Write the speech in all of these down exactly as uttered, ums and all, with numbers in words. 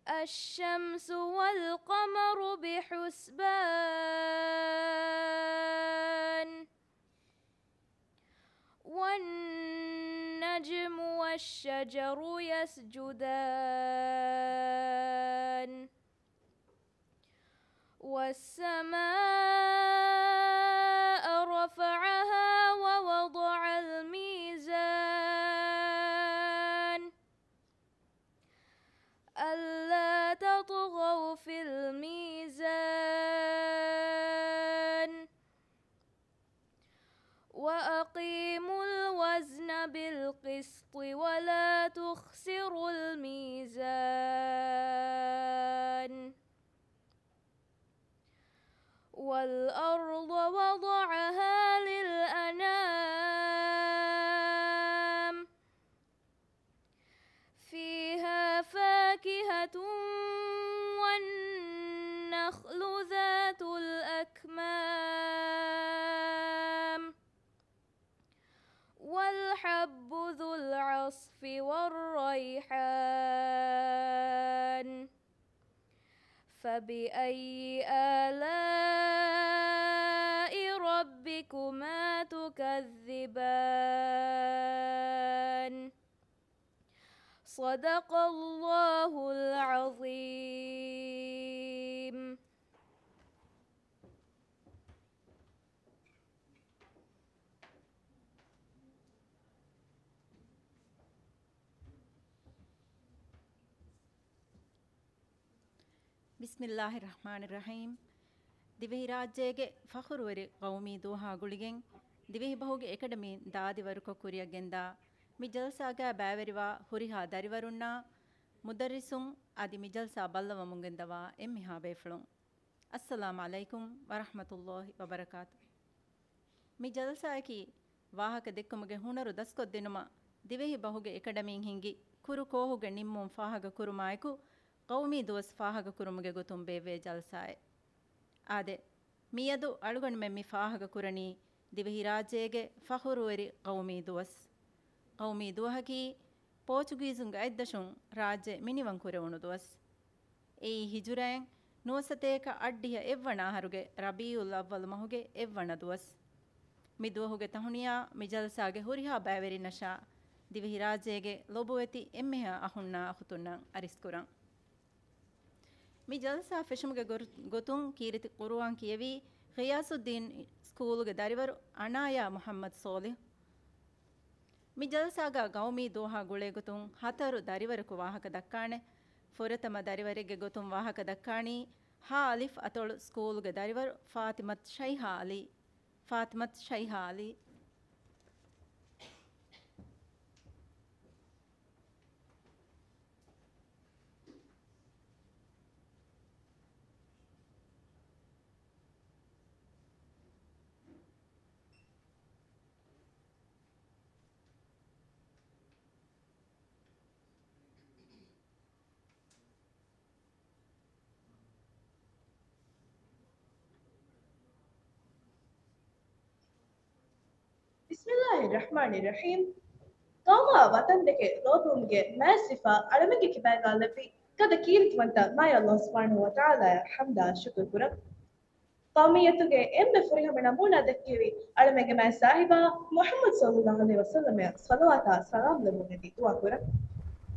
الشمس والقمر بحسبان. والنجم والشجر يسجدان. والسماء رفعها ووضع الميزان. ألا تطغوا في الميزان. وأقيموا الوزن بالقسط ولا تخسروا الميزان. والأرض وضعها للأنام. فيها فاكهة والنخل ذات الأكمام. والحب ذو العصف والريحان. فبأي آلاء ربكما تكذبان؟ صدق الله العظيم. ބިސްމިއްލާހި ރަޙްމާނި ރަޙީމް. ދިވެހިރާއްޖޭގެ ފަޚުރުވެރި ޤައުމީ ދުވަހާ ގުޅިގެން، ދިވެހިބަހުގެ އެކަޑަމީން ދާދިވަރުކޮށް ކުރިއަށް ގެންދާ މި ޖަލްސާގައި ބައިވެރިވާ ހުރިހާ ދަރިވަރުންނާ މުދައްރިސުން އަދި މި ޖަލްސާ ބައްލަވަމުން ގެންދަވާ އެންމެހާ ބޭފުޅުން. އައްސަލާމް ޢަލައިކުމް ވަރަޙްމަތުﷲި ވަބަރަކާތު. މި ޖަލްސާއަކީ ވާހަކަ ދެއްކުމުގެ ހުނަރު ދަސްކޮށްދިނުމަށް ދިވެހި ބަހުގެ އެކަޑަމީން ހިންގި ކުރު ކޯހުގެ ނިންމުން ފާހަގަކުރުމާއެކު، ޤައުމީ ދުވަސް ފާހަގަކުރުމުގެ ގޮތުން ބޭއްވޭ ޖަލްސާއެއް. އާދެ، މިއަދު އަޅުގަނޑުމެން މި ފާހަގަކުރަނީ ދިވެހިރާއްޖޭގެ ފަޚުރުވެރި ޤައުމީ ދުވަސް. ޤައުމީ ދުވަހަކީ ޕޯޗުގީޒުންގެ އަތްދަށުން ރާއްޖެ މިނިވަން ކުރެވުނު ދުވަސް. އެއީ ހިޖުރައިން ނުވަސަތޭކަ އަށްޑިހަ އެއްވަނަ އަހަރުގެ ރަބީޢުލް އައްވަލު މަހުގެ އެއްވަނަ ދުވަސް. މި ދުވަހުގެ ތަހުނިޔާ މި ޖަލްސާގެ ހުރިހާ ބައިވެރިންނަށާ ދިވެހިރާއްޖޭގެ ލޮބުވެތި އެންމެހާ އަޚުންނާ އަޚުތުންނަށް އަރިސްކުރަން. މި ޖަލްސާ ފެށުމުގެ ގޮރު-، ގޮތުން ކީރިތި ޤުރުއާން ކިޔެވީ ޣިޔާސުއްދީން ސްކޫލުގެ ދަރިވަރު އަނާޔާ މުޙައްމަދު ޞޯލިޙު. މި ޖަލްސާގަ ޤައުމީ ދުވަހާ ގުޅޭގޮތުން ހަތަރު ދަރިވަރަކު ވާހަކަ ދައްކާނެ. ފުރަތަމަ ދަރިވަރެއްގެ ގޮތުން ވާހަކަ ދައްކާނީ ހަ އަލިފް އަތޮޅު ސްކޫލުގެ ދަރިވަރު ފާތިމަތު ޝައިހާ ޢަލީ. ފާތިމަތު ޝައިހާ ޢަލީ. ބިސްމިއްލާހި ރަޙްމާނި ރަޙީމް. ޤައުމާ ވަޠަންދެކެ ލޯބިވުމުގެ މާތް ސިފަ އަޅަމެންގެ ކިބާގާ ލެއްވި ގަދަ ކީރިތިވަންތަ މާތް ﷲ ސުބްޙާނަހޫ ވަތަޢާލާއަށް ޙަމްދާ ޝުކުރު ކުރަން. ޤައުމިއްޔަތުގެ އެންމެ ފުރިހަމަ ނަމޫނާ ދެއްކެވި އަޅަމެންގެ މާތް ސާހިބާ މުޙައްމަދު ޞައްލައްލާހު ޢަލައިހި ވަސައްލަމައަށް ޞަލަވާތާ ސަލާމް ލެއްވުން އެދި ދުޢާ ކުރަން.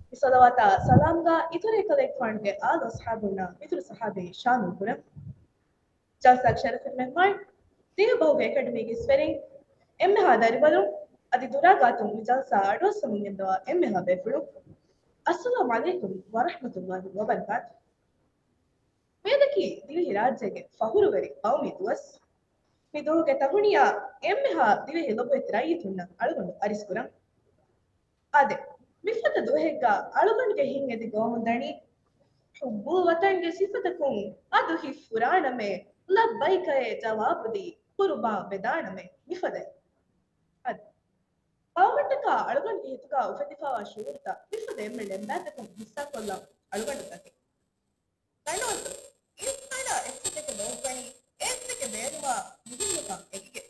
މި ޞަލަވާތާ ސަލާމްގާ އިތުރު އެކަލޭގެފާނުގެ އާލު އަޞްޙާބުންނާ މިތުރު ޞަޙާބީން ޝާމިލް ކުރަން. ޖަލްސާގެ ޝަރަފުވެރި މެހްމާން، ދިވެހިބަހުގެ އެކަޑަމީގެ އިސްވެރިން، އެންމެހާ ދަރިވަރުން، އަދި ދުރާ ގާތުން މި ޖަލްސާ އަޑުއައްސަމުން ގެންދަވާ އެންމެހާ ބޭފުޅުން، އައްސަލާމް ޢަލައިކުމް ވަރަޙްމަތުﷲި ވަބަރަކާތު. މިއަދަކީ ދިވެހިރާއްޖޭގެ ފަޚުރުވެރި ޤައުމީ ދުވަސް. މި ދުވަހުގެ ތަހުނިޔާ އެންމެހާ ދިވެހި ލޮބުވެތި ރައްޔިތުންނަށް އަޅުގަނޑު އަރިސްކުރަން. އާދެ، މިފަދަ ދުވަހެއްގަ އަޅުގަނޑުގެ ހިތް އެދި ގޮވަމުންދަނީ، ޙުއްބުލް ވަޠަންގެ ސިފަތަކުން އަދު ހިތް ފުރާނަމޭ، ލައްބައިކައޭ ޖަވާބުދީ، ޤުރުބާން ވެދާނަމޭ، މިފަދައިން. އަދި، ޤައުމަށްޓަކާ އަޅުގަނޑުގެ ހިތުގަ އުފެދިފަވާ ޝުޢޫރުތައް މިފަދަ އެންމެ ޅެންބާތަކުން ހިއްސާކޮށްލަން އަޅުގަނޑު ތަކެއް. ގަނޑުވަތު އިންސާނާ އެއްޗެކޭ ލޯބިވަނީ، އެއްޗެކޭ ބޭނުމާ މުހިންމުކަން އެކިގެން،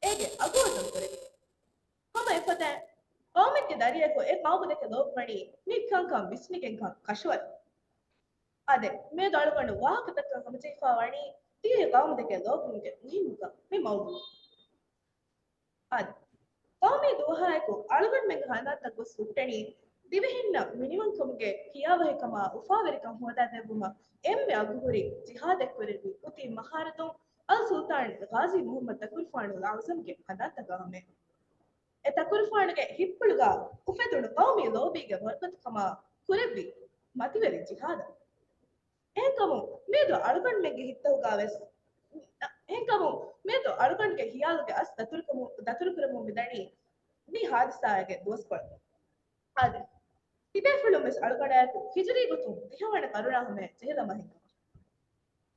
އޭގެ އަގު އަތޮޅު ކުރެވިގެން. ހަމަ އެފަދައިން، ޤައުމެއްގެ ދަރިއަކު އެ ޤައުމު ދެކެ ލޯބިވަނީ ނިކްކަންކަން ވިސްނިގެންކަން ކަށަވަރު. އާދެ، މިއަދު އަޅުގަނޑު ވާހަކަތަކަށް ހަމަޖެހިފަ ވަނީ ދިވެހި ޤައުމުދެކެ ލޯބިވުމުގެ މުހިންމުކަން މި މައުޟޫޢު. އާދެ، ޤައުމީ ދުވަހާއެކު އަޅުގަނޑުމެންގެ ހަނދާންތައް ގޮސް ހުއްޓެނީ، ދިވެހިންނަށް މިނިވަންކަމުގެ ކިޔާވަހިކަމާ އުފާވެރިކަން ހޯދާދެއްވުމަށް އެންމެ އަގުހުރި ޖިހާދެއް ކުރެއްވި އުތީ މަހާރަދުން އަލް ސުލްޠާން ޣާޒީ މުޙައްމަދު ތަކުރުފާނު އަލް އަޢުޒަމްގެ ހަނދާންތަކާ ހަމައަށް. އެ ތަކުރުފާނުގެ ހިތްޕުޅުގަ އުފެދުނު ޤައުމީ ލޯބީގެ ވަރުގަދަކަމާ ކުރެއްވި މަތިވެރި ޖިހާދަށް. އެހެންކަމުން މިއަދު އަޅުގަނޑުމެންގެ ހިތްތަކުގަ ވެސް، އެހެންކަމުން މިއަދު އަޅުގަނޑުގެ ހިޔާލުގެ އަސް ދަތުރުކަމު-، ދަތުރުކުރަމުން މިދަނީ މި ހާދިސާގެ ދުވަސްކޮޅު. އާދެ، ތިބޭފުޅުން ވެސް އަޅުގަނޑާއެކު ހިޖުރީ ގޮތުން ދިހަވަނަ ޤަރުނާ ހަމަޔަށް ޖެހިލަ މަހެއް ކަމަށް.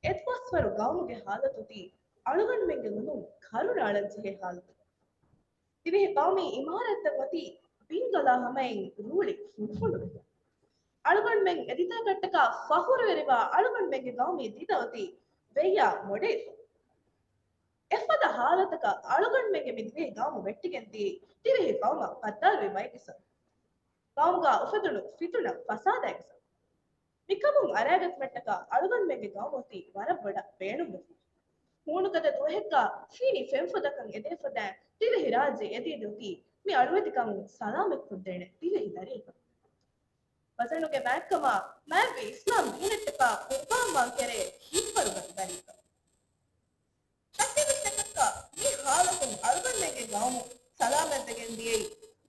އެދުވަސްވަރު ޤައުމުގެ ހާލަތު އޮތީ އަޅުގަނޑުމެންގެ ލޮލުން ކަރުނަ އަޅަން ޖެހޭ ހާލަތެއް. ދިވެހި ޤައުމީ އިމާރާތްތައް އޮތީ ބިންގަލާ ހަމައިން ރޫޅި ފުނޑުފުނޑު. އަޅުގަނޑުމެން އެ ދިތައްޓަކާ ފަޚުރުވެރިވާ އަޅުގަނޑުމެންގެ ޤައުމީ ދިދަ އޮތީ ވެއްޔާ މޮޑެވިފަ. އެފަދަ ހާލަތަކަށް އަޅުގަނޑުމެންގެ މި ދިވެހި ޤައުމު ވެއްޓިގެން ދިޔައީ ދިވެހި ޤައުމަށް ޤައްދާރުވި ބައެއްގެ ސަބަބުން. ޤައުމުގަ އުފެދުނު ފިތުނަ ފަސާދައިގެ ސަބަބުން. މިކަމުން އަރައިގަތުމަށްޓަކާ އަޅުގަނޑުމެންގެ ޤައުމު އޮތީ ވަރަށް ބޮޑަށް ބޭނުންވެފަ. ހޫނުގަދަ ދުވަހެއްގަ ފިނި ފެންފޮދަކަށް އެދޭ ފަދައިން ދިވެހިރާއްޖެ އެދިއެދި އޮތީ މި އަޅުވެތިކަމުން ސަލާމަތްކޮށްދޭނެ ދިވެހި ދަރިއެއްގަ. ވަޒަނުގެ މާތްކަމާ މާތްވި އިސްލާމް ދީނަށްޓަކާ ޤުރުބާންވާން ކެރޭ ހިތްވަރުގަދަ ދަރިއެއްގަ. ޝައްކެއްވެސް ނެތް ކަމަކަށް މި ހާލަތުން އަޅުގަނޑުމެންގެ ޤައުމު ސަލާމަތްވެގެން ދިޔައީ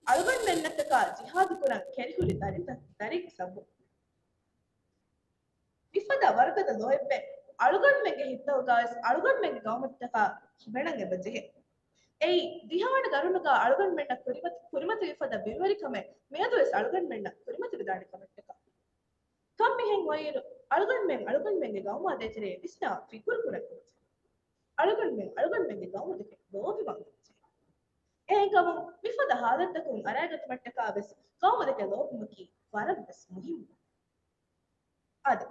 އަޅުގަނޑުމެންނަށްޓަކާ ޖިހާދު ކުރަން ކެރިހުރި ދަރި، ދަރި ސަބަބުން. މިފަދަ ވަރުގަދަ ލޯތްބެއް އަޅުގަނޑުމެންގެ ހިތްތަކުގަވެސް އަޅުގަނޑުމެންގެ ޤައުމަށްޓަކާ ހިމެނަން އެބަޖެހޭ. އެއީ، ދިހަވަނަ ޤަރުނުގަ އަޅުގަނޑުމެންނަށް ކުރިމަތި، ކުރިމަތިވި ފަދަ ބިރުވެރިކަމެއް މިއަދުވެސް އަޅުގަނޑުމެންނަށް ކުރިމަތިވެދާނެ ކަމަށްޓަކާ. ކަން މިހެން އޮތިއިރު، އަޅުގަނޑުމެން އަޅުގަނޑުމެންގެ ޤައުމާ ދޭތެރޭ ވިސްނާ ފިކުރު ކުރަން އެބަޖެހޭ. އަޅުގަނޑުމެން އަޅުގަނޑުމެންގެ ޤައުމު ދެކެ ލޯބިވާން އެބަޖެހޭ. އެހެންކަމުން، މިފަދަ ހާލަތްތަކުން އަރައިގަތުމަށްޓަކާ ވެސް ޤައުމު ދެކެ ލޯބުމަކީ ވަރަށް ވެސް މުހިއްމު. އާދެ،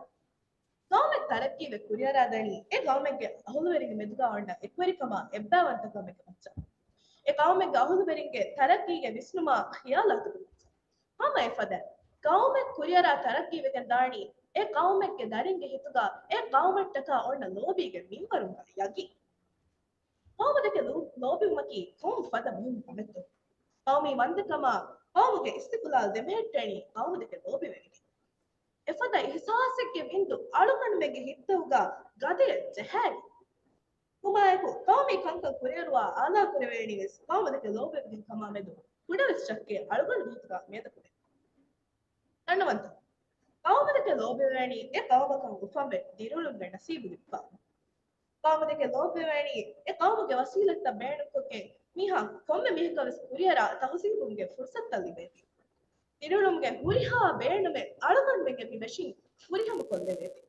ޤައުމެއް ތަރައްޤީވެ ކުރިއަރާދަނީ އެ ޤައުމެއްގެ އަހުލުވެރިންގެ މެދުގަ އޮންނަ އެކުވެރިކަމާ އެއްބައިވަންތަކަމެއްގެ މައްޗަށް. އެ ޤައުމެއްގެ އަހުލުވެރިންގެ ތަރައްޤީގެ ވިސްނުމާ ޚިޔާލާތުގެ މައްޗަށް. ހަމަ އެފަދަ ޤައުމެއް ކުރިއަރާ ތަރައްޤީވެގެން ދާނީ އެ ޤައުމެއްގެ ދަރިންގެ ހިތުގަ އެ ޤައުމަށްޓަކާ އޮންނަ ލޯބީގެ މިންވަރުގަ ޔަގީން. ޤައުމު ދެކެ ލޯ-، ލޯބިވުމަކީ ކޮން ފަދަ މުހިންމު ކަމެއްތޯ؟ ޤައުމީ ވަންދެކަމާ، ޤައުމުގެ އިސްތިޤުލާލް ދެމެހެއްޓޭނީ ޤައުމު ދެކެ ލޯބިވެވިގެން. އެފަދަ އިޙްސާސެއްގެ ބިންދު އަޅުގަނޑުމެންގެ ހިތްތަކުގަ ގަދަޔަށް ޖަހައިގެން. ހަމައެކު ޤައުމީ ކަންކަން ކުރިއަރުވާ އާލާ ކުރެވޭނީވެސް ޤައުމު ދެކެ ލޯބިވެގެން ކަމާ މެދު ކުޑަވެސް ޝައްކެއް އަޅުގަނޑުގެ ހިތުގަ މިއަދަކު ނެތް. ދަންނަވަންތަ، ޤައުމު ދެކެ ލޯބިވެވޭނީ އެ ޤައުމަކަށް އުފަންވެ ދިރިއުޅުމުގެ ނަސީބު ލިބިފަ. ޤައުމު ދެކެ ލޯބިވެވޭނީ އެ ޤައުމުގެ ވަސީލަތްތައް ބޭނުންކޮށްގެން މީހާ ކޮންމެ މީހަކަށް ވެސް ކުރިއަރާ ތަހުޒީބުވުމުގެ ފުރުޞަތުތައް ލިބޭތީ. ދިރިއުޅުމުގެ ހުރިހާ ބޭނުމެއް އަޅުގަނޑުމެންގެ މި މެޝިން ފުރިހަމަކޮށްލެވޭތީ.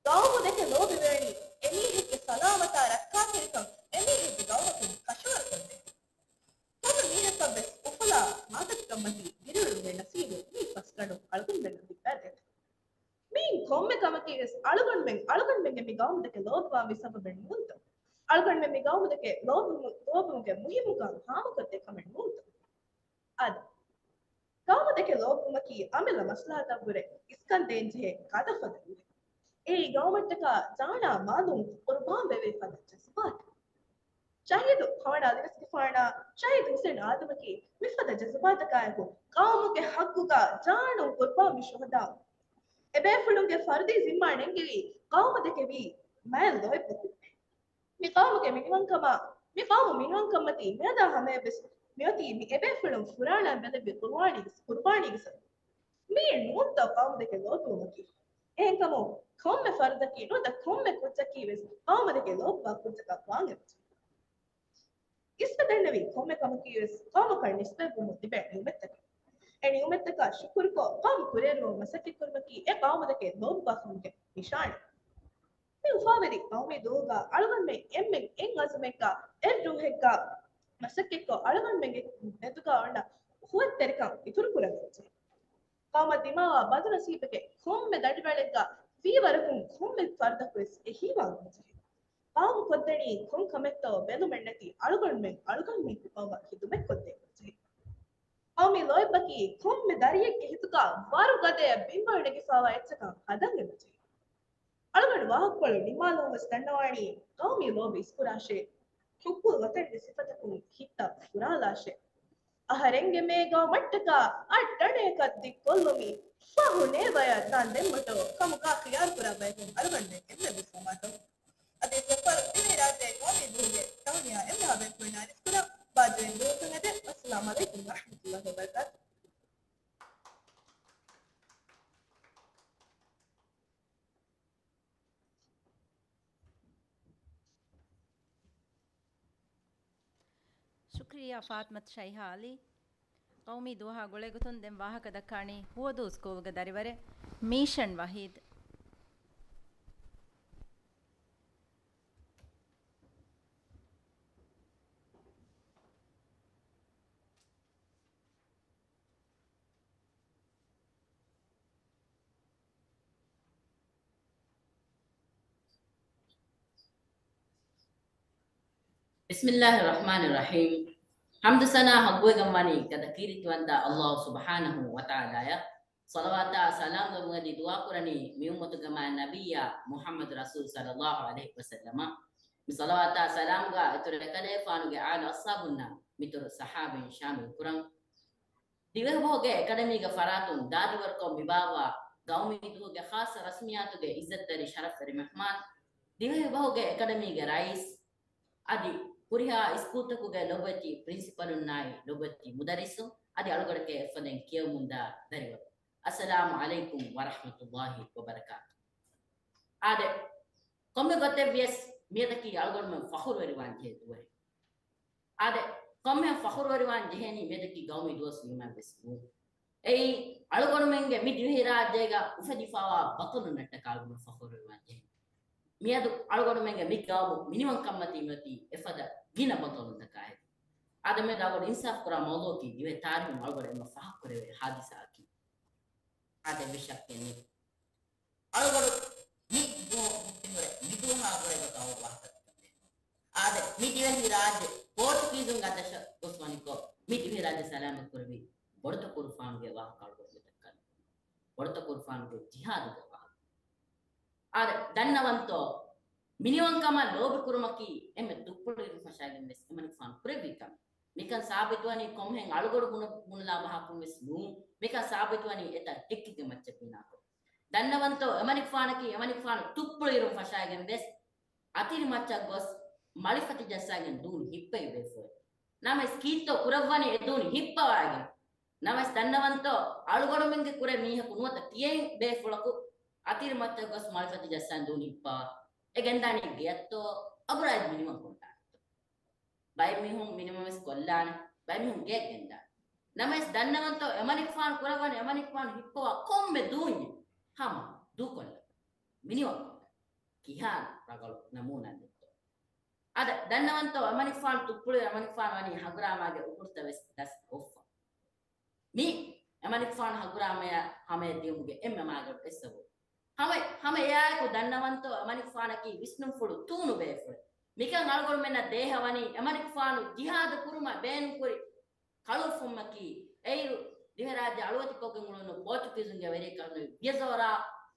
ޤައުމު ދެކެ ލޯބިވެވޭނީ އެމީހެއްގެ ސަލާމަތާ ރައްކާތެރިކަން އެމީހެއްގެ ގައުމަކުން ކަށަވަރުކޮށްދޭ. ކޮންމެ މީހަކަށް ވެސް އުފަލާ މާތަކަކަށްމަތީ ދިރިއުޅުމުގެ ނަސީބު މި ފަސްގަނޑު އަޅުގަނޑުމެންނަށް ލިބިފައިވޭތޯ. މިއިން ކޮންމެ ކަމަކީ ވެސް އަޅުގަނޑުމެން އަޅުގަނޑުމެންގެ މި ގައުމު ދެކެ ލޯބިވާންވީ ސަބަބެއް ނޫންތޯ؟ އަޅުގަނޑުމެން މި ގައުމު ދެކެ ލޯބުމު-، ލޯބުމުގެ މުހިއްމުކަން ހާމަކޮށްދޭ ކަމެއް ނޫންތޯ؟ އާދެ، ގައުމު ދެކެ ލޯބުވުމަކީ އަމިއްލަ މަސްލަހަތަށްވުރެ އިސްކަން ދޭންޖެހޭ ގަދަފަދަ އުރެއް. އެއީ ގައުމަށްޓަކާ ޖާނާ މާލުން ޤުރުބާންވެވޭ ފަދަ ޖަޒުބާތެއް. ޝަހީދު ހަވަނަ އަލިވެސްގެފާނާ ޝަހީދު ހުސެން އާދަމަކީ މިފަދަ ޖަޒުބާތަކާއެކު ޤައުމުގެ ޙައްޤުގަ ޖާނުން ޤުރުބާންވި ޝުހަދާ. އެބޭފުޅުންގެ ފަރުދީ ޒިންމާ ނެންގެވީ ޤައުމު ދެކެ ވީ މާތް ލޯތްބަކުން. މި ޤައުމުގެ މިނިވަންކަމާ، މި ޤައުމު މިނިވަންކަންމަތީ މިއަދާ ހަމަޔަށްވެސް މިއޮތީ މި އެބޭފުޅުން ފުރާނައިން ބެލެއްވި ޤުރުބާނީގެ، ޤުރުބާނީގެ ސަބަބުން. މިއީ ނޫންތޯ ޤައުމު ދެކެ ލޯބިވުމަކީ؟ އެހެންކަމުން ކޮންމެ ފަރުދަކީ ނުވަތަ ކޮންމެ ކުއްޖަކީ ވެސް ޤައުމު ދެކެ ލޯބިވާ ކުއްޖަކަށް ވާން އެބަޖެހޭ. އިސްވެ ދެންނެވި ކޮންމެ ކަމަކީ ވެސް ޤައުމަކަށް ނިސްބަތްވުމުން ލިބޭ ނިޢުމަތްތަކެއް. އެ ނިޢުމަތްތަކަށް ޝުކުރުކޮށް، ޤައުމު ކުރިއަރުވަން މަސައްކަތްކުރުމަކީ އެ ޤައުމު ދެކެ ލޯބިވާކަމުގެ ނިޝާނެއް. މި އުފާވެރި ޤައުމީ ދުވަހުގަ އަޅުގަނޑުމެން އެންމެން އެއް ޢަޒުމެއްގަ، އެއް ރޫޙެއްގަ މަސައްކަތްކޮށް، އަޅުގަނޑުމެންގެ މެދުގަ އޮންނަ އުޚުވަތްތެރިކަން އިތުރުކުރަން ޖެހޭ. ޤައުމަށް ދިމާވާ ބަދުނަސީބެއްގެ ކޮންމެ ދަނޑިވަޅެއްގަ ވީވަރަކުން ކޮންމެ ފަރުދަކުވެސް އެހީވާން ޖެހޭ. ޤައުމު ކޮށްދެނީ ކޮން ކަމެއްތޯ ބެލުމެއްނެތި އަޅުގަނޑުމެން އަޅުގަނޑުމެންގެ ޤައުމަށް ޚިދުމަތްކޮށްދޭން ޖެހޭ. ޤައުމީ ލޯތްބަކީ ކޮންމެ ދަރިއެއްގެ ހިތުގަ ވަރުގަދަޔަށް ބިނބައިނެގިފާވާ އެއްޗަކަށް ހަދަން އެބަޖެހޭ. އަޅުގަނޑު ވާހަކަކޮޅު ނިންމާލުމުން ވެސް ދަންނަވާނީ ޤައުމީ ލޯބި އިސްކުރާށޭ. ޙުއްބުލް ވަޠަންގެ ސިފަތަކުން ހިތްތައް ފުރާލާށޭ. އަހަރެންގެ މޭގަ މައްޓަކާ އައްޑަނޑަޔަކަށް ދިއްކޮށްލުމީ ފަހު ނޭވަޔަށް ދާން ދެންމަތޯ ކަމުގާ ޚިޔާރުކުރާ ބަޔަކުން އަޅުގަނޑުމެން އެންމެ ވިސްނުމާތޯ. އަދި ސަފަރު ދިވެހިރާއްޖޭ ޤައުމީ ދުވަހުގެ ތަހުނިޔާ އެންމެހާ ބޭފުޅުންނާ އިސްކުރާ ބާއްޖަވެރި ދުވަހަކަށް އެދެން. އައްސަލާމު ޢަލައިކުމް ވަރަޙްމަތުﷲި ވަބަރަކާތުހު. ޝުކްރިއްޔާ ފާތިމަތު ޝައިހާ ޢަލީ. ޤައުމީ ދުވަހާ ގުޅޭގޮތުން ދެން ވާހަކަ ދައްކާނީ ހުވަދޫ ސްކޫލްގެ ދަރިވަރެއް މީޝަން ވަހީދު. ބިސްމިއްލާހި ރަޙްމާނި ރަޙީމް. ޙަމްދު ސަނާ ޙައްޤުވެގެންވާނީ ގަދަ ކީރިތިވަންތަ ﷲ ސުބްޙާނަހޫ ވަތަޢާލާއަށް. ޞަލަވާތާ ސަލާމްގެ މުއަދީ ދުޢާކުރަނީ މި އުއްމަތުގެ މާތް ނަބިއްޔާ މުޙައްމަދު ރަސޫލް ޞައްލަﷲު ޢަލައިހި ވަސައްލަމަށް. މި ޞަލަވާތާ ސަލާމްގާ އިތުރު އެކަލޭފާނުގެ އާލު އަޞްޙާބުންނާ މިތުރު ޞަޙާބީން ޝާމިލް ކުރަން. ދިވެހިބަހުގެ އެކަޑަމީގެ ފަރާތުން ދާދިވަރުކޮށް މިބާއްވާ ގައުމީ ދުވަހުގެ ޚާއްޞަ ރަސްމިއްޔާތުގެ ޢިއްޒަތްތެރި ޝަރަފްވެރި މެހްމާން، ދިވެހިބަހުގެ އެކަޑަމީގެ ރައީސް، އަދި ހުރިހާ އިސްކޫލްތަކުގެ ލޮބުވެތި ޕްރިންސިޕަލުންނާއި ލޮބުވެތި މުދައްރިސުން، އަދި އަޅުގަޑުގެ އެއްފަދައިން ކިޔަވަމުންދާ ދަރިވަރު. އައްސަލާމު ޢަލައިކުމް ވަރަޙްމަތުﷲި ވަބަރަކާތު. އާދެ، ކޮންމެ ގޮތެއްވިޔަސް މިއަދަކީ އަޅުގަނޑުމެން ފަޚުރުވެރިވާން ޖެހޭ ދުވަހެއް. އާދެ، ކޮންމެހެން ފަޚުރުވެރިވާން ޖެހޭނީ މިއަދަކީ ގައުމީ ދުވަސް ވީމައެއް ވެސް ނޫން. އެއީ، އަޅުގަނޑުމެންގެ މި ދިވެހިރާއްޖޭގަ އުފެދިފާވާ ބަޠަލުންނަށްޓަކާ އަޅުގަނޑު ފަޚުރުވެރިވާން ޖެހޭ. މިއަދު އަޅުގަނޑުމެންގެ މި ގައުމު މިނިވަންކަންމަތީ މިއޮތީ އެފަދަ ގިނަ ބަޠަލުންތަކާއެކު. އާދެ، މިއަދު އަޅުގަޑު އިންސާފުކުރާ މައުޟޫޢަކީ ދިވެހި ތާރީޚުން އަޅުގަޑު އެންމެ ފާހަގަކުރެވޭ ހާދިސާއަކީ. އާދެ، ވިޝައްކެއް ނެތް. އަޅުގަޑު މި ދުވަހު ހުއްޓިހުރެ މި ދުވަހާ ގުޅޭގޮތަށް އަޅުގަޑު ވާހަކަ ދައްކަން ބޭނުން. އާދެ، މި ދިވެހިރާއްޖެ ޕޯޗުގީޒުންގެ އަތްދަށަށް ގޮސް ވަނިކޮށް، މި ދިވެހިރާއްޖެ ސަލާމަތްކުރެއްވި ބޮޑުތަކުރުފާނުގެ ވާހަކަ އަޅުގަޑު މި ދައްކަން. ބޮޑުތަކުރުފާނުގެ ޖިހާދުގެ ވާހަކަ. އާދެ، ދަންނަވަންތޯ، މިނިވަންކަމަށް ލޯބިކުރުމަކީ އެންމެ ތުއްޕުޅު އިރުން ފަށާގެން ވެސް އެމަނިކުފާނު ކުރެއްވި ކަމެއް. މިކަން ސާބިތުވަނީ ކޮންމެހެން އަޅުގަޑު ބުނަ-، ބުނެލާ ބަހަކުން ވެސް ނޫން. މިކަން ސާބިތުވަނީ އެތައް އެއްޗެއްގެ މައްޗަށް ބިނާކޮށް. ދަންނަވަންތޯ، އެމަނިކުފާނަކީ އެމަނިކުފާނު ތުއްޕުޅު އިރުން ފަށާގެން ވެސް އަތިރި މައްޗަށް ގޮސް މަޅިފަތި ޖައްސާގެން ދޫނި ހިއްޕެވި ބޭފުޅެއް. ނަމަވެސް ކީއްތޯ ކުރައްވަނީ އެ ދޫނި ހިއްޕަވާގެން؟ ނަމަވެސް ދަންނަވަންތޯ، އަޅުގަނޑުމެންގެ ކުރެ މީހަކު ނުވަތަ ތިޔައިން ބޭފުޅަކު އަތިރި މައްޗަށް ގޮސް މަޅިފަތި ޖައްސާން ދޫނި ހިއްޕަވާ އެ ގެންދާނީ ގެއަށްތޯ އަބުރާއެއް މިނިވަން ކޮށްލާނެތޯ؟ ބައެއް މީހުން މިނިވަން ވެސް ކޮށްލާނެ، ބައެއް މީހުން ގެއަށް ގެންދާނެ. ނަމަވެސް ދަންނަވަންތޯ، އެމަނިކުފާނު ކުރައްވަނީ އެމަނިކުފާނު ހިއްޕަވާ ކޮންމެ ދޫންޏެއް ހަމަ ދޫކޮށްލަ މިނިވަން ކޮށްލާނެ. ކިހާ ރަނގަޅު ނަމޫނާއެއްތޯ. އާދެ، ދަންނަވަންތޯ، އެމަނިކުފާނު ތުއްޕުޅު އެމަނިކުފާނު ވަނީ ހަނގުރާމާގެ އުކުޅުތައް ވެސް ދަސް އޮއްފަ. މި އެމަނިކުފާނު ހަނގުރާމަޔަށް ހަމަޔަށް ދިޔުމުގެ އެންމެ މާގަނޑު އެއްސަބަބު. ހަމަ، ހަމަ އެއާއެކު ދަންނަވަންތޯ، އެމަނިކުފާނަކީ ވިސްނުންފުޅު ތޫނު ބޭފުޅެއް. މިކަން އަޅުގަނޑުމެންނަށް ދޭހަވަނީ އެމަނިކުފާނު ޖިހާދު ކުރުމަށް ބޭނުންކުރި ކަޅުއުފުންމަކީ، އެއިރު ދިވެހިރާއްޖެ އަޅުވަތިކޮށްގެން އުޅުނު ޕޯޗުގީޒުންގެ ވެރިޔަކަށް ނުވި ވިޔަޒަވަރާ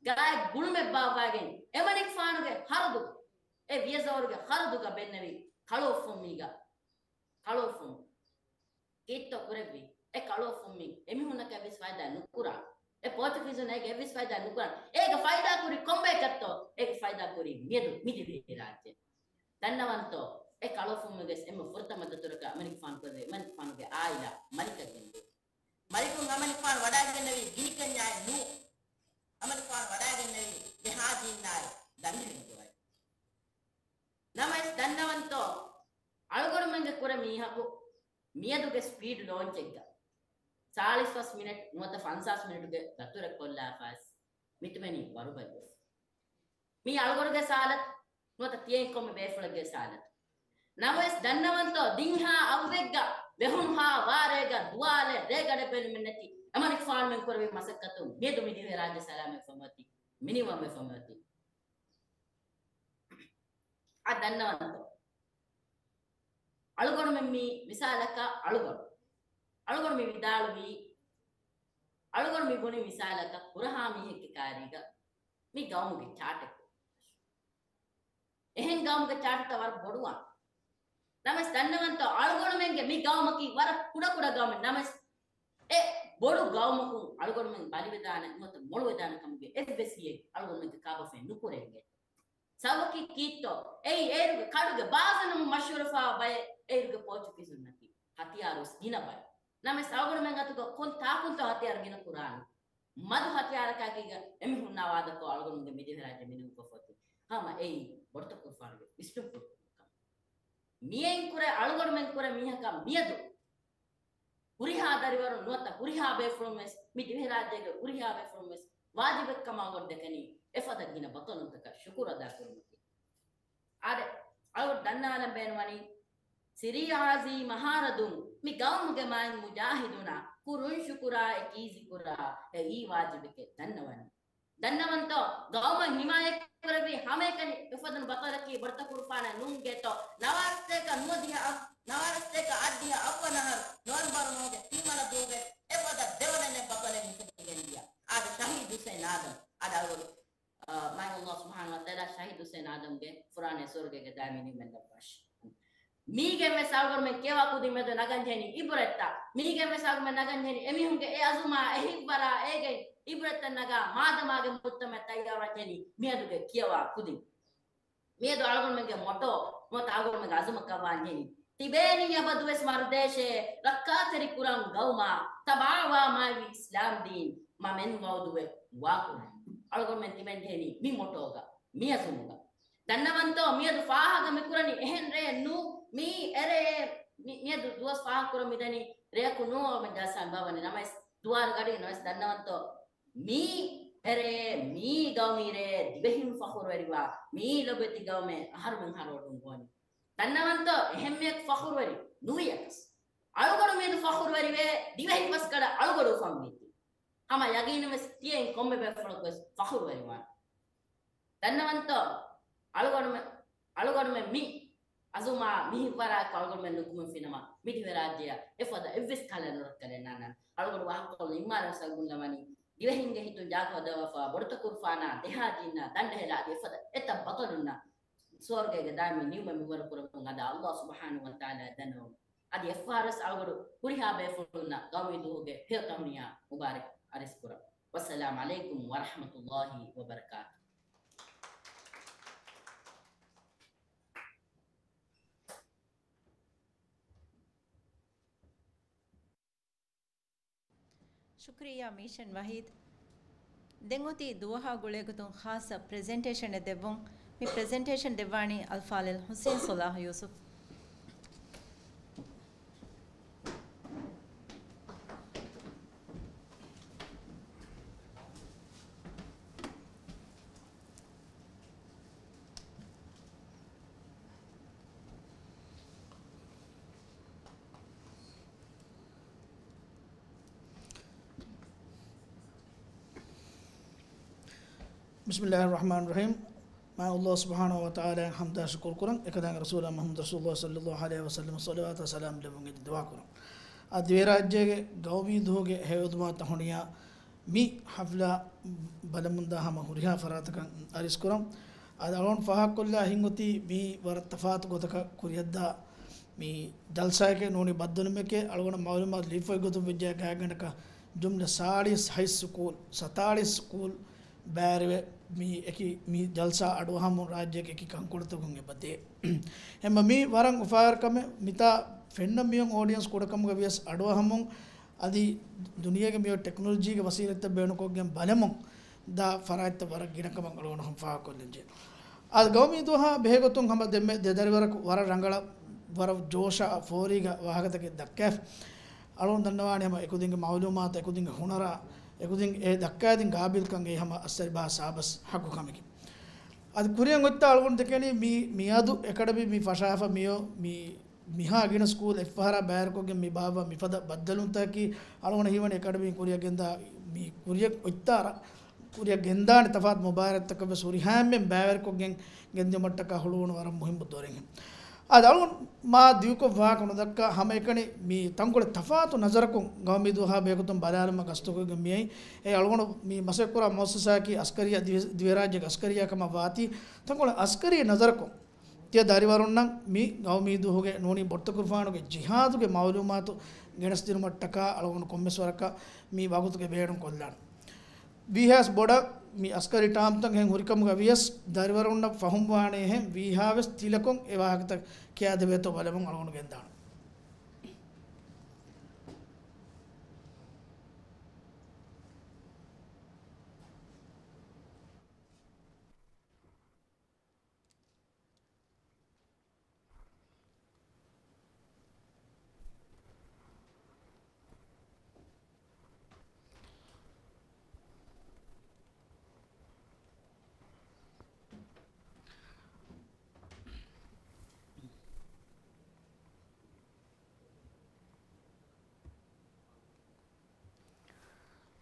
ގާތް ގުޅުމެއް ބާއްވާގެން އެމަނިކުފާނުގެ ހަރަދު، އެ ވިޔަޒަވަރުގެ ހަރަދުގަ ބެންނެވި ކަޅުއުފުންމީގަ، ކަޅުއުފުން ކީއްތޯ ކުރެއްވީ؟ އެ ކަޅުއުފުންމީ އެމީހުންނަކަށް ވެސް ފައިދާ ނުކުރާ. އެ ޕޯޗުގީޒުން އޭގެ އެއްވެސް ފައިދާ ނުކުރާ. އޭގެ ފައިދާ ކުރީ ކޮންބަޔަކަށްތޯ؟ އޭގެ ފައިދާ ކުރީ މިއަދު މި ދިވެހިރާއްޖެ. ދަންނަވަންތޯ، އެ ކަޅުއުފުންމުގެ އެންމެ ފުރަތަމަ ދަތުރަކަށް އެމަނިކުފާނު ކުރެއްވި އެމަނިކުފާނުގެ އާއިލާ މަނިކަށް ގެންދިޔަ. މަލިކުން އެމަނިކުފާނު ވަޑާގެންނެވީ ގިނިކަންޏާއެއް ނޫން. އެމަނިކުފާނު ވަޑާގެންނެވީ ދެ ހާޖީންނާއި ދަނޑިހެން ދުވަހެއް. ނަމަވެސް ދަންނަވަންތޯ، އަޅުގަނޑުމެންގެ ކުރެ މީހަކު މިއަދުގެ ސްޕީޑް ލޯންޗެއްގަ ސާޅީސް ފަސް މިނެޓް ނުވަތަ ފަންސާސް މިނެޓުގެ ދަތުރެއް ކޮށްލާފަސް މިތިބެނީ ވަރުބަލިވެފަ. މީ އަޅުގަޑުގެ ސާލަތު ނުވަތަ ތިޔައިން ކޮންމެ ބޭފުޅެއްގެ ސާލަތު. ނަމަވެސް ދަންނަވަންތޯ، ދިންހާ އައްވެއްގަ ވެހުނުހާ ވާރޭގަ ދުވާލެއް ރޭގަޑެއް ބޭނުމެއްނެތި އެމަނިކުފާނުމެން ކުރެވި މަސައްކަތުން މިއަދު މި ދިވެހިރާއްޖެ ސަލާމަތްވަމަތި، މިނިވަން ވެފަމަތި. އާ ދަންނަވަންތޯ. އަޅުގަނޑުމެން މީ މިސާލަކަށް އަޅުގަނޑު. އަޅުގަނޑު މި ވިދާޅުވީ، އަޅުގަނޑު މި ބުނި މިސާލަކަށް ހުރަހާ މީހެއްގެ ކާރީގަ މި ގައުމުގެ ޗާޓެއް. އެހެން ގައުމުގެ ޗާޓްތައް ވަރަށް ބޮޑުވާނެ. ނަމަވެސް ދަންނަވަންތޯ އަޅުގަނޑުމެންގެ މި ގައުމަކީ ވަރަށް ކުޑަކުޑަ ގައުމެއް. ނަމަވެސް އެ ބޮޑު ގައުމަކުން އަޅުގަނޑުމެން ބަލިވެދާނެ ނުވަތަ މޮޅުވެދާނެ ކަމުގެ އެއްވެސް ހިޔެއް އަޅުގަނޑުމެންގެ ކާބަފައިން ނުކުރެވޭ. ސަބަބަކީ ކީއްތޯ؟ އެއީ އޭރުގެ ކަޑުގެ ބާޒަނަމުން މަޝްހޫރުފާ ބައެއް އޭރުގެ ޕޯޗުގީޒުންނަކީ. ހަތިޔާރުވެސް ގިނަ ބައެއް. ނަމަވެސް އަޅުގަނޑުމެން އަތުގަ ކޮން ތާކުންތޯ ހަތިޔާރު ގިނަ ކުރާނީ؟ މަދު ހަތިޔާރަކާގީގަ އެމީހުންނާ ވާދަކޮށް އަޅުގަނޑުމެންގެ މި ދިވެހިރާއްޖެ މިނިވަންކޮށްފައޮތީ. ހަމަ އެއީ ބޮޑުތަކުރުފާނުގެ ވިސްނުން ކުރުމަކަށް. މިއެއިން ކުރެ އަޅުގަނޑުމެން ކުރެ މީހަކަށް މިއަދު ހުރިހާ ދަރިވަރުން ނުވަތަ ހުރިހާ ބޭފުޅުން ވެސް މި ދިވެހިރާއްޖޭގެ ހުރިހާ ބޭފުޅުން ވެސް ވާޖިބެއްކަމާ ގޮށް ދެކެނީ އެފަދަ ގިނަ ބަޠަލުންތަކަށް ޝުކުރު އަދާކުރުމަކީ. އާދެ، އަޅުގަނޑު ދަންނާލަން ބޭނުންވަނީ، ސިރީ އާޒީ މަހާރަދުން މި ގައުމުގެ މާތް މުޖާހިދުންނަށް ކުރުން ޝުކުރާ އެކީ ޒިކުރާ އެއީ ވާޖިބެކޭ ދަންނަވަނީ. ދަންނަވަންތޯ، ގައުމަށް ހިމާޔަތްކުރެއްވި ހަމައެކަނި އެފަދަ ބަޠަލަކީ ބޮޑުތަކުރުފާނެއް ނޫންގޭތޯ، ނަވާރަސްތޭކަ ނުވަދިހަ އަށް، ނަވާރަސްތޭކަ އަށްޑިހަ އަށްވަނަ އަހަރު ނޮވެމްބަރު މަހުގެ ތިންވަނަ ދުވަހުގެ އެފަދަ ދެވަނަ ބަޠަލެއް މިކަމަށް ގެންދިޔަ. އާދެ، ޝަހީދު ހުސެން އާދަމް. އާދެ، އަޅުގަނޑު މާތް ﷲ ސުބްޙާނަހޫ ވަތަޢާލާ ޝަހީދު ހުސެން އާދަމްގެ ފުރާނައި ސުވަރުގޭގެ ދާއިމީ ނިޢުމަތް ލައްވާށި. މީގެން ވެސް އަޅުގަނޑުމެން ކިޔަވާ ކުދިން މެދު ނަގަން ޖެހެނީ އިބުރަތްތައް. މީގެން ވެސް އަޅުގަނޑުމެން ނަގަން ޖެހެނީ އެމީހުންގެ އެ އަޒުމާ، އެ ހިތްވަރާ، އޭގެ އިބުރަތްތައް ނަގާ މާދަމާގެ މުޖްތަމަޢަށް ތައްޔާރުވާން ޖެހެނީ މިއަދުގެ ކިޔަވާ ކުދިން. މިއަދު އަޅުގަނޑުމެންގެ މޮޓޯ ނުވަތަ އަޅުގަނޑުމެންގެ އަޒުމަކަށް ވާންޖެހެނީ، ތިބޭނީ އަބަދުވެސް މަރުދޭށޭ ރައްކާތެރި ކުރަން ގައުމާ، ތަބާވާ މާތްވި އިސްލާމް ދީން މަމެން ވަޢުދުވެ ވާކުރަން. އަޅުގަނޑުމެން ތިބެންޖެހެނީ މި މޮޓޯގަ، މި އަޒުމުގަ. ދަންނަވަންތޯ، މިއަދު ފާހަގަ މިކުރަނީ އެހެން ރެއެއް ނޫ، މީ އެރެއޭ، މި، މިއަދު ދުވަސް ފާހަގަކުރަން މިދަނީ ރެޔަކު ނޫ އަޅުގަނޑު ޖަލްސާ ނިންމަވަނީ. ނަމަވެސް ދުވާލު ގަޑިގަ ނަމަވެސް ދަންނަވަންތޯ، މީ އެރެއޭ، މީ ގައުމީ ރެއޭ ދިވެހިން ފަޚުރުވެރިވާ، މީ ލޮބުވެތި ގައުމޭ އަހަރުމެން އަހަރު އޮޑުން ގޮވަނީ. ދަންނަވަންތޯ، އެހެންމެއަކު ފަޚުރުވެރި ނުވިޔަކަސް، އަޅުގަނޑު މިއަދު ފަޚުރުވެރިވޭ ދިވެހި ބަސްގަނޑަށް އަޅުގަނޑު އުފަންވީތީ. ހަމަ ޔަގީނުންވެސް ތިޔައިން ކޮންމެ ބޭފުޅަކުވެސް ފަޚުރުވެރިވާނެ. ދަންނަވަންތޯ، އަޅުގަނޑުމެ-، އަޅުގަނޑުމެން މި އަޒުމާ މި ހިތްވަރާއެކު އަޅުގަނޑުމެން ނުކުމެ ފިނަމަ، މި ދިވެހިރާއްޖެއަށް އެފަދަ އެއްވެސް ކަލަ ނުރައްކަލެއް ނާންނާނެ. އަޅުގަނޑު ވާހަކަކޮޅު ނިންމާލަން ސަބަބުން ލަވަނީ، ދިވެހިންގެ ހިތުން ޖާގަ ހަދާފަ ބޮޑުތަކުރުފާނާ ދެހާ ޖީންނާ ދަނޑަހެލާ އަދި އެފަދަ އެތައް ބަޠަލުންނަށް ސުވަރުގޭގެ ދާއިމީ ނިޢުމަތް މިންވަރު ކުރަމުން އަދާ ﷲ ސުބްޙާނަހޫ ވަތަޢާލާ ދަންނަވަމުން. އަދި އެއްފަހަރުވެސް އަޅުގަނޑު ހުރިހާ ބޭފުޅުންނަށް ގައުމީ ދުވަހުގެ ހެޔޮ ތަހުނިޔާ މުބާރަކް އަރިސްކުރަން. ވައްސަލާމް ޢަލައިކުމް ވަރަޙްމަތުﷲ ވަބަރަކާތުހު. ޝުކުރިއްޔާ މީޝަން ވަހީދު. ދެން އޮތީ ދުވަހާ ގުޅޭގޮތުން ޚާއްޞަ ޕްރެޒެންޓޭޝަނެއް ދެއްވުން. މި ޕްރެޒެންޓޭޝަން ދެއްވާނީ އަލްފާޟިލް ޙުސެން ޞަލާޙް ޔޫސުފް. بسم الله الرحمن الرحيم. މާތް ﷲ ސުބްޙާނަހޫ ވަތަޢާލާއަށް ޙަމްދާ ޝުކުރު ކުރަން، އެކަލާނގެ ރަސޫލާ މުޙައްމަދު ރަސޫލުﷲ ޞައްލަﷲ ޢަލައިހި ވަސައްލަމަށް ޞަލަވާތާ ސަލާމް ލެއްވުން އެދި ދުޢާ ކުރަން. އަދި ދިވެހިރާއްޖޭގެ ގައުމީ ދުވަހުގެ ހެޔޮއެދުމާ ތަހުނިޔާ މި ޙަފްލާ ބަލަމުންދާ ހަމަ ހުރިހާ ފަރާތަކަށް އަރިސްކުރަން. އަދި އަޅުގަނޑު ފާހަގަކޮށްލާ ހިނގޮތީ މީ ވަރަށް ތަފާތު ގޮތަކަށް ކުރިއަށްދާ މި ޖަލްސާއެކޭ ނޫނީ ބައްދަލުވުމެކޭ. އަޅުގަނޑަށް މަޢުލޫމާތު ލިބިފައި ގޮތުން ވެއްޖެ ގާތްގަނޑަކަށް ޖުމްލަ ސާޅީސް ހައި ސްކޫލް، ސަތާޅީސް ސްކޫލް ބައިވެރިވެ މި އެކި މި ޖަލްސާ އަޑުއަހަމުން ރާއްޖޭގެ އެކި ކަންކޮޅުތަކުން އެބަދޭ. އެހެންމަ މީ ވަރަށް އުފާވެރި ކަމެއް. މިތާ ފެންނަ މިއޮން އޯޑިއަންސް ކުޑަކަމުގަ ވިޔަސް އަޑުއަހަމުން އަދި ދުނިޔޭގެ މިއޮތް ޓެކްނޮލޮޖީގެ ވަސީލަތްތައް ބޭނުންކޮށްގެން ބަލަމުން ދާ ފަރާތްތައް ވަރަށް ގިނަކަމަށް އަޅުގަނޑު ހަމަ ފާހަގަކޮށްލަންޖެހޭ. އަދި ގައުމީ ދުވަހާ ބެހޭގޮތުން ހަމަ ދެންމެ ދެ ދަރިވަރަކު ވަރަށް ރަނގަޅަށް ވަރަށް ޖޯޝާ ފޯރީގަ ވާހަކަތަކެއް ދައްކާފަ. އަޅުގަނޑު ދަންނަވާނެ ހަމަ އެކުދިންގެ މަޢުލޫމާތު، އެކުދިންގެ ހުނަރާ، އެކުދިން އެ ދައްކާދިން ގާބިލްކަން އެއީ ހަމަ އަސްސަރިބަހާ ސާބަސް ހައްގު ކަމެކެވެ. އަދި ކުރިއަށް އޮތްތާ އަޅުގަނޑު ދެކެނީ މި، މިއަދު އެކަޑަމީ މި ފަށާފަ މިއޮ، މި، މިހާ ގިނަ ސްކޫލް އެއްފަހަރާ ބައިވެރިކޮށްގެން މި ބާއްވާ މިފަދަ ބައްދަލުވުންތަކަކީ އަޅުގަނޑަށް ހީވަނީ އެކަޑަމީ ކުރިއަށް ގެންދާ މި ކުރިއަށް އޮތްތާރަ ކުރިއަށް ގެންދާނެ ތަފާތު މުބާރާތްތަކަށް ވެސް ހުރިހާ އެންމެން ބައިވެރިކޮށްގެން ގެންދިއުމަށްޓަކާ ހުޅުވުނު ވަރަށް މުހިއްމު ދޮރެއް. އަދި އަޅުގަނޑު މާ ދިގުކޮށް ވާހަކަ ނުދައްކާ ހަމައެކަނި މި ތަންކޮޅެއް ތަފާތު ނަޒަރަކުން ގައުމީ ދުވަހާ ބެހޭގޮތުން ބަލާލުމަށް ގަސްތުކޮށްގެން މިއައީ. އެ އަޅުގަނޑު މި މަސައްކަތްކުރާ މުއައްސަސާއަކީ އަސްކަރިއްޔާ ދިވެ-، ދިވެހިރާއްޖޭގެ އަސްކަރިއްޔާ ކަމަށް ވާތީ، ތަންކޮޅެއް އަސްކަރީ ނަޒަރަކުން ތިޔަ ދަރިވަރުންނަށް މި ގައުމީ ދުވަހުގެ ނޫނީ ބޮޑުތަކުރުފާނުގެ ޖިހާދުގެ މައުލޫމާތު ގެނެސްދިނުމަށްޓަކާ އަޅުގަނޑު ކޮންމެސް ވަރަކަށް މި ވަގުތުގެ ބޭނުން ކޮށްލާނެ. ވީހާވެސް ބޮޑަށް މި އަސްކަރީ ޓާމްތައް ހެން ހުރިކަމުގަ ވިޔަސް، ދަރިވަރުންނަށް ފަހުމްވާނޭހެން ވީހާވެސް ތިލަކޮށް އެ ވާހަކަތައް ކިޔާދެވޭތޯ ބަލަމުން އަޅުގަނޑު ގެންދާނަން.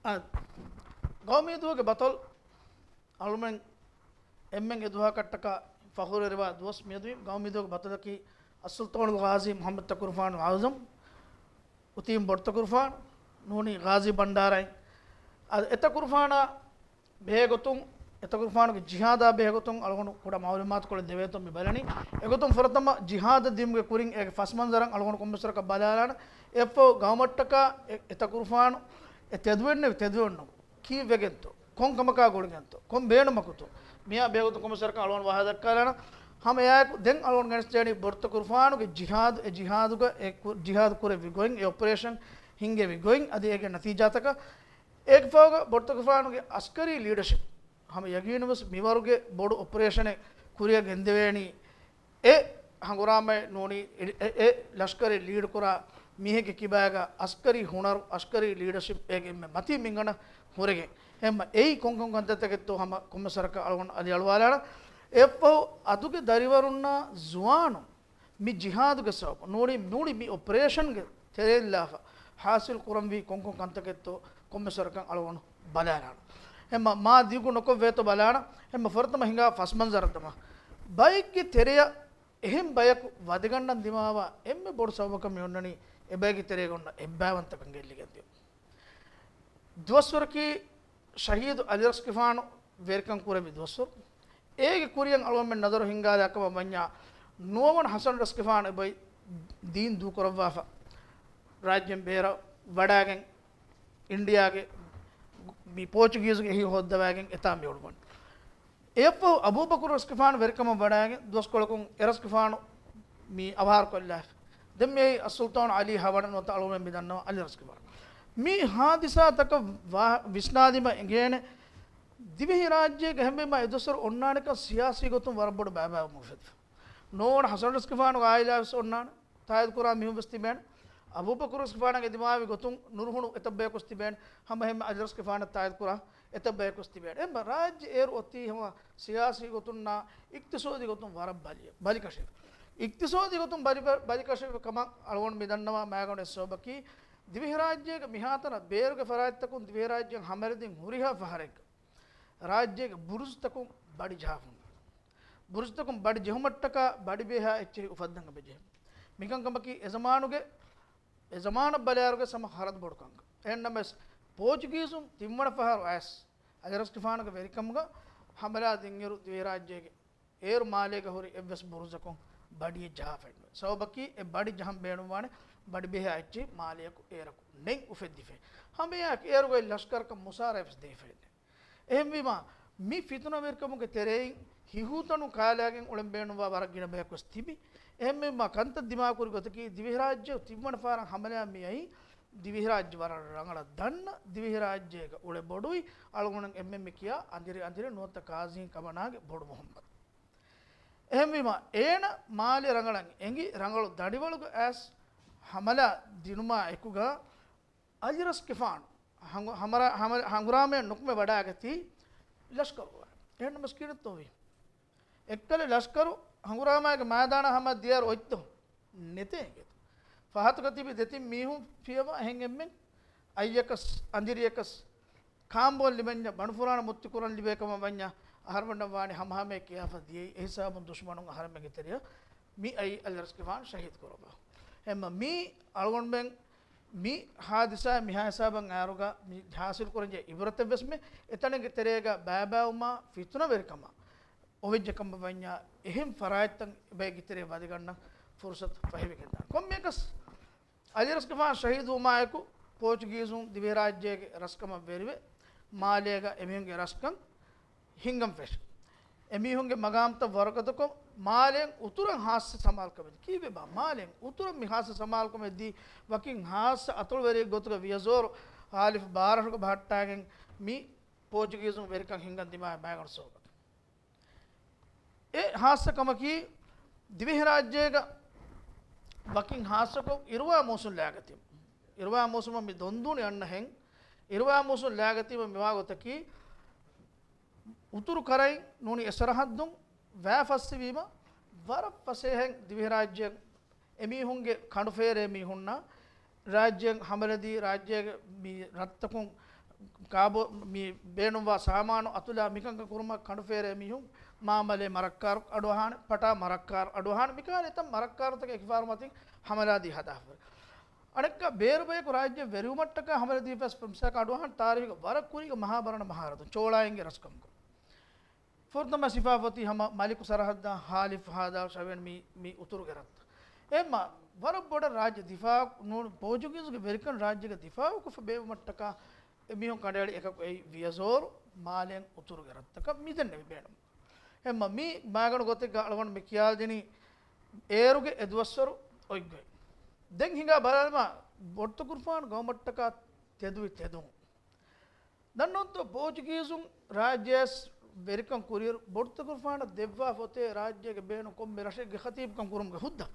އަ، ގައުމީ ދުވަހުގެ ބަތަލު އަޅުމެން އެންމެން އެދުވަހަކަށްޓަކާ ފަޚުރުވެރިވާ ދުވަސް މިއަދު. ގައުމީ ދުވަހުގެ ބަތަލަކީ އައްސުލްޠާނުލް ޣާޒީ މުޙައްމަދު ތަކުރުފާނު އަޢުޒަމް، އުތީމް ބޮޑުތަކުރުފާނު، ނޫނީ ޣާޒީ ބަންޑާރައިން. އަދި އެތަކުރުފާނާ ބެހޭގޮތުން، އެތަކުރުފާނުގެ ޖިހާދާ ބެހޭގޮތުން އަޅުގަނޑު ކުޑަ މަޢުލޫމާތުކޮޅެއް ދެވޭތޯ މި ބަލަނީ. އެގޮތުން ފުރަތަމަ ޖިހާދަށް ދިއުމުގެ ކުރިން އޭގެ ފަސްމަންޒަރަށް އަޅުގަނޑު ކޮންމެސްވަރަކަށް ބަލާލާނަން. އެއަށްފަހު ގައުމަށްޓަކާ އެ، އެތަކުރުފާނު އެ ތެދުވެންނެވި ތެދުވެންނު ކީއްވެގެންތޯ؟ ކޮން ކަމަކާ ގުޅިގެންތޯ؟ ކޮން ބޭނުމަކުތޯ؟ މިއާ ބެހޭގޮތުން ކޮންމެސްވަރަކަށް އަޅުގަނޑު ވާހަކަ ދައްކާލާނަން. ހަމަ އެއާއެކު ދެން އަޅުގަނޑު ގެނެސްދޭނީ ބޮޑުތަކުރުފާނުގެ ޖިހާދު، އެ ޖިހާދުގަ އެ ކު-، ޖިހާދު ކުރެއްވި ގޮތް، އެ އޮޕަރޭޝަން ހިންގެވި ގޮތް އަދި އޭގެ ނަތީޖާތަކަށް. އޭގެ ފަހުގަ ބޮޑުތަކުރުފާނުގެ އަސްކަރީ ލީޑަޝިޕް ހަމަ ޔަގީނުންވެސް މިވަރުގެ ބޮޑު އޮޕަރޭޝަނެއް ކުރިއަށް ގެންދެވޭނީ އެ ހަނގުރާމައެއް ނޫނީ، އެ، އެ، އެ ލަޝްކަރެއް ލީޑް ކުރާ މީހެއްގެ ކިބާގަ އަސްކަރީ ހުނަރު، އަސްކަރީ ލީޑަޝިޕް އޭގެ އެންމެ މަތީ މިންގަނޑަށް ހުރެގެން. އެހެންމަ އެއީ ކޮންކޮން ކަންތައްތަކެއްތޯ ހަމަ ކޮންމެސްވަރަކަށް އަޅުގަނޑު އަލިއަޅުވާލާނަން. އެއަށްފަހު އަދުގެ ދަރިވަރުންނާ ޒުވާނުން މި ޖިހާދުގެ ސަބަބުން ނޫނީ، ނޫނީ މި އޮޕަރޭޝަންގެ ތެރެއިން ލާފަ ހާސިލް ކުރަންވީ ކޮންކޮން ކަންތަކެއްތޯ ކޮންމެސްވަރަކަށް އަޅުގަނޑު ބަލާލާނަން. އެހެންމަ މާ ދިގު ނުކޮށްވޭތޯ ބަލާނަން. އެހެންމަ ފުރަތަމަ ހިނގާ ފަސްމަންޒަރަށް ދަމާ ބައެއްގެ ތެރެއަށް އެހެން ބަޔަކު ވަދެގަންނަން ދިމާވާ އެންމެ ބޮޑު ސަބަބަކަށް މި އޮންނަނީ އެބައިގެ ތެރޭގަ އޮންނަ އެއްބައިވަންތަކަން ގެއްލިގެން ދިޔުން. ދުވަސްވަރަކީ ޝަހީދު އަލިރަސްގެފާނު ވެރިކަން ކުރެއްވި ދުވަސްވަރު. އޭގެ ކުރިއަށް އަޅުގަނޑުމެން ނަޒަރު ހިންގާލާ ކަމަށް ވަންޏާ، ނުވަވަނަ ޙަސަން ރަސްގެފާނު އެބައި ދީން ދޫކުރައްވާފަ، ރާއްޖޭން ބޭރަށް ވަޑާގެން، އިންޑިއާގެ މި ޕޯޗުގީޒުގެ އެހީ ހޯއްދަވާގެން އެތާ މި އުޅުމުން. އެއަށްފަހު އަބޫބަކުރު ރަސްގެފާނު ވެރިކަމަށް ވަޑާގެން ދުވަސްކޮޅަކުން އެރަސްގެފާނު މި އަވަހާރަކޮށްލާފަ. ދެން މިއީ އައްސުލްޠާނު ޢަލީ ހަވަނަ ނުވަތަ އަޅުގަނޑުމެން މި ދަންނަވާ އަލި ރަސްގެފާނު. މި ހާދިސާތަކަށް ވާ-، ވިސްނާލީމަ އެނގޭނެ، ދިވެހި ރާއްޖޭގަ އެހެންވީމަ އެދުވަސްވަރު އޮންނާނެކަން ސިޔާސީ ގޮތުން ވަރަށް ބޮޑު ބައިބައިވުމެއް އުފެދިފަ. ނޯން ޙަސަން ރަސްގެފާނުގެ ޢާއިލާވެސް އޮންނާނެ. ތާއީދުކުރާ މީހުން ވެސް ތިބޭނެ. އަބޫބަކުރު ރަސްގެފާނަށް އެދިމާވި ގޮތުން ނުރުހުނު އެތައް ބަޔަކު ވެސް ތިބޭނެ. ހަމަ އެހެންމެ އަލި ރަސްގެފާނަށް ތާއީދުކުރާ އެތައް ބަޔަކު ވެސް ތިބޭނެ. އެހެންމަ ރާއްޖެ އޭރު އޮތީ ހަމަ ސިޔާސީ ގޮތުންނާ އިޤްތިޞާދީ ގޮތުން ވަރަށް ބަލި-، ބަލިކަށިފަ. އިޤްތިޞާދީ ގޮތުން ބަލި-، ބަލިކަށިފަ ކަމަށް އަޅުގަނޑު މި ދަންނަވާ މައިގަނޑު އެއް ސަބަބަކީ، ދިވެހިރާއްޖޭގެ މިހާތަނަށް ބޭރުގެ ފަރާތްތަކުން ދިވެހިރާއްޖެއިން ހަމައެޅިދިން ހުރިހާ ފަހަރެއްގަ ރާއްޖޭގެ ބުރުޒުތަކުން ބަޑި ޖަހާފަ ހުންނާނެ. ބުރުޒުތަކުން ބަޑި ޖެހުމަށްޓަކާ ބަޑިބެހޭ އެއްޗެހި އުފައްދަން އެބަޖެހޭ. މިކަންކަމަކީ އެޒަމާނުގެ، އެޒަމާނަށް ބަލާއިރުގެ ހަމަ ހަރަދު ބޮޑު ކަންކަން. އެހެންނަމަވެސް، ޕޯޗުގީޒުން ތިންވަނަ ފަހަރު އައިސް އަލިރަސްގެފާނުގެ ވެރިކަމުގަ ހަމަލާ ދިންއިރު ދިވެހިރާއްޖޭގެ އޭރު މާލޭގަ ހުރި އެއްވެސް ބުރުޒަކުން ބަޑިއެއް ޖަހާފައެއްނުވޭ. ސަބަބަކީ އެ ބަޑި ޖަހަން ބޭނުންވާނެ ބަޑިބެހޭ އެއްޗެއް މާލެއަކު އޭރަކު ނެތް އުފެއްދިފައި. ހަމައެއާއެކު އޭރުގައި ލަޝްކަރަކަށް މުސާރަ އެއްވެސް ދޭފައެއްނެތް. އެހެންވީމާ، މި ފިތުނަވެރިކަމުގެ ތެރެއިން ހިހޫތަނު ކާލާގެން އުޅެން ބޭނުންވާ ވަރަށް ގިނަ ބަޔަކު ވެސް ތިބި. އެހެންވީމާ، ކަންތައް ދިމާކުރި ގޮތަކީ، ދިވެހިރާއްޖެ ތިންވަނަ ފަހަރަށް ހަމަލާ މިއައީ، ދިވެހިރާއްޖެ ވަރަށް ރަނގަޅަށް ދަންނަ، ދިވެހިރާއްޖޭގަ އުޅެ ބޮޑުވި، އަޅުގަނޑު އެންމެން މި ކިޔާ އަނދިރި އަނދިރި ނުވަތަ ޤާޒީން ކަމަނާގެ ބޮޑު މުޙައްމަދު. އެހެންވީމާ، އޭނަ މާލެ ރަނގަޅަށް އެނގި، ރަނގަޅު ދަނޑިވަޅުގަ އައިސް ހަމަލާ ދިނުމާ އެކުގަ، އަލިރަސްގެފާނު ހަނގު-، ހަމަރާ-، ހަމަ-، ހަނގުރާމައެއް ނުކުމެ ވަޑާގަތީ ލަޝްކަރު ވަރަށް. އެހެންނަމަސް ކިހިނެއްތޯ ވީ؟ އެއްކަލެ ލަޝްކަރު ހަނގުރާމައިގެ މައިދާނަށް ހަމަ ދިޔައިރު އޮތްތޯ؟ ނެތޭ އިނގޭތޯ. ފަހަތުގަ ތިބި ދެތިން މީހުން ފިޔަވާ އެހެން އެންމެން އައްޔަކަސް، އަނދިރިޔަކަސް، ކާނބޯން ލިބެންޏާ ބަނޑުފުރާނަ މުއްތި ކުރަން ލިބޭ ކަމަށް ވަންޏާ، އަހަރުމެންނަށް ވާނީ ހަމަހަމަޔަށް ކިޔާފަ ދިޔައީ. އެހިސާބުން ދުޝްމަނުން އަހަރެމެންގެ ތެރެއަށް މި އައީ އަލިރަސްގެފާނު ޝަހީދު ކުރައްވާ. އެމަ މީ އަޅުގަނޑުމެން މި ހާދިސާ މިހާ ހިސާބަށް އައިރުގަ މި ހާސިލް ކުރަންޖެ އިބްރަތެއް ވެސް މެ އެތަނެއްގެ ތެރޭގަ ބައިބައިވުމާ ފިތުނަވެރިކަމާ އޮވެއްޖެ ކަމަށް ވަންޏާ އެހެން ފަރާތްތައް ބައެއްގެ ތެރޭ ވަދެގަންނަ ފުރުސަތު ފަހިވެގެންދާނެ. ކޮންމެއަކަސް އަލިރަސްގެފާން ޝަހީދުވުމާއެކު ޕޯޗުގީޒުން ދިވެހިރާއްޖޭގެ ރަސްކަމަށް ވެރިވެ، މާލޭގަ އެމީހުންގެ ރަސްކަން ހިންގަން ފެށި. އެމީހުންގެ މަގާމްތައް ވަރުގަދަކޮށް، މާލޭން އުތުރަށް ހާއްސަ ސަމާލުކަމެއް ކީއްވެބާ؟ މާލޭން އުތުރަށް މި ހާއްސަ ސަމާލުކަމެއް ދީ، ވަކިން ހާއްސަ އަތޮޅުވެރިއެއް ގޮތުގަ ވިޔަޒޯރު ހާލިފް ބާރަށުގަ ބަހައްޓާގެން މި ޕޯޗުގީޒުން ވެރިކަން ހިންގަން ދިމާވި ބައިގަނޑު ސަބަބަކީ. އެ ހާއްސަ ކަމަކީ، ދިވެހިރާއްޖޭގަ ވަކިން ހާއްސަކޮށް އިރުވާ މޫސުން ލާގަތީމަ. އިރުވާ މޫސުމަށް މި ދޮންދޫނި އަންނަހެން، އިރުވާ މޫސުން ލާގަތީމަ މިވާ ގޮތަކީ، އުތުރު ކަރައިން ނޫނީ އެ ސަރަހައްދުން ވައި ފައްސިވީމަ، ވަރަށް ފަސޭހައިން ދިވެހިރާއްޖެ އެމީހުންގެ ކަނޑުފޭރޭ މީހުންނަށް ރާއްޖޭން ހަމަލަދީ، ރާއްޖޭގެ މި ރަށްތަކުން ކާބޯ މި ބޭނުންވާ ސާމާނު އަތުލާ މިކަންކަން ކުރުމަށް ކަނޑުފޭރޭ މީހުން މާމަލޭ މަރައްކާރު އަޑުއަހާނެ، ޕަޓާ މަރައްކާރު އަޑުއަހާނެ، މިކަހަލަ އެތައް މަރައްކާރުތަކެއް އެކިފާރު މަތިން ހަމަލާދީ ހަދާފަ. އަނެއްކާ ބޭރު ބަޔަކު ރާއްޖެ ވެރިވުމަށްޓަކާ ހަމަލަދީފަސް ފެމްސާކަށް އަޑުއަހާނެ ތާރީހުގެ ވަރަށް ކުރީގެ މަހާބަރަނަ މަހާރަދުން ޗޯޅާއިންގެ ރަސްކަމުގަ. ފުރަތަމަ ސިފާ ފޮތީ ހަމަ މަލިކު ސަރަހައްދާ ހާލިފް ހާދާ ޝަވޭން މި، މި އުތުރުގެ ރަށްތައް. އެމަ ވަރަށް ބޮޑަށް ރާއްޖެ ދިފާ ނޫން، ޕޯޗުގީޒުގެ ވެރިކަން ރާއްޖޭގެ ދިފާއުކޮށްފަ ބޭއްވުމަށްޓަކާ އެމީހުން ކަނޑައެޅި އެކަކު އެއީ ވިޔަޒޯރު މާލޭން އުތުރުގެ ރަށްތަކަށް މިދެންނެވި ބޭނުމަށް. އެމަ މި މާގަނޑު ގޮތެއްގަ އަޅުގަނޑު މި ކިޔާދިނީ އޭރުގެ އެދުވަސްވަރު އޮތްގޮތް. ދެން ހިނގާ ބަލާލަމާ ބޮޑުތަކުރުފާނު ގައުމަށްޓަކާ ތެދުވި ތެދުން. ދަންނަވަންތޯ ޕޯޗުގީޒުން ރާއްޖެއަސް ވެރިކަން ކުރިއިރު ބޮޑުތަކުރުފާނަށް ދެއްވާ ފޮތޭ ރާއްޖޭގެ ބޭނުން ކޮންމެ ރަށެއްގެ ޚަތީބުކަން ކުރުމުގެ ހުއްދަ.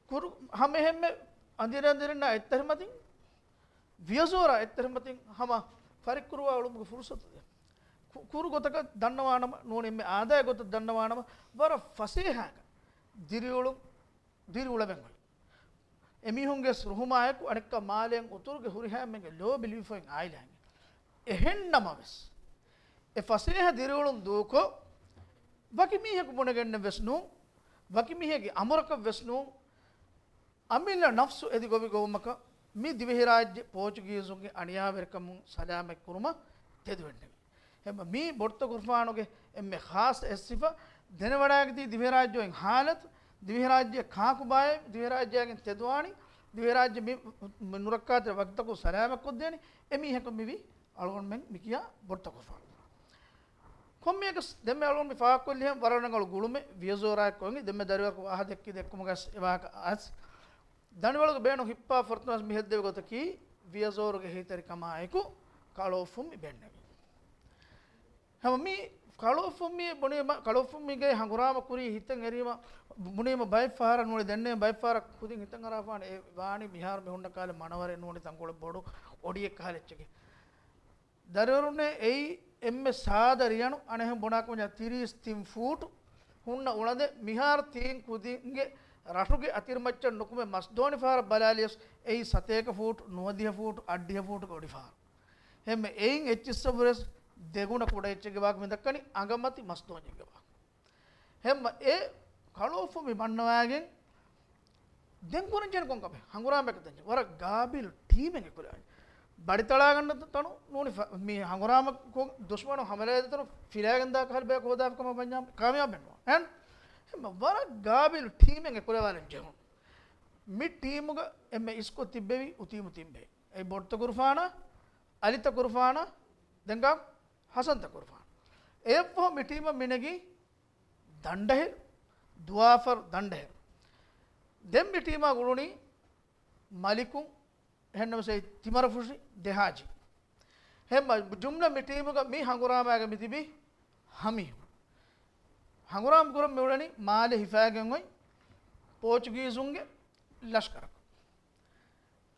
ކުރު ހަމައެހެންމެ އަނދިރި އަނދިރިންނާ އެއްތަރިމަތިން، ވިޔަޒޯރާ އެއްތަރިމަތިން ހަމަ ފަރިއްކުރުވާ އުޅުމުގެ ފުރުސަތު ދޭ. ކު-، ކުރު ގޮތަކަށް ދަންނަވާނަމަ، ނޫނީ އެންމެ އާދައިގެ ގޮތަށް ދަންނަވާނަމަ، ވަރަށް ފަސޭހައިގަ ދިރިއުޅުން ދިރިއުޅެމެން އޮތް. އެމީހުންގެ ރުހުމާއެކު އަނެއްކާ މާލޭން އުތުރުގެ ހުރިހާ އެންމެންގެ ލޯބި ލިބިފައި އާއިލާއިން. އެހެންނަމަވެސް، އެ ފަސޭހަ ދިރިއުޅުން ދޫކޮށް، ވަކި މީހަކު ބުނެގެންނެއް ވެސް ނޫން، ވަކި މީހެއްގެ އަމުރަކަށް ވެސް ނޫން، އަމިއްލަ ނަފްސު އެދި ގޮވި ގޮވުމަކަށް މި ދިވެހިރާއްޖެ ޕޯޗުގީޒުންގެ އަނިޔާވެރިކަމުން ސަލާމަތްކުރުމަށް ތެދުވެންނެވި. އެމަ މީ ބޮޑުތަކުރުފާނުގެ އެންމެ ޚާއްޞަ އެއްސިފަ ދެނެވަޑައިގަތީ ދިވެހިރާއްޖެ އޮތް ހާލަތު، ދިވެހިރާއްޖެ ކާކުބާއޭ، ދިވެހިރާއްޖޭގެން ތެދުވާނީ، ދިވެހިރާއްޖެ މި، މި ނުރައްކާތެރި ވަގުތަކުން ސަލާމަތްކޮށްދޭނީ އެމީހަކަށް މިވީ އަޅުގަނޑުމެން މިކިޔާ ބޮޑުތަކުރުފާނު. ކޮންމެއަކަސް ދެންމެ އަޅުގަނޑު މި ފާހަގަކޮށްލިހެން ވަރަށް ރަނގަޅު ގުޅުމެއް ވިޔަޒޯރާއެއް ކޮންގެ ދެންމެ ދަރިވަރަކު ވާހަ ދެއްކި ދެއްކުމުގަސް އެވާހަކަ އަސް ދަނޑިވަޅުގެ ބޭނުން ހިއްޕާ ފުރަތަމަސް މިހެއްދެވި ގޮތަކީ ވިޔަޒޯރުގެ ހިތަރިކަމާއެކު ކަޅޯފުން މި ބެންނެވި. ހަމަ މި ކަޅޯފުން މި ބުނީމަ، ކަޅޯފުން މިގެ ހަނގުރާމަ ކުރީ ހިތަށް އެރީމަ، ބުނީމަ ބައެއް ފަހަރަށް ނޫނީ ދެންނެވި ބައެއް ފަހަރަށް ކުދިން ހިތަށް އަރާފާނެ އެ ވާނީ މިހާރު މި ހުންނަ ކާލެ މަނަވަރެއް ނޫނީ ތަންކޮޅެއް ބޮޑު އޮޑިއެއް ކަހަލަ އެއްޗެކޭ. ދަރިވަރުންނޭ އެއީ އެންމެ ސާދަ ރިޔަނު އަނެއްހެން ބުނާކަމަށް ތިރީސް ތިން ފޫޓު ހުންނަ އުޅަނދެއް މިހާރު ތީން ކުދިންގެ ރަށުގެ އަތިރިމައްޗަށް ނުކުމެ މަސްދޯނި ފަހަރަށް ބަލާލިޔަސް އެއީ ސަތޭކަ ފޫޓު، ނުވަދިހަ ފޫޓު، އަށްޑިހަ ފޫޓުގެ އޮޑި ފަހަރު. އެންމެ އެއިން އެއްޗިއްސަށްވުރެސް ދެގުނަ ކުޑަ އެއްޗެއްގެ ވާހަކަ މި ދައްކަނީ އަނގަމަތި މަސްދޯންޏެއްގެ ވާހަކަ. ހެންމަ އެ ކަޅޯފުން މި ބަންނަވާގެން ދެން ކުރަންޖެހޭނެ ކޮން ކަމެއް؟ ހަނގުރާމައަކަށް ދަންޏެ. ވަރަށް ގާބިލް ޓީމެއް އެކުލާނެ. ބަޑިތަޅާގަންނަ ތަނު ނޫނި ފަ-، މި ހަނގުރާމަ ކޮ-، ދުޝްމަނު ހަމަލާދޭ ތަނު ފިލާގެންދާ ކަހަލަ ބަޔަކު ހޯދާފި ކަމަށް ވަންޏާ ކާމިޔާބެއް ނުވާ. އެން؟ ހެންމަ ވަރަށް ގާބިލް ޓީމެއް އެކުލަވާލަން ޖެހުނު. މި ޓީމުގަ އެންމެ އިސްކޮށް ތިއްބެވި އުތީމު ތިން ބޭ. އެ ބޮޑުތަކުރުފާނާ، އަލިތަކުރުފާނާ، ދެން ގާ ހަސަންތަކުރުފާނާ. އެއަށްފަހު މި ޓީމަށް މިނެގީ ދަނޑަހެރު، ދުވާފަރު ދަނޑަހެރު. ދެން މި ޓީމާ ގުޅުނީ މަލިކު، އެހެންނަމަސް ތިމަރަފުށި ދެހާޖި. ހެންމަ ޖުމްލަ މި ޓީމުގަ މި ހަނގުރާމާގަ މި ތިބި ހަމީހު. ހަނގުރާމަ ކުރަން މިއުޅެނީ މާލެ ހިފާގެން އޮތް ޕޯޗުގީޒުންގެ ލަޝްކަރަކު.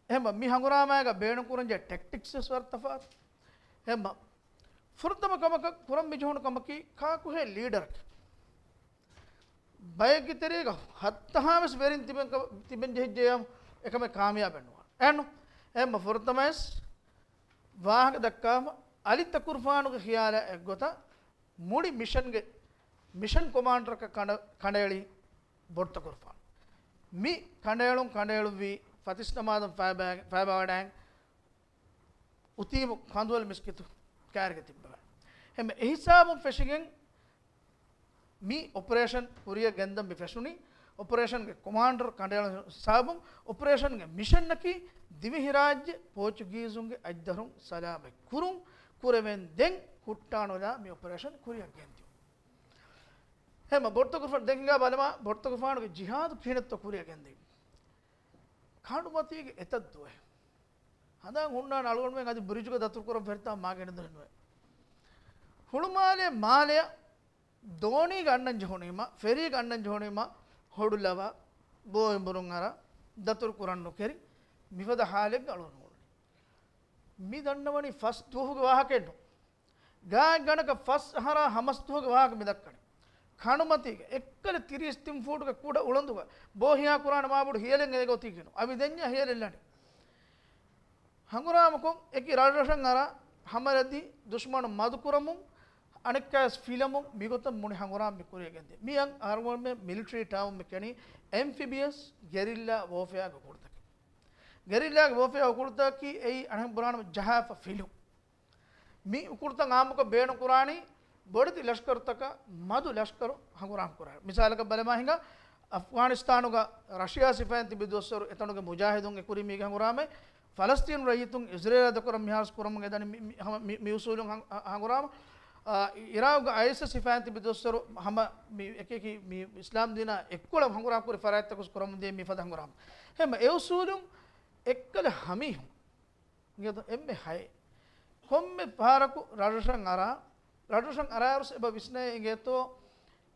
އެހެންމަ މި ހަނގުރާމާގަ ބޭނުންކުރަންޖެހޭ ޓެކްޓިކްސް ވެސް ވަރަށް ތަފާތު. އެހެންމަ ފުރަތަމަ ކަމަކަށް ކުރަން މިޖެހުނު ކަމަކީ ކާކުހޭ ލީޑަރަކީ. ބައެއްގެ ތެރޭގަ ހައްތަހާވެސް ވެރިން ތިބެން ކަ-، ތިބެން ޖެހިއްޖެޔާ އެކަމެއް ކާމިޔާބެއް ނުވާނެ. އެހެންނު، އެހެންމަ ފުރަތަމަވެސް ވާހަކަ ދައްކާފަ އަލި ތަކުރުފާނުގެ ޚިޔާލާ އެއްގޮތަށް މުޅި މިޝަންގެ މިޝަން ކޮމާންޑަރަކަށް ކަނޑަ-، ކަނޑައެޅީ ބޮޑުތަކުރުފާނު. މި ކަނޑައެޅުން ކަނޑައެޅުއްވީ ފަތިސް ނަމާދަށް ފައިބާ-، ފައިބާވަޑައިގެން އުތީމު ކަނދުވަލި މިސްކިތު ކާރިގަ ތިއްބަވަ. އެހެން އެހިސާބުން ފެށިގެން މި އޮޕަރޭޝަން ކުރިއަށް ގެންދަން މި ފެށުނީ، އޮޕަރޭޝަންގެ ކޮމާންޑަރ ކަނޑައެޅުނު ހިސާބުން، އޮޕަރޭޝަންގެ މިޝަންއަކީ ދިވެހިރާއްޖެ ޕޯޗުގީޒުންގެ އަތްދަށުން ސަލާމަތް ކުރުން. ކުރެވެން ދެން ހުއްޓާނުލާ މި އޮޕަރޭޝަން ކުރިއަށް ގެންދިއުން. ހެމަ ބޮޑުތަކުރުފާނު ދެން ހިނގާ ބަލަމާ، ބޮޑުތަކުރުފާނުގެ ޖިހާދު ކިހިނެއްތޯ ކުރިއަށް ގެންދިއުން. ކަނޑުމަތީގެ އެތައް ދުވަހެއް ހަނދާން ހުންނާނެ އަޅުގަނޑުމެން އަދި ބްރިޖުގަ ދަތުރުކުރަން ފެށިތާ މާގިނަ ދުވަހެއް ނުވޭ. ހުޅުމާލެ މާލެއަށް ދޯނީގަ އަންނަން ޖެހުނީމަ، ފެރީގަ އަންނަން ޖެހުނީމަ، ހޮޑުލަވާ، ބޯއިނބުރުން އަރާ، ދަތުރު ކުރަން ނުކެރި، މިފަދަ ހާލެއްގަ އަޅުގަނޑު ހުޅުނީ. މި ދަންނަވަނީ ފަސް ދުވަހުގެ ވާހަކައެއް ނޫން. ގާތްގަނޑަކަށް ފަސް އަހަރާ ހަމަސް ދުވަހުގެ ވާހަކަ މި ދައްކަނީ. ކަނޑުމަތީގަ އެއްކަލަ ތިރީސް ތިން ފޫޓުގެ ކުޑަ އުޅަނދުގަ ބޯ ހިޔާ ކުރާނެ މާބޮޑު ހިޔަލެއް އެގޮތީގަން. އަވި ދެންޏާ ހިޔަލެއް ލަނޑި. ހަނގުރާމަކޮށް އެކި ރަށްރަށަށް އަރާ ހަމަލަދީ ދުޝްމަނު މަދުކުރަމުން، އަނެއްކާވެސް ފިލަމުން މިގޮތަށް މުޅި ހަނގުރާމަ މި ކުރިއަށް ގެންދޭ. މި އަން އަހަރުމެން މިލިޓަރީ ޓާމުން މި ކެނީ އެމްފިބިއަސް ގެރިއްލާ ވޯފެއާގެ ކުޅުތަކެއް. ގެރިއްލާގެ ވޯފެއާ ކުޅުތަކަކީ އެއީ އަނެއް ބުރާނަމަ ޖަހާފަ ފިލުން. މި ކުޅުތައް އާއްމުކޮށް ބޭނުން ކުރާނީ ބޮޑެތި ލަޝްކަރުތަކަށް މަދު ލަޝްކަރު ހަނގުރާމަ ކުރާނެ. މިސާލަކަށް ބަލަމާ ހިނގާ، އަފްޣާނިސްތާނުގަ ރަޝިޔާ ސިފައިން ތިބި ދުވަސްވަރު އެތަނުގެ މުޖާހިދުން އެކުރީ މީގެ ހަނގުރާމައެއް. ފަލަސްތީނު ރައްޔިތުން އިޒްރޭލާ ދެކޮޅަށް މިހާރު ކުރަމުން އެދަނީ މި، މި، ހަމަ މި، މި އުސޫލުން ހަން، ހަ، ހަނގުރާމަ. އާ، އި، އިރާގުގަ އައިއެސްއި ސިފައިން ތިބި ދުވަސްވަރު ހަމަ މި އެކި އެކި މި އިސްލާމް ދީނާ އެއްކޮޅަށް ހަނގުރާމަ ކުރި ފަރާތްތަކުސް ކުރަމުން ދިޔަ މި ފަދަ ހަނގުރާމަ. ހެމަ އެ އުސޫލުން އެއްކަލަ ހަމީހުން އިނގޭތޯ އެންމެ ހައެއް. ކޮންމެ ފަހަރަކު ރަށްރަށަށް އަރާ، ރަށްރަށަށް އަރާއިރުސް އެބަ ވިސްނައޭ އިނގޭތޯ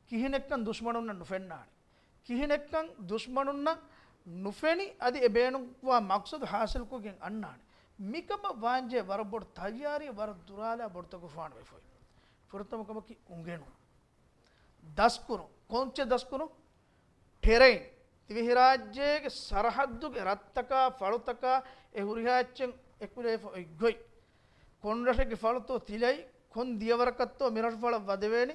ކިހިނެއްކަން ދުޝްމަނުންނަށް ނުފެންނާނެ. ކިހިނެއްކަން ދުޝްމަނުންނަށް ނުފެނި އަދި އެ ބޭނުންވާ މަޤްޞަދު ޙާޞިލްކޮށްގެން އަންނާނެ. މިކަމަށް ވާންޖެހޭ ވަރަށް ބޮޑު ތައްޔާރީ ވަރަށް ދުރާލާ ބޮޑުތަކުރުފާނު ވެފައި. ފުރަތަމަ ކަމަކީ އުނގެނުން. ދަސްކުރުން. ކޮންޗެއް ދަސްކުރުން؟ ޓެރެއިން، ދިވެހިރާއްޖޭގެ ސަރަހައްދުގެ ރަށްތަކާ، ފަޅުތަކާ، އެ ހުރިހާ އެއްޗެއް އެކުލެވިފަ އޮތް ގޮތް. ކޮން ރަށެއްގެ ފަޅުތޯ ތިލައި، ކޮން ދިޔަވަރަކަށްތޯ މި ރަށު ފަޅަށް ވަދެވޭނީ،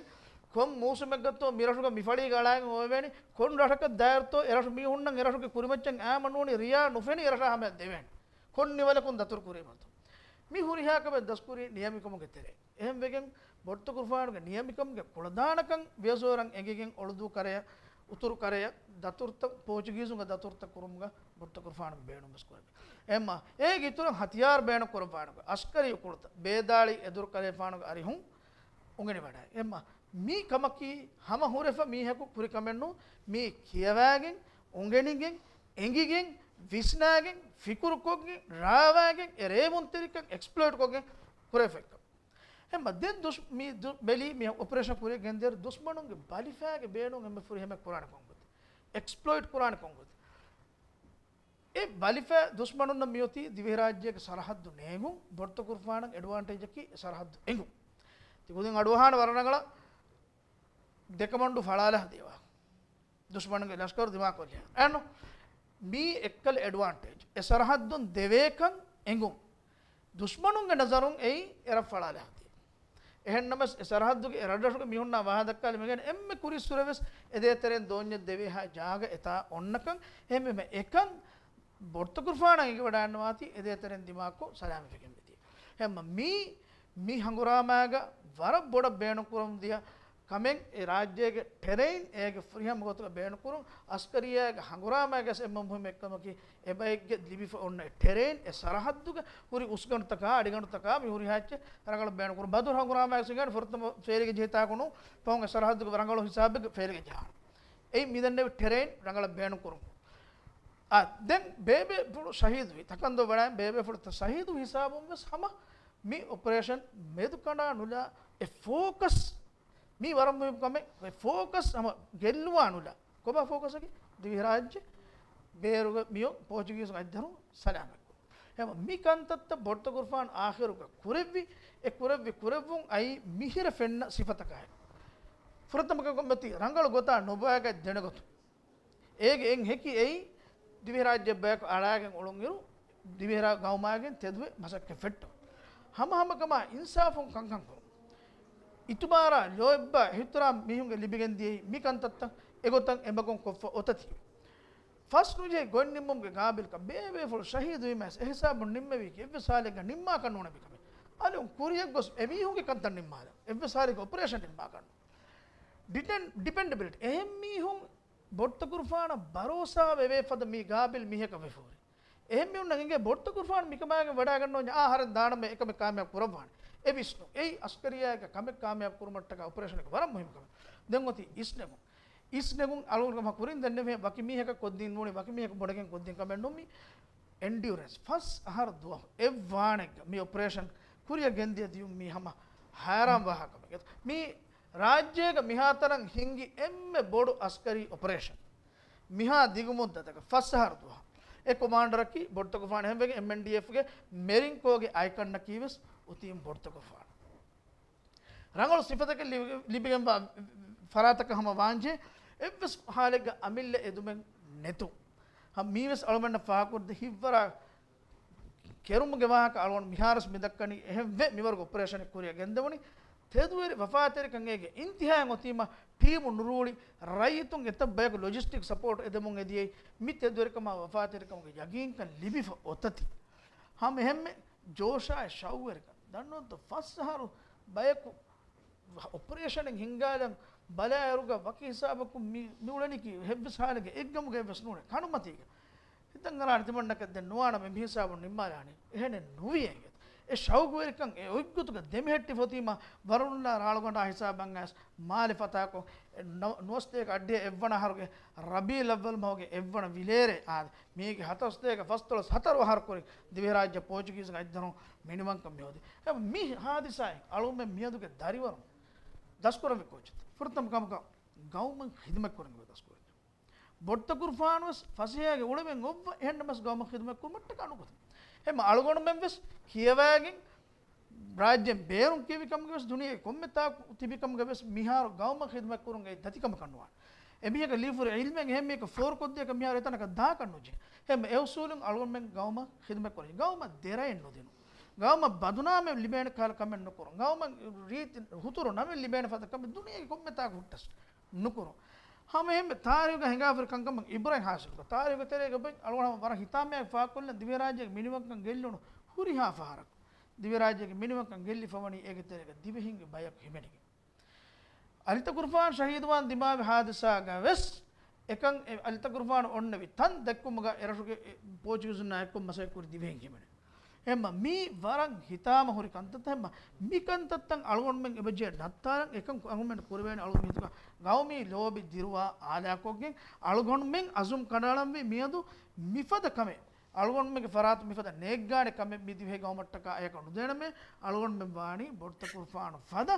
ކޮން މޫސުމެއްގަތޯ މި ރަށުގަ މި ފަޅީގަ އަޅާގެން އޮވެވޭނީ، ކޮން ރަށަކަށް ދާއިރުތޯ އެ ރަށު މީހުންނަށް އެ ރަށުގެ ކުރިމައްޗަށް އާމަ ނޫނީ ރިޔާ ނުފެނި އެ ރަށާ ހަމަޔަށް ދެވޭނީ، ކޮން ނިވަލަކުން ދަތުރު ކުރީމަތޯ. މި ހުރިހާ ކަމެއް ދަސްކުރީ ނިޔަމިކަމުގެ ތެރޭ. އެހެންވެގެން ބޮޑުތަކުރުފާނުގެ ނިޔަމިކަމުގެ ކުޅަދާނަކަން ވިޔަސޯރަން އެނގިގެން އޮޅުދޫ ކަރަޔަށް، އުތުރު ކަރަޔަށް، ދަތުރުތައް ޕޯޗުގީޒުންގެ ދަތުރުތައް ކުރުމުގަ ބޮޑުތަކުރުފާނު ބޭނުން ވެސް ކުރެވި. އެމަ އޭގެ އިތުރަށް ހަތިޔާރު ބޭނުން ކުރައްވާނުގެ އަސްކަރީ ކުޅުތައް ބޭދާޅި އެދުރު ކަލޭފާނުގެ އަރިހުން އުނގެނިވަޑައި. އެމަ މި ކަމަކީ ހަމަ ހުރެފަ މީހަކު ކުރި ކަމެއްނޫ، މީ ކިޔަވާގެން، އުނގެނިގެން، އެނގިގެން، ވިސްނާގެން، ފިކުރުކޮށްގެން، ރާވާގެން، އެ ރޭވުންތެރިކަން އެކްސްޕްލޮއިޓް ކޮށްގެން ކުރެވިފައި ކަމެއް. އެމަ ދެން ދުޝް-، މި ދު-، ބެލީ މި އޮޕަރޭޝަން ކުރިއަށް ގެންދިޔައިރު ދުޝްމަނުންގެ ބަލިފައިގެ ބޭނުން އެންމެ ފުރިހަމަ ކުރާނެ ކޮންގޮތެއް؟ އެކްސްޕްލޮއިޓް ކުރާނެ ކޮންގޮތެއް؟ އެ ބަލިފަ ދުޝްމަނުންނަށް މިއޮތީ ދިވެހިރާއްޖޭގެ ސަރަހައްދު ނޭނގުން، ބޮޑުތަކުރުފާނަށް އެޑްވާންޓޭޖަކީ އެ ސަރަހައްދު އެނގުން. ތި ކުދިން އަޑުއަހާނެ ވަރަށް ރަނގަޅަށް ދެކަމަންޑު ފަޅާލާ ހަދިޔަވާ. ދުޝްމަނުންގެ ލަޝްކަރު ދިމާކޮށްލި. އެންނު މީ އެއްކަލަ އެޑްވާންޓޭޖް. އެ ސަރަހައްދުން ދެވޭކަން އެނގުން. ދުޝްމަނުންގެ ނަޒަރުން އެއީ އެރަށް ފަޅާލާ ހަދިޔަ. އެހެންނަމަސް އެ ސަރަހައްދުގެ އެ ރަށްރަށުގެ މީހުންނާ ވާހަ ދައްކާލި މިގެން އެންމެ ކުރިއްސުރެ ވެސް އެ ދޭތެރެއިން ދޯންޏެއް ދެވޭހާ ޖާގަ އެތާ އޮންނަކަން. އެހެންވީމަ އެކަން ބޮޑުތަކުރުފާނަށް އެނގިވަޑައިންނަވާތީ އެ ދޭތެރެއިން ދިމާކޮށް ސަލާމަތްވެގެން މިދިޔަ. އެހެންމަ މީ، މި ހަނގުރާމާގަ ވަރަށް ބޮޑަށް ބޭނުންކުރަމުން ދިޔަ ކަމެއް އެ ރާއްޖޭގެ ޓެރެއިން އޭގެ ފުރިހަމަ ގޮތުގަ ބޭނުންކުރުން، އަސްކަރިއްޔާގެ ހަނގުރާމާގެ އެންމެ މުހިއްމު އެއްކަމަކީ، އެބައެއްގެ ލިބިފަ އޮންނަ އެ ޓެރެއިން، އެ ސަރަހައްދުގެ ހުރި އުސްގަނޑުތަކާ، އަޑިގަނޑުތަކާ މި ހުރިހާ އެއްޗެއް ރަނގަޅަށް ބޭނުންކުރުން. ބަދުރު ހަނގުރާމާގެ ސިނގާނެ ފުރަތަމަ ފޭލިގެ ޖެހިތާކުނު، ފަހުން އެ ސަރަހައްދުގެ ރަނގަޅު ހިސާބެއްގެ ފޭލިގެ ޖަހާނެ. އެއީ މިދެންނެވި ޓެރެއިން ރަނގަޅަށް ބޭނުންކުރުން. އާ، ދެން ބޭބޭފުޅު ޝަހީދުވި، ތަކަންދޮ ވަޑައި ބޭބޭފުޅުތައް ޝަހީދު ހިސާބުން ވެސް ހަމަ މި އޮޕަރޭޝަން މެދުކަނޑާ ނުލާ އެ ފޯކަސް، މީ ވަރަށް މުހިއްމު ކަމެއް. އެ ފޯކަސް ހަމަ ގެއްލުވާ ނުލާ. ކޮބާ ފޯކަސްއަކީ؟ ދިވެހިރާއްޖެ ބޭރުގަ މިއޮ ޕޯޗުގީޒު އަތްދަރުން ސަލާމަތް. ހަމަ މި ކަންތައްތައް ބޮޑުތަކުރުފާނު އާޚިރުގަ ކުރެއްވި، އެ ކުރެއްވި ކުރެއްވުން އައީ މިހިރަ ފެންނަ ސިފަތަކާއެކު. ފުރަތަމަ ކަންކޮށް މަތީ ރަނގަޅު ގޮތާ ނުބައިގަތް ދެނެގޮތުން. އޭގެ އެން ހެކި އެއީ، ދިވެހިރާއްޖެ ބަޔަކު އަޅާގެން އުޅުންއިރު، ދިވެހިރާ ގައުމާގެން ތެދުވެ މަސައްކަތް ފެއްޓުން. ހަމަހަމަކަމާ އިންސާފުން ކަންކަން ކުރުން. އިތުބާރާ ލޯތްބާ އިޙްތިރާމް މީހުންގެ ލިބިގެން ދިޔައީ މި ކަންތައްތައް. އެގޮތަށް އެމަގުން ކޮށްފަ އޮތަތީވެ. ފަސް ނުޖެހި ގޮތް ނިންމުމުގެ ގާބިލްކަން ބޭބޭފުޅު ޝަހީދުވީމަ އެހިސާބުން ނިންމެވީކީ އެއްވެސް ހާލެއްގަ ނިންމާކަށް ނޫނެބި ކަމެއް. އަލިއުން ކުރިޔަށް ގޮސް އެމީހުންގެ ކަންތައް ނިންމާލަން. އެއްވެސް ހާލެއްގަ އޮޕަރޭޝަން ނިންމާކަށް ނޫން. ޑިޓެން-، ޑިޕެންޑެބިލިޓީ. އެހެން މީހުން ބޮޑުތަކުރުފާނަށް ބަރޯސާވެވޭ ފަދަ މީ ގާބިލް މީހަކަށް ވެފަ ހުރި. އެހެން މީހުންނަށް އިނގޭ ބޮޑުތަކުރުފާނު މިކަމާގެން ވަޑާގަންނަވަންޏާ އާ ހަރެން ދާނަމޭ އެކަމެއް ކާމިޔާބު ކުރައްވާނެ. އެ ވިސްނު. އެއީ އަސްކަރިއްޔާގެ ކަމެއް ކާމިޔާބު ކުރުމަށްޓަކާ އޮޕަރޭޝަނެއްގެ ވަރަށް މުހިންމު ކަމެއް. ދެން އޮތީ އިސްނެގުން. އިސްނެގުން އަޅުގަނޑު ކުރިން ދެންނެވި ވަކި މީހަކަށް ކޮށްދީން ނޫނީ ވަކި މީހަކު ބޮޑެގެން ކޮށްދިން ކަމެއް ނޫން މީ. އެންޑިއުރެންސް ފަސް އަހަރު ދުވަހު އެއްވާނެއްގަ މި އޮޕަރޭޝަން ކުރިއަށް ގެންދިޔަ ދިޔުން މީ ހަމަ ހައިރާން ވާހަކަ ކަމެއް. މީ ރާއްޖޭގަ މިހާތަނަށް ހިންގި އެންމެ ބޮޑު އަސްކަރީ އޮޕަރޭޝަން. މިހާ ދިގު މުއްދަތަކަށް ފަސް އަހަރު ދުވަހު އެ ކޮމާންޑަރަކީ ބޮޑުތަކުރުފާނު އެހެންވެގެން އެމްއެންޑީއެފްގެ މެރިން ކޯގެ އައިކަންނަކީ ވެސް އޮތީ ބޮޑުތަކުރުފާނު. ރަނގަޅު ސިފަތަކެއް ލިބި-، ލިބިގެންވާ ފަރާތަކަށް ހަމަ ވާންޖެހޭ. އެއްވެސް ހާލެއްގަ އަމިއްލަ އެދުމެއް ނެތު. ހަމަ މީވެސް އަޅުމެންނަށް ފާހަގަކުރެއްވި ހިތްވަރާ ކެރުމުގެ ވާހަކަ އަޅުގަނޑު މިހާރުވެސް މިދައްކަނީ އެހެންވެ މިވަރުގެ އޮޕަރޭޝަނެއް ކުރިއަށް ގެންދެވުނީ. ތެދުވެރި ވަފާތެރިކަން އޭގެ އިންތިހާއަށް އޮތީމަ ޓީމު ނުރޫޅި ރައްޔިތުން އެތައް ބަޔަކު ލޮޖިސްޓިކް ސަޕޯޓް އެދެމުން އެދިޔައީ މި ތެދުވެރިކަމާ ވަފާތެރިކަމުގެ ޔަގީންކަން ލިބިފަ އޮތަތި. ހަމަ އެހެންމެ ޖޯޝާއި ޝައުގުވެރިކަން. ދަންނަވަންތޯ ފަސް އަހަރު ބަޔަކު އޮޕަރޭޝަނެއް ހިންގާލަން ބަލާއިރުގަ ވަކި ހިސާބަކުން މި، މި އުޅެނީކީ އެއްވެސް ހާލެއްގެ އެއްގަމުގަ އެއްވެސް ނޫނޭ. ކަނުމަތީގަ. ހިތަށް އަރާނެ ތިމަންނަކަށް ދެން ނުވާނަމޭ މިހިސާބުން ނިންމާލާނީ. އެހެނެއް ނުވިޔޭ. އެ ޝައުގުވެރިކަން އެ އޮތްގޮތުގަ ދެމެހެއްޓިފަ އޮތީމަ ވަރުނުލާ ރާޅުގަނޑާ ހިސާބަށް އައިސް މާލެ ފަތާކޮށް، އެ ނަ-، ނުވަސްތޭކަ އަށްޑިހަ އެއްވަނަ އަހަރުގެ ރަބީއުލް އައްވަލް މަހުގެ އެއްވަނަ ވިލޭރޭ އާދެ، މީގެ ހަތަރުސްތޭކަ ފަސްދޮޅަސް ހަތަރު އަހަރު ކުރި ދިވެހިރާއްޖެ ޕޯޗުގީޒުގެ އަތްދަރުން މިނިވަންކަން މިހޯދި. އެ މި ހާދިސާއިން އަޅުމެން މިއަދުގެ ދަރިވަރުން ދަސްކުރެއްވި ކޯޗެއް. ފުރަތަމަ ކަމަކަށް ގައުމަށް ޚިދުމަތް ކުރަން ދަސްކުރެއްވި. ބޮޑުތަކުރުފާނުވެސް ފަސޭހައިގެ އުޅެމެއް އޮއްވަ އެހެންނަމަސް ގައުމަށް ޚިދުމަތް ކުރުމަށްޓަކާ ނުކުތު. އެމަ އަޅުގަނޑުމެންވެސް ކިޔަވައިގެން ރާއްޖޭން ބޭރުން ކިޔެވި ކަމުގެވެސް ދުނިޔޭގެ ކޮންމެ ތާކު ތިބި ކަމުގެވެސް މިހާރު ގައުމަށް ޚިދުމަތް ކުރުން އެއީ ދަތިކަމަކަށް ނުވާނެ. އެމީހަކަށް ލިޔެފަ ހުރި އިލްމެއް އެހެން މީހަކަށް ފޯރުކޮށްދޭކަށް މިހާރު އެތަނަކަށް ދާކަށް ނުޖެހޭ. އެހެން އެ އުސޫލުން އަޅުގަނޑުމެން ގައުމަށް ޚިދުމަތް ކުރަނީ. ގައުމަށް ދެރައެއް ނުދިނުން. ގައުމަށް ބަދުނާމެއް ލިބޭނެ ކަހަލަ ކަމެއް ނުކުރުން. ގައުމަށް ރީތި ހުތުރު ނަމެއް ލިބޭނެ ފަދަ ކަމެއް ދުނިޔޭގެ ކޮންމެ ތާކު ހުއްޓަސް ނުކުރުން. ހަމަ އެހެންމެ ތާރީޚުގަ ހިނގާފަ ހުރި ކަންކަމަށް އިބްރަތް ހާސިލްކޮށް، ތާރީޚުގެ ތެރޭގަ އޮތް އަޅުގަނޑު ވަރަށް ހިތާމަޔާ ފާހަގަކޮށްލަން ދިވެހިރާއްޖޭގެ މިނިވަންކަން ގެއްލުނު ހުރިހާ ފަހަރަކު. ދިވެހިރާއްޖޭގެ މިނިވަންކަން ގެއްލިފަވަނީ އޭގެ ތެރޭގަ ދިވެހިންގެ ބަޔަކު ހިމެނިގެން. އަލިތަކުރުފާނު ޝަހީދުވާން ދިމާވި ހާދިސާގަވެސް އެކަން އެ އަލިތަކުރުފާނު އޮންނެވި ތަން ދެއްކުމުގަ އެރަށުގެ އެ ޕޯޗުގީޒުންނާ އެއްކޮށް މަސައްކަތްކުރި ދިވެހިން ހިމެނޭ. އެހެންމަ މީ ވަރަށް ހިތާމަ ހުރި ކަންތައްތައް. އެހެންމަ މި ކަންތައްތައް އަޅުގަނޑުމެން އެބަޖެހޭ ނައްތާލަން އެކަން އަޅުގަނޑުމެން ކުރެވޭނެ އަޅުގަނޑު މީހުންގެ ގައުމީ ލޯބި ދިރުވާ އާލާކޮށްގެން އަޅުގަނޑުމެން އަޒުމް ކަނޑައަޅަންވީ މިއަދު މިފަދަ ކަމެއް އަޅުގަނޑުމެންގެ ފަރާތުން މިފަދަ ނޭއްގާނެ ކަމެއް މި ދިވެހި ގައުމަށްޓަކާ އެޔަކަށް ނުދޭނަމޭ. އަޅުގަނޑުމެން ވާނީ ބޮޑުތަކުރުފާނު ފަދަ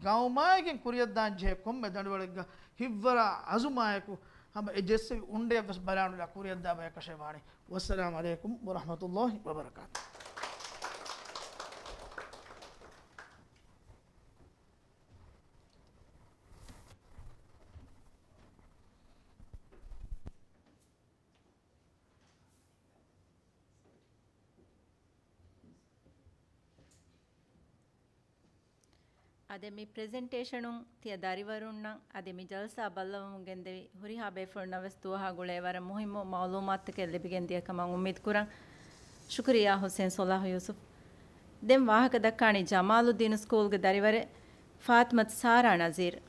ގައުމާއިގެން ކުރިއަށްދާން ޖެހޭ ކޮންމެ ދަނޑިވަޅެއްގަ ހިތްވަރާ އަޒުމާއެކު ހަމަ އެ ޖެއްސެވި އުނޑަޔަށްވެސް ބަލާނުލާ ކުރިއަށްދާ ބަޔަކަށޭ ވާނީ. ވައްސަލާމް ޢަލައިކުމް ވަރަޙްމަތުﷲި ވަބަރަކާތުހު. އަދި މި ޕްރެޒެންޓޭޝަނުން ތިޔަ ދަރިވަރުންނަށް އަދި މި ޖަލްސާ ބައްލަވަމުން ގެންދެވި ހުރިހާ ބޭފުޅުންނަށް ވެސް ދުވަހާ ގުޅޭ ވަރަށް މުހިއްމު މަޢުލޫމާތުތަކެއް ލިބިގެން ދިޔަ ކަމަށް އުއްމީދު ކުރަން. ޝުކުރިއްޔާ ޙުސެން ޞަލާޙު ޔޫސުފް. ދެން ވާހަކަ ދައްކާނީ ޖަމާލުއްދީނު ސްކޫލްގެ ދަރިވަރެއް ފާތިމަތު ސާރާ ނަޒީރް.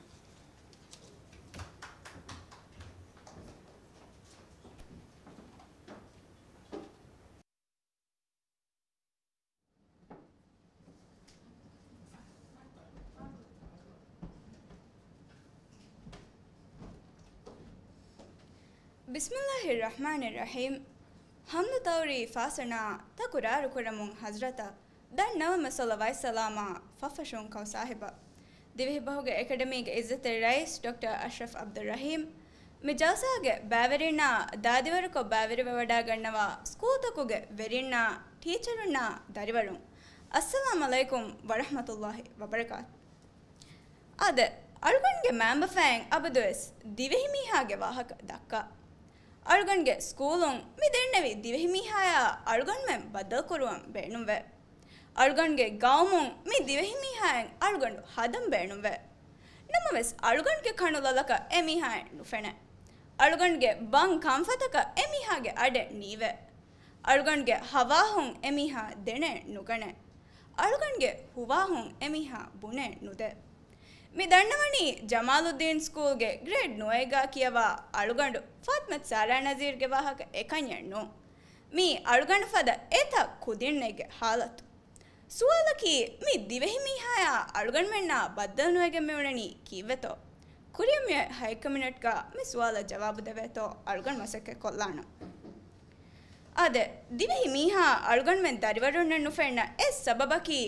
ބިސްމިއްލާހިއްރަޙްމާނިއްރަޙީމް. ޙަމްދު ތައުރީ ފާސަނާ ތަކުރާރު ކުރަމުން ޙަޟްރަތަށް ދަންނަވަމެ ޞަލަވާތް ސަލާމާ ފަފަށުން ކައު ޞާޙިބަށް. ދިވެހިބަހުގެ އެކަޑަމީގެ ޢިއްޒަތްތެރި ރައީސް ޑޮކްޓަރ އަޝްރަފް ޢަބްދުއްރަޙީމް، މި ޖަލްސާގެ ބައިވެރިންނާ ދާދިވަރުކޮށް ބައިވެރިވެވަޑާގަންނަވާ ސްކޫލްތަކުގެ ވެރިންނާ ޓީޗަރުންނާ ދަރިވަރުން، އައްސަލާމް ޢަލައިކުމް ވަރަޙްމަތުﷲި ވަބަރަކާތު. އާދެ، އަޅުގަނޑުގެ މައިންބަފައިން އަބަދުވެސް ދިވެހިމީހާގެ ވާހަކަ ދައްކާ. އަޅުގަނޑުގެ ސްކޫލުން މި ދެންނެވި ދިވެހިމީހާޔާ އަޅުގަނޑުމެން ބައްދަލުކުރުވަން ބޭނުންވޭ. އަޅުގަނޑުގެ ގައުމުން މި ދިވެހިމީހާއިން އަޅުގަނޑު ހަދަން ބޭނުންވޭ. ނަމަވެސް، އަޅުގަނޑުގެ ކަނުލަލަކަށް އެމީހާއެއް ނުފެނޭ. އަޅުގަނޑުގެ ބަން ކަންފަތަކަށް އެމީހާގެ އަޑެއް ނީވޭ. އަޅުގަނޑުގެ ހަވާހުން އެމީހާ ދެނެ ނުގަނޭ. އަޅުގަނޑުގެ ހުވާހުން އެމީހާ ބުނެ ނުދޭ. މި ދަންނަވަނީ ޖަމާލުއްދީން ސްކޫލްގެ ގްރޭޑް ނުވައެއްގާ ކިޔަވާ އަޅުގަނޑު ފާތިމަތު ސާރާ ނަޒީރްގެ ވާހަކަ އެކަންޏެއް ނޫން. މީ އަޅުގަނޑު ފަދަ އެތައް ކުދިންނެއްގެ ހާލަތު. ސުވާލަކީ، މި ދިވެހި މީހާޔާ އަޅުގަނޑުމެންނާ ބައްދަލު ނުވެގެން މިއުޅެނީ ކީއްވެތޯ؟ ކުރިއަށް މިއޮތް ހަތް މިނެޓްގާ މި ސުވާލަށް ޖަވާބު ދެވޭތޯ އަޅުގަނޑު މަސައްކަތް ކޮށްލާނަން. އާދެ، ދިވެހި މީހާ އަޅުގަނޑުމެން ދަރިވަރުންނަށް ނުފެންނަ އެއް ސަބަބަކީ،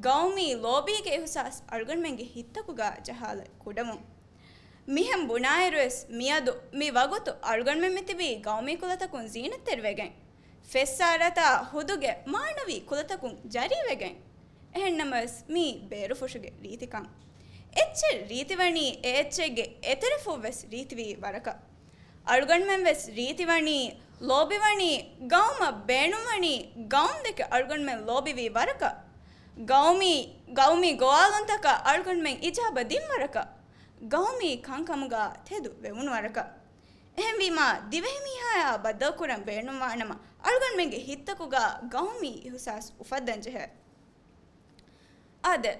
ގައުމީ ލޯބީގެ އިހުސާސް އަޅުގަނޑުމެންގެ ހިތްތަކުގާ ޖަހާލައި ކުޑަވުން. މިހެން ބުނާއިރުވެސް، މިއަދު މި ވަގުތު އަޅުގަނޑުމެން މިތިބީ ގައުމީ ކުލަތަކުން ޒީނަތްތެރިވެގެން، ފެއްސާރަތާ ހުދުގެ މާނަވީ ކުލަތަކުން ޖަރީވެގެން. އެހެންނަމަވެސް، މީ ބޭރުފުށުގެ ރީތިކަން. އެއްޗެއް ރީތިވަނީ އެ އެއްޗެއްގެ އެތެރެފުން ވެސް ރީތިވީ ވަރަކަށް. އަޅުގަނޑުމެން ވެސް ރީތިވަނީ، ލޯބިވަނީ، ގައުމަށް ބޭނުންވަނީ، ގައުމުދެކެ އަޅުގަނޑުމެން ލޯބިވީ ވަރަކަށް. ގައުމީ، ގައުމީ ގޮވާލުންތަކަށް އަޅުގަނޑުމެން އިޖާބަ ދިން ވަރަކަށް. ގައުމީ ކަންކަމުގާ ތެދު ވެވުނު ވަރަކަށް. އެހެންވީމާ، ދިވެހި މީހާޔާ ބައްދަލުކުރަން ބޭނުންވާނަމަ، އަޅުގަނޑުމެންގެ ހިތްތަކުގާ ގައުމީ އިހުސާސް އުފައްދަންޖެހޭ. އާދެ،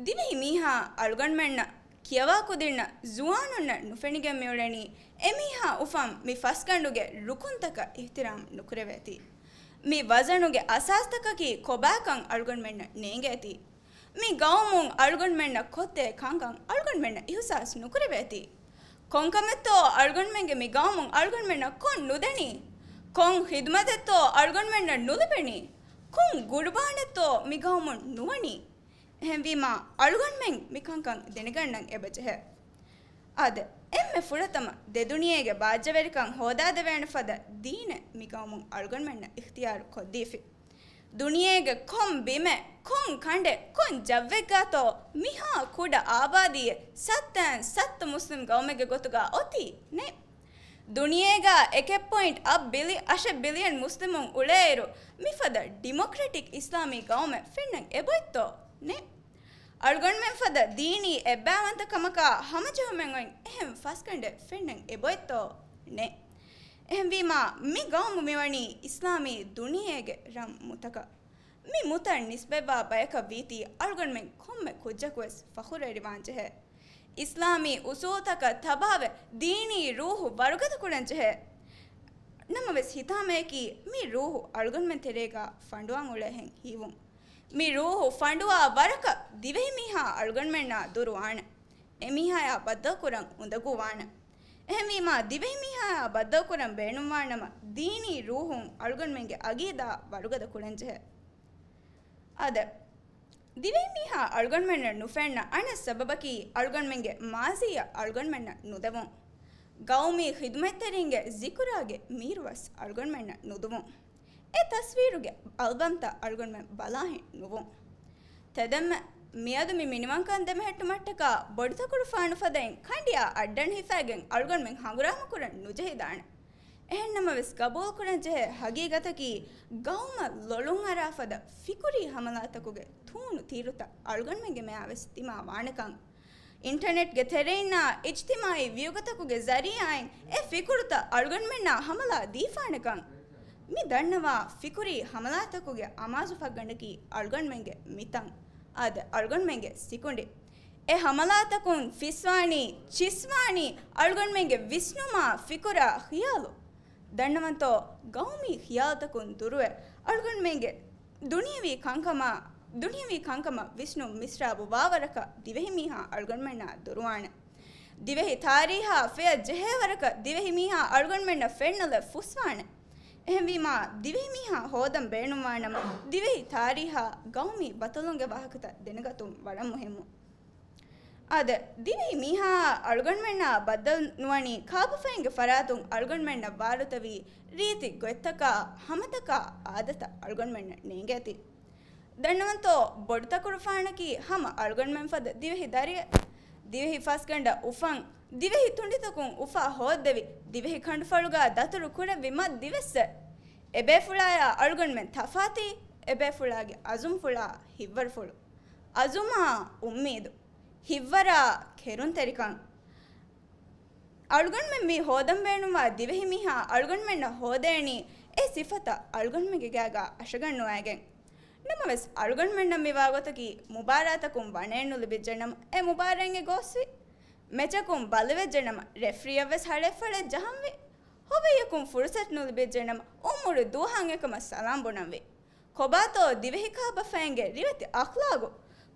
ދިވެހި މީހާ އަޅުގަނޑުމެންނަށް ކިޔަވާ ކުދިންނަށް ޒުވާނުންނަށް ނުފެނިގެން މިއުޅެނީ، އެމީހާ އުފަން މި ފަސްގަނޑުގެ ރުކުންތަކަށް އިހްތިރާމް ނުކުރެވޭތީ. މި ވަޒަނުގެ އަސާސްތަކަކީ ކޮބާކަން އަޅުގަނޑުމެންނަށް ނޭނގޭތީ. މި ގައުމުން އަޅުގަނޑުމެންނަށް ކޮށްދޭ ކަންކަން އަޅުގަނޑުމެންނަށް އިހުސާސް ނުކުރެވޭތީ. ކޮންކަމެއްތޯ އަޅުގަނޑުމެންގެ މި ގައުމުން އަޅުގަނޑުމެންނަށް ކޮށް ނުދެނީ؟ ކޮން ޚިދުމަތެއްތޯ އަޅުގަނޑުމެންނަށް ނުލިބެނީ؟ ކޮން ގުރުބާނެއްތޯ މި ގައުމުން ނުވަނީ؟ އެހެންވީމާ، އަޅުގަނޑުމެން މި ކަންކަން ދެނެގަންނަން އެބަޖެހޭ. އާދެ، އެންމެ ފުރަތަމަ ދެ ދުނިޔޭގެ ބާއްޖަވެރިކަން ހޯދާދެވޭނެ ފަދަ ދީނެއް މި ގައުމުން އަޅުގަނޑުމެންނަށް އިޚްތިޔާރު ކޮށްދީފި. ދުނިޔޭގެ ކޮން ބިމެއް، ކޮން ކަނޑެއް، ކޮން ޖައްވެއްގާތޯ މިހާ ކުޑަ އާބާދީއެއް ސައްތައިން ސައްތަ މުސްލިމް ގައުމެއްގެ ގޮތުގާ އޮތީ؟ ނެތް. ދުނިޔޭގާ އެކެއް ޕޮއިންޓް އަށެއް ބިލި-، އަށެއް ބިލިއަން މުސްލިމުން އުޅޭއިރު، މިފަދަ ޑިމޮކްރެޓިކް އިސްލާމީ ގައުމެއް ފެންނަން އެބައޮތްތޯ؟ ނެތް. އަޅުގަނޑުމެން ފަދަ ދީނީ އެއްބައިވަންތަކަމަކާ ހަމަޖެހުމެއް އޮތް އެހެން ފަސްގަނޑެއް ފެންނަން އެބައޮތްތޯ؟ ނެތް. އެހެންވީމާ، މި ގައުމު މިވަނީ އިސްލާމީ ދުނިޔޭގެ ރަން މުތަކަށް. މި މުތަށް ނިސްބަތްވާ ބަޔަކަށް ވީތީ އަޅުގަނޑުމެން ކޮންމެ ކުއްޖަކުވެސް ފަޚުރުވެރިވާންޖެހޭ. އިސްލާމީ އުސޫލުތަކަށް ތަބާވެ، ދީނީ ރޫޙު ވަރުގަދަކުރަންޖެހޭ. ނަމަވެސް ހިތާމަޔަކީ މި ރޫޙު އަޅުގަނޑުމެން ތެރޭގާ ފަނޑުވާން އުޅޭހެން ހީވުން. މި ރޫޙު ފަނޑުވާ ވަރަކަށް ދިވެހި މީހާ އަޅުގަނޑުމެންނާ ދުރު ވާނެ. އެމީހާޔާ ބައްދަލުކުރަން އުނދަގޫވާނެ. އެހެންވީމާ، ދިވެހި މީހާޔާ ބައްދަލުކުރަން ބޭނުންވާނަމަ، ދީނީ ރޫޙުން އަޅުގަނޑުމެންގެ އަގީދާ ވަރުގަދަ ކުރަންޖެހޭ. އާދެ، ދިވެހި މީހާ އަޅުގަނޑުމެންނަށް ނުފެންނަ އަނެއް ސަބަބަކީ އަޅުގަނޑުމެންގެ މާޒީއަށް އަޅުގަނޑުމެންނަށް ނުދެވުން. ގައުމީ ޚިދުމަތްތެރިންގެ ޒިކުރާގެ މީރުވަސް އަޅުގަނޑުމެންނަށް ނުދުވުން. އެ ތަސްވީރުގެ އަލްބަމްތައް އަޅުގަނޑުމެން ބަލާހެން ނުވުން. ތެދެންމެ، މިއަދު މި މިނިވަންކަން ދެމެހެއްޓުމަށްޓަކާ ބޮޑުތަކުރުފާނު ފަދައިން ކަނޑިއާ އައްޑަން ހިފައިގެން އަޅުގަނޑުމެން ހަނގުރާމަކުރަން ނުޖެހިދާނެ. އެހެންނަމަވެސް، ގަބޫލުކުރަންޖެހޭ ހަގީގަތަކީ، ގައުމަށް ލޮޅުންއަރާ ފަދަ ފިކުރީ ހަމަލާތަކުގެ ތޫނު ތީރުތައް އަޅުގަނޑުމެންގެ މެޔާވެސް ދިމާވާނެކަން. އިންޓަނެޓްގެ ތެރެއިންނާ އިޖްތިމާއީ ވިއުގަތަކުގެ ޒަރީއާއިން އެ ފިކުރުތައް އަޅުގަނޑުމެންނާ ހަމަލާ ދީފާނެކަން. މި ދަންނަވާ ފިކުރީ ހަމަލާތަކުގެ އަމާޒުފައްގަނޑަކީ އަޅުގަނޑުމެންގެ މިތަން. އާދެ، އަޅުގަނޑުމެންގެ ސިކުނޑި. އެ ހަމަލާތަކުން ފިސްވާނީ، ޗިސްވާނީ އަޅުގަނޑުމެންގެ ވިސްނުމާ، ފިކުރާ، ޚިޔާލު. ދަންނަވަންތޯ، ގައުމީ ޚިޔާލުތަކުން ދުރުވެ، އަޅުގަނޑުމެންގެ ދުނިޔަވީ ކަންކަމާ، ދުނިޔަވީ ކަންކަމަށް ވިސްނުން މިސްރާބު ވާވަރަކަށް ދިވެހިމީހާ އަޅުގަނޑުމެންނާ ދުރުވާނެ. ދިވެހި ތާރީހާ ފެޔަށް ޖެހޭވަރަކަށް ދިވެހިމީހާ އަޅުގަނޑުމެންނަށް ފެންނަލެ ފުސްވާނެ. އެހެންވީމާ، ދިވެހިމީހާ ހޯދަން ބޭނުންވާނަމަ، ދިވެހި ތާރީހާ ގައުމީ ބަތަލުންގެ ވާހަކަތައް ދެނެގަތުން ވަރަށް މުހިއްމު. އާދެ، ދިވެހި މީހާއާ އަޅުގަނޑުމެންނާ ބައްދަލު ނުވަނީ ކާބަފައިންގެ ފަރާތުން އަޅުގަނޑުމެންނަށް ވާރުތަވީ ރީތި ގޮތްތަކާ ހަމަތަކާ އާދަތައް އަޅުގަނޑުމެންނަށް ނޭނގޭތީ. ދަންނަވަންތޯ، ބޮޑުތަކުރުފާނަކީ ހަމަ އަޅުގަނޑުމެން ފަދަ ދިވެހި ދަރިއެއް. ދިވެހި ފަސްގަނޑަށް އުފަން، ދިވެހި ތުނޑިތަކުން އުފާ ހޯއްދެވި، ދިވެހި ކަނޑުފަޅުގާ ދަތުރު ކުރެއްވި މަ ދިވެއްސެއް. އެބޭފުޅާޔާ އަޅުގަނޑުމެން ތަފާތީ، އެބޭފުޅާގެ އަޒުމްފުޅާ ހިއްވަރުފުޅު. އަޒުމާ އުއްމީދު. ހިއްވަރާ ކެރުންތެރިކަން. އަޅުގަނޑުމެން މި ހޯދަން ބޭނުންވާ ދިވެހި މީހާ އަޅުގަނޑުމެންނަށް ހޯދައިނީ އެ ސިފަތައް އަޅުގަނޑުމެންގެ ގާގަ އަށަގަންނުވައިގެން. ނަމަވެސް، އަޅުގަނޑުމެންނަށް މިވާގޮތަކީ މުބާރާތަކުން ވަނައެއް ނުލިބިއްޖެނަމަ، އެ މުބާރާތް އެނގޭ ގޯސްވި. މެޗަކުން ބަލިވެއްޖެނަމަ، ރެފްރީއަށްވެސް ހަޅޭއްފަޅޭއް ޖަހަންވި. ހޮވެއްޔަކުން ފުރުސަތު ނުލިބިއްޖެނަމަ، އުމުރު ދުވަހަށް އެކަމަށް ސަލާމް ބުނަންވި. ކޮބާތޯ ދިވެހި ކާބަފައިންގެ ރިވެތި އަޚްލާގު؟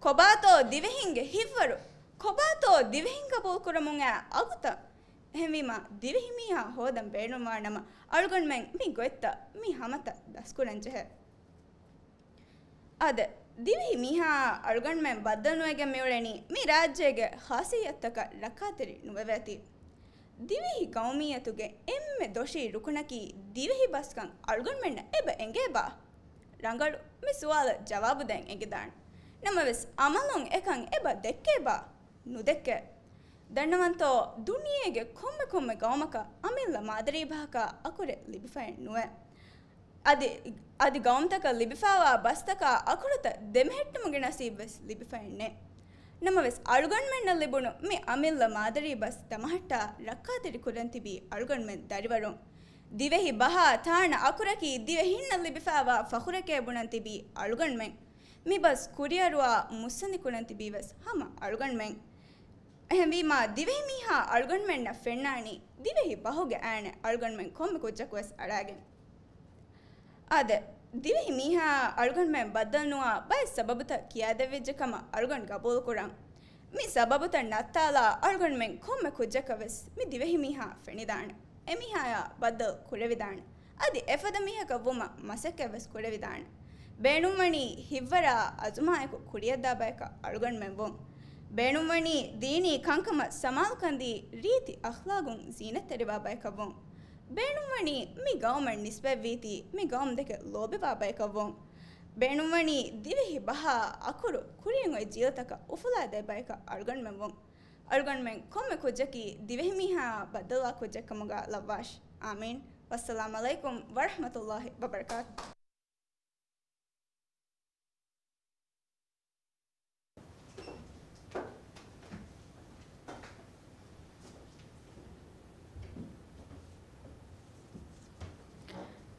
ކޮބާތޯ ދިވެހިންގެ ހިތްވަރު؟ ކޮބާތޯ ދިވެހިން ގަބޫލުކުރަމުން އައި އަގުތައް؟ އެހެންވީމާ، ދިވެހި މީހާ ހޯދަން ބޭނުންވާނަމަ، އަޅުގަނޑުމެން މި ގޮތްތައް، މި ހަމަތައް ދަސްކުރަންޖެހޭ. އާދެ، ދިވެހި މީހާއާ އަޅުގަނޑުމެން ބައްދަލުނުވެގެން މިއުޅެނީ މި ރާއްޖޭގެ ޚާއްޞިއްޔަތުތަކަށް ރައްކާތެރި ނުވެވޭތީ. ދިވެހި ގައުމިއްޔަތުގެ އެންމެ ދޮށީ ރުކުނަކީ ދިވެހި ބަސްކަން އަޅުގަނޑުމެންނަށް އެބަ އެނގޭބާ؟ ރަނގަޅު، މި ސުވާލަށް ޖަވާބު ދޭން އެނގިދާނެ. ނަމަވެސް، އަމަލުން އެކަން އެބަ ދެއްކޭބާ؟ ނުދެއްކޭ. ދަންނަވަންތޯ، ދުނިޔޭގެ ކޮންމެ ކޮންމެ ގައުމަކަށް އަމިއްލަ މާދަރީ ބަހަކާ އަކުރެއް ލިބިފައެއް ނުވޭ. އަދި، އަދި ގައުމުތަކަށް ލިބިފައިވާ ބަސްތަކާ އަކުރުތައް ދެމެހެއްޓުމުގެ ނަސީބުވެސް ލިބިފައެއް ނެތް. ނަމަވެސް، އަޅުގަނޑުމެންނަށް ލިބުނު މި އަމިއްލަ މާދަރީ ބަސް ދަމަހައްޓާ ރައްކާތެރި ކުރަން ތިބީ އަޅުގަނޑުމެން ދަރިވަރުން. ދިވެހި ބަހާ ތާނަ އަކުރަކީ ދިވެހިންނަށް ލިބިފައިވާ ފަޚުރެކޭ ބުނަން ތިބީ އަޅުގަނޑުމެން. މި ބަސް ކުރިއަރުވާ މުއްސަނދި ކުރަން ތިބީ ވެސް ހަމަ އަޅުގަނޑުމެން. އެހެންވީމާ، ދިވެހި މީހާ އަޅުގަނޑުމެންނަށް ފެންނާނީ ދިވެހި ބަހުގެ އައިނެއް އަޅުގަނޑުމެން ކޮންމެ ކުއްޖަކުވެސް އަޅާގެން. އާދެ، ދިވެހި މީހާ އަޅުގަނޑުމެން ބައްދަލުނުވާ ބައެއް ސަބަބުތައް ކިޔާދެއްވިއްޖެ ކަމަށް އަޅުގަނޑު ގަބޫލުކުރަން. މި ސަބަބުތައް ނައްތާލާ އަޅުގަނޑުމެން ކޮންމެ ކުއްޖަކަށް ވެސް މި ދިވެހި މީހާ ފެނިދާނެ. އެމީހާޔާ ބައްދަލު ކުރެވިދާނެ. އަދި އެފަދަ މީހަކަށް ވުމަށް މަސައްކަތް ވެސް ކުރެވިދާނެ. ބޭނުންވަނީ ހިތްވަރާ އަޒުމާއެކު ކުރިއަށްދާ ބަޔަކަށް އަޅުގަނޑުމެން ވުން. ބޭނުންވަނީ ދީނީ ކަންކަމަށް ސަމާލުކަންދީ ރީތި އަޚްލާގުން ޒީނަތްތެރިވާ ބަޔަކަށް ވުން. ބޭނުންވަނީ މި ގައުމަށް ނިސްބަތްވީތީ މި ގައުމުދެކެ ލޯބިވާ ބަޔަކަށް ވުން. ބޭނުންވަނީ ދިވެހި ބަހާ އަކުރު ކުރިއަށް އޮތް ޖީލުތަކަށް އުފުލާދޭ ބަޔަކަށް އަޅުގަނޑުމެން ވުން. އަޅުގަނޑުމެން ކޮންމެ ކުއްޖަކީ ދިވެހިމީހާ ބައްދަލުވާ ކުއްޖެއްކަމުގަ ލައްވާށި. އާމީން. ވައްސަލާމް ޢަލައިކުމް ވަރަޙްމަތުﷲ ވަބަރަކާތު.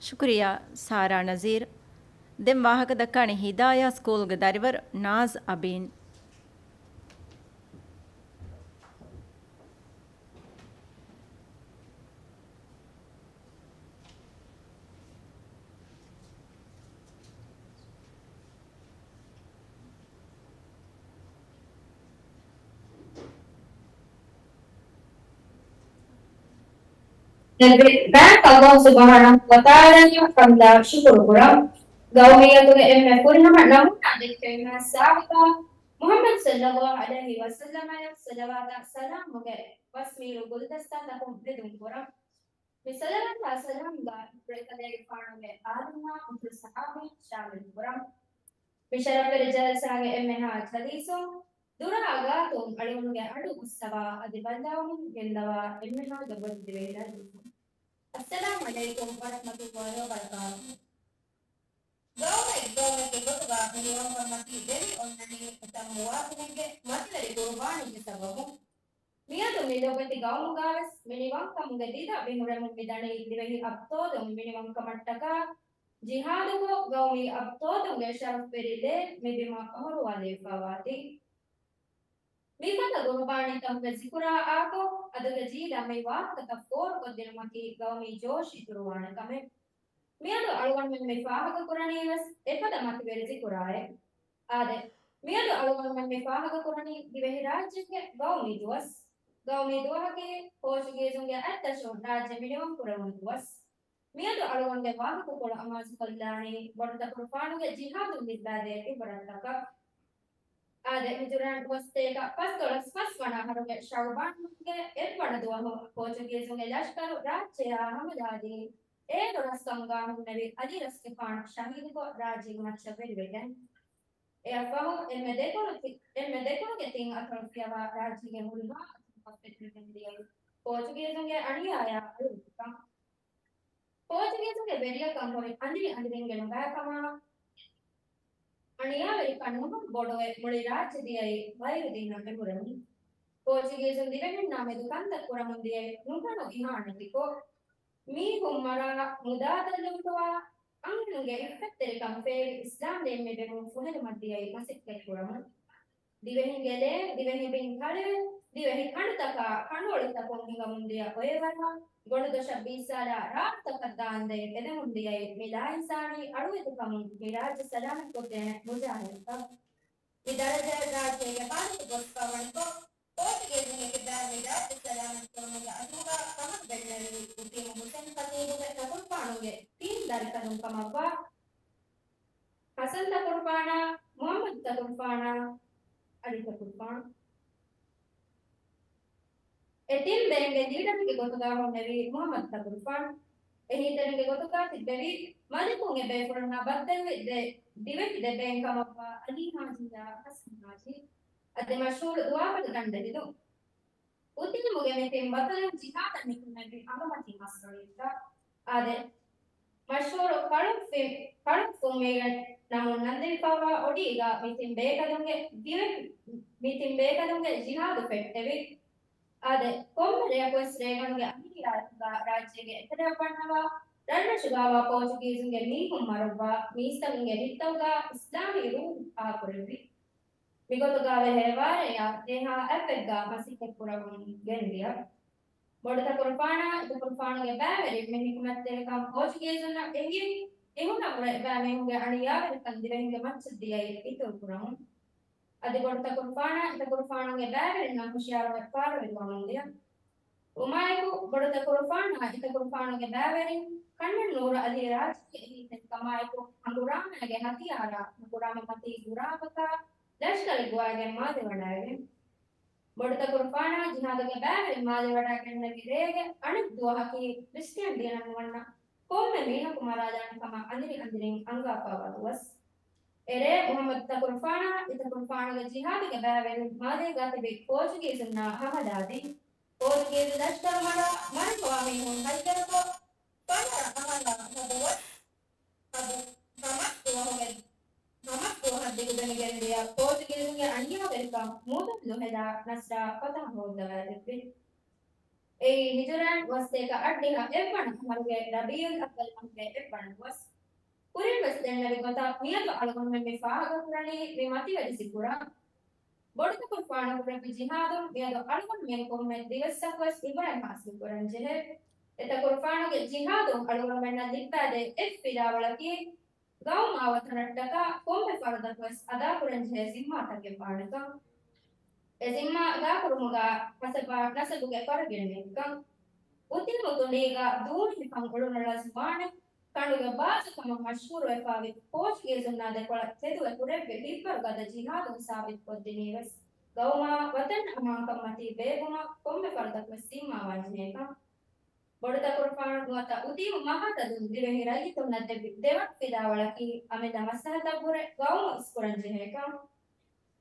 ޝުކުރިއްޔާ ސާރާ ނަޒީރް. ދެން ވާހަކަ ދައްކާނީ ހިދާޔާ ސްކޫލްގެ ދަރިވަރު ނާޒް އަބީން. ދެން ބައެއް ﷲ ސުބްޙާނަހޫ ވަތަޢާލާއަށް ޙަމްދާ ޝުކުރު ކުރަން. ގައުމިއްޔަތުގެ އެންމެ ފުރިހަމަ ނަމޫނާ ދެއްކެވީމާ ސާބިތާ މުޙައްމަދު ޞައްލައްލާހު ޢަލައިހި ވަސައްލަމަށް ޞަލަވާތާ ސަލާމުގެ ބަސް މީރު ގުލްދަސްތަ ތަކުން ބެދުން ކުރަން. މި ޞަލަވާތާ ސަލާމްގަ އެކަލޭގެފާނުގެ އާލުންނާ އުތުރު ޞަޙާބީން ޝާމިލް ކުރަން. މި ޝަރަފުވެރި ޖަލްސާގެ އެންމެހާ ޖަލީސުން ދުރާ ގާތުން އަޅުގަނޑުގެ އަޑު އުއްސަވާ އަދި ބައްލަވަމުން ގެންދަވާ އެންމެހާ ދޮބޮލި ދިވެހިރާއްޖެ. އައްސަލާމް ޢަލައިކުމް ވަރަޙްމަތުﷲ ވަބަރަކާތުހު. ގައުމެއް ގައުމެއްގެ ގޮތުގަ މި ނިވަންކަން މަތީ ދެވި އޮންނަނީ އެތަން މުވާތިނެއްގެ މަތިވެރި ޤުރުބާނީގެ ސަބަބުން. މިއަދު މި ލޮބުވެތި ގައުމުގަވެސް މި ނިވަންކަމުގެ ދިދަ ބިނުރެމުން މި ދަނީ ދިވެހި އަބްޠާލުން މި ނިވަންކަމަށްޓަކާ ޖިހާދުކޮށް، ގައުމީ އަބްޠާލުންގެ ޝަރަފުވެރި ލޭ މި ބިމަށް އަހުރުވާލެވިފައިވާތީ. މިފަދަ ޤުރުބާނީތަކުގެ ޒިކުރާއާކޮށް، އަދުގެ ޖީލަށް މި ވާހަކަތައް ފޯރުކޮށްދިނުމަކީ ގައުމީ ޖޯޝް އިތުރުވާނެ ކަމެއް. މިއަދު އަޅުގަނޑުމެން މި ފާހަގަކުރަނީވެސް އެފަދަ މަތިވެރި ޒިކުރާއެއް. އާދެ، މިއަދު އަޅުގަނޑުމެން މި ފާހަގަކުރަނީ ދިވެހިރާއްޖޭގެ ގައުމީ ދުވަސް. ގައުމީ ދުވަހަކީ ޕޯޗުގީޒުންގެ އަތްދަށުން ރާއްޖެ މިނިވަންކުރެވުނު ދުވަސް. މިއަދު އަޅުގަނޑުގެ ވާހަކަކޮޅު އަމާޒުކޮށްލާނީ ބޮޑުތަކުރުފާނުގެ ޖިހާދުން ލިއްބާދޭ އިބުރަތްތަކަށް. އާދެ، ހިޖުރައިން ދުވަސްތޭކަ ފަސްދޮޅަސް ފަސްވަނަ އަހަރުގެ ޝަޢުބާން މަހުގެ އެއްވަނަ ދުވަހު ޕޯޗުގީޒުންގެ ލަޝްކަރު ރާއްޖެއާ ހަމަލާދީ، އޭރު ރަސްކަމުގާ ހުންނެވި އަލީ ރަސްގެފާނު ޝަހީދުކޮށް ރާއްޖޭގެ މައްޗަށް ވެރިވެގެން. އެއަށްފަހު އެންމެ ދެކުނު ތި-، އެންމެ ދެކުނުގެ ތިން އަތޮޅު ފިޔަވާ ރާއްޖޭގެ ހުރިހާ އަތޮޅަކަށް ފެތުރިގެން ދިޔައީ ޕޯޗުގީޒުންގެ އަނިޔާޔާ އަޅުވެތިކަން. ޕޯޗުގީޒުންގެ ވެރިޔަކަން ހުރި އަނދިރި އަނދިރިންގެ ނުބައިކަމާ، އަނިޔާވެރިކަން ނުހުން ބޮޑުވެ މުޅި ރާއްޖެ ދިޔައީ ޣައިރު ދީނަށް އެނބުރެމުން. ޕޯޗުގީޒުން ދިވެހިންނާ މެދު ކަންތައް ކުރަމުން ދިޔައީ ނުހަނު އިހާނެތިކޮށް، މީހުން މަރާ މުދާ ދަށްލުންތޯއާ އަންހެނުންގެ އިއްފަތްތެރިކަން ފޭރި އިސްލާމް ދީން މި ބިމުން ފުހެލުމަށް ދިޔައީ މަސައްކަތް ކުރަމުން. ދިވެހިންގެ ލޭ، ދިވެހި ބިން ކަޅެއް، ދިވެހި ކަނޑުތަކާ ކަނޑުއޮޅިތަކުން ހިނގަމުން ދިޔަ އޮއެވަރާ، ގޮނޑުދޮށަށް ބީއްސާލާ ރާގުތަކަށް ދާންދެން އެދެމުން ދިޔައީ މި ލާއިންސާނީ އަޅުވެތިކަމުން މި ރާއްޖެ ސަލާމަތްކޮށްދޭނެ މުޖާހިދުތައް. މި ދަރަޖައަށް ރާއްޖޭގެ ބާރަކު ގޮސްފަވަނިކޮށް، ޕޯޗުގީޒުންގެ ކިބައިން މި ރާއްޖެ ސަލާމަތްކުރުމުގެ އަތުގަ ކަމަށް ބެންނެވި އުތީމު ހުސެން ޚަތީބުގެ ތަކުރުފާނުގެ ތިން ދަރިކަލުން ކަމަށްވާ ހަސަން ތަކުރުފާނާ، މުޙައްމަދު ތަކުރުފާނާ، އަލީ ތަކުރުފާނު. އެ ތިން ބޭންގެ ލީޑަރެއްގެ ގޮތުގަ ހުންނެވީ މުޙައްމަދު ތަކުރުފާނު. އެހީތެރިންގެ ގޮތުގަ ތިއްބެވި މަލިކުންގެ ބޭފުޅުންނާ ބައްދަލުވި ދެ ދިވެހި ދެ ބޭން ކަމަށްވާ އަލީ ހާޖީއާ ހަސަން ހާޖީ. އަދި މަޝްހޫރު ދުވާބަދަ ގަނޑެހިލުން. އުތީމުގެ މި ތިން ބަތަލުން ޖިހާދަށް ނިކުމެވި އަނގަމަތީ މަސްރައީތައް. އާދެ، މަޝްހޫރު ކަޅުންފި-، ކަޅުންފުންމީގެ ނަމުން ނަންދެވިފައިވާ އޮޑީގަ މި ތިން ބޭކަލުންގެ ދިވެ-، މި ތިން ބޭކަލުންގެ ޖިހާދު ފެއްޓެވި. އާދެ، ކޮންމެ ރެޔަކުވެސް ރޭގަނޑުގެ އަންހެނިޔާއެކުގަ ރާއްޖޭގެ އެތެރެއަށް ވަންނަވާ، ރަށްރަށުގަވާ ޕޯޗުގީޒުންގެ މީހުން މަރުއްވާ، މީސްތަކުންގެ ހިތްތަކުގަ އިސްލާމީ ރޫޙު އާކުރެއްވި. މިގޮތުގަ ވެހޭ ވާރޭޔާ ދޭހާ އަތްވެއްގަ މަސައްކަތް ކުރަމުން ގެންދިޔަ. ބޮޑުތަކުރުފާނާ އިތުކުރުފާނުގެ ބައިވެރިން މި ޙިކުމަތްތެރިކަން ޕޯޗުގީޒުންނަށް އެނގި، އިހުނަށް އުޅެ އެބައިމީހުންގެ އަނިޔާވެރިކަން ދިވެހިންގެ މައްޗަށް ދިޔައީ އިތުރުކުރަމުން. އަދި ބޮޑުތަކުރުފާނާ އިތުކުރުފާނުގެ ބައިވެރިންނަށް ހުޝިޔާރުވެ ފާރުވެރިވަމުން ދިޔަ. އުމާއެކު ބޮޑުތަކުރުފާނާ އިތުކުރުފާނުގެ ބައިވެރިން ކަންނަން ނޫރު އަލީ ރާއްޖޭގެ އެހީތެރިކަމާއެކު ހަނގުރާމައިގެ ހަތިޔާރާ ހަނގުރާމަ މަތީ ގުރާބަކާ ލަޝްކަރެއްގޮވައިގެން މާލެ ވަޑައިގެން. ބޮޑުތަކުރުފާނާ ޖިހާދުގެ ބައިވެރިން މާލެ ވަޑައިގެންނެވި ރޭގެ އަނެއް ދުވަހަކީ ކްރިސްޓިއަން ދީނަށް ނުވަންނަ ކޮންމެ މީހަކު މަރާލާނެ ކަމަށް އަނދިރި އަނދިރިން އަންގާފައިވާ ދުވަސް. އެރޭ މުޙައްމަދު ތަކުރުފާނާ އިތުކުރުފާނުގެ ޖިހާދުގެ ބައިވެރިން މާލޭގަ ތިބި ޕޯޗުގީޒުންނާ ހަމަލާދީ. ޕޯޗުގީޒު ލަޝްކަރު މަރާ މަރުވާ މީހުން ހައްޔަރުކޮށް، ފަނަރަ އަހަރާ ހަދުވަސް ހަދު ހަމަސް ދުވަހުގެ ހަމަސް ދުވަހަށް ދިގުދެމިގެން ދިޔަ ޕޯޗުގީޒުންގެ އަނިޔާވެރިކަން މޫދުން ނުހެދާ ނަސްރާ ފަތަހަ ހޯއްދަވައިދެއްވި. އެއީ ހިޖުރައިން ވަސްތޭކަ އަށްޑިހަ އެއްވަނަ އަހަރުގެ ރަބީޢުލް އައްވަލް މަހުގެ އެއްވަނަ ދުވަސް. ކުރިން ވެސް ދެންނެވި ގޮތަށް މިއަދު އަޅުގަނޑުމެން މި ފާހަގަކުރަނީ މި މަތިވެރި ޒިކުރަށް. ބޮޑުތަކުރުފާނު ކުރެއްވި ޖިހާދުން މިއަދު އަޅުގަނޑުމެން ކޮންމެ ދިވެއްސަކުވެސް އިބްރަތް ހާސިލް ކުރަން ޖެހޭ. އެތަކުރުފާނުގެ ޖިހާދުން އަޅުގަނޑުމެންނަށް ލިއްބައިދޭ އެއް ފިލާވަޅަކީ، ގައުމާ ވަތަނަށްޓަކާ ކޮންމެ ފަރުދަކުވެސް އަދާކުރަންޖެހޭ ޒިންމާތަކެއް ވާނެކަން. އެ ޒިންމާ އަދާކުރުމުގަ ހަސަބާ ނަސަބުގެ ފަރުގެންނެއްކަން. އުތީމު ތުނޑީގަ ދޫނި ހިފަން އުޅުނު ލަޒުވާނެ ކަނޑުގެ ބާޒު ކަމަށް މަޝްހޫރުވެފާވި ޕޯޗުގީޒުންނާ ދެކޮޅަށް ތެދުވެ ކުރެއްވި ހިތްވަރުގަދަ ޖިހާދުން ސާބިތުކޮށްދިނީވެސް، ގައުމާ ވަތަން އަމާންކަން މަތީ ބޭއްވުމަށް ކޮންމެ ފަރުދަކުވެސް ޒިންމާވާންޖެހޭކަން. ބޮޑުތަކުރުފާނު ނުވަތަ އުތީމު މަހާތަދުން ދިވެހި ރައްޔިތުންނަށް ދެއްވި ދެވަނަ ފިލާވަޅަކީ އަމިއްލަ މަސްލަހަތަށްވުރެ ގައުމު އިސްކުރަންޖެހޭކަން.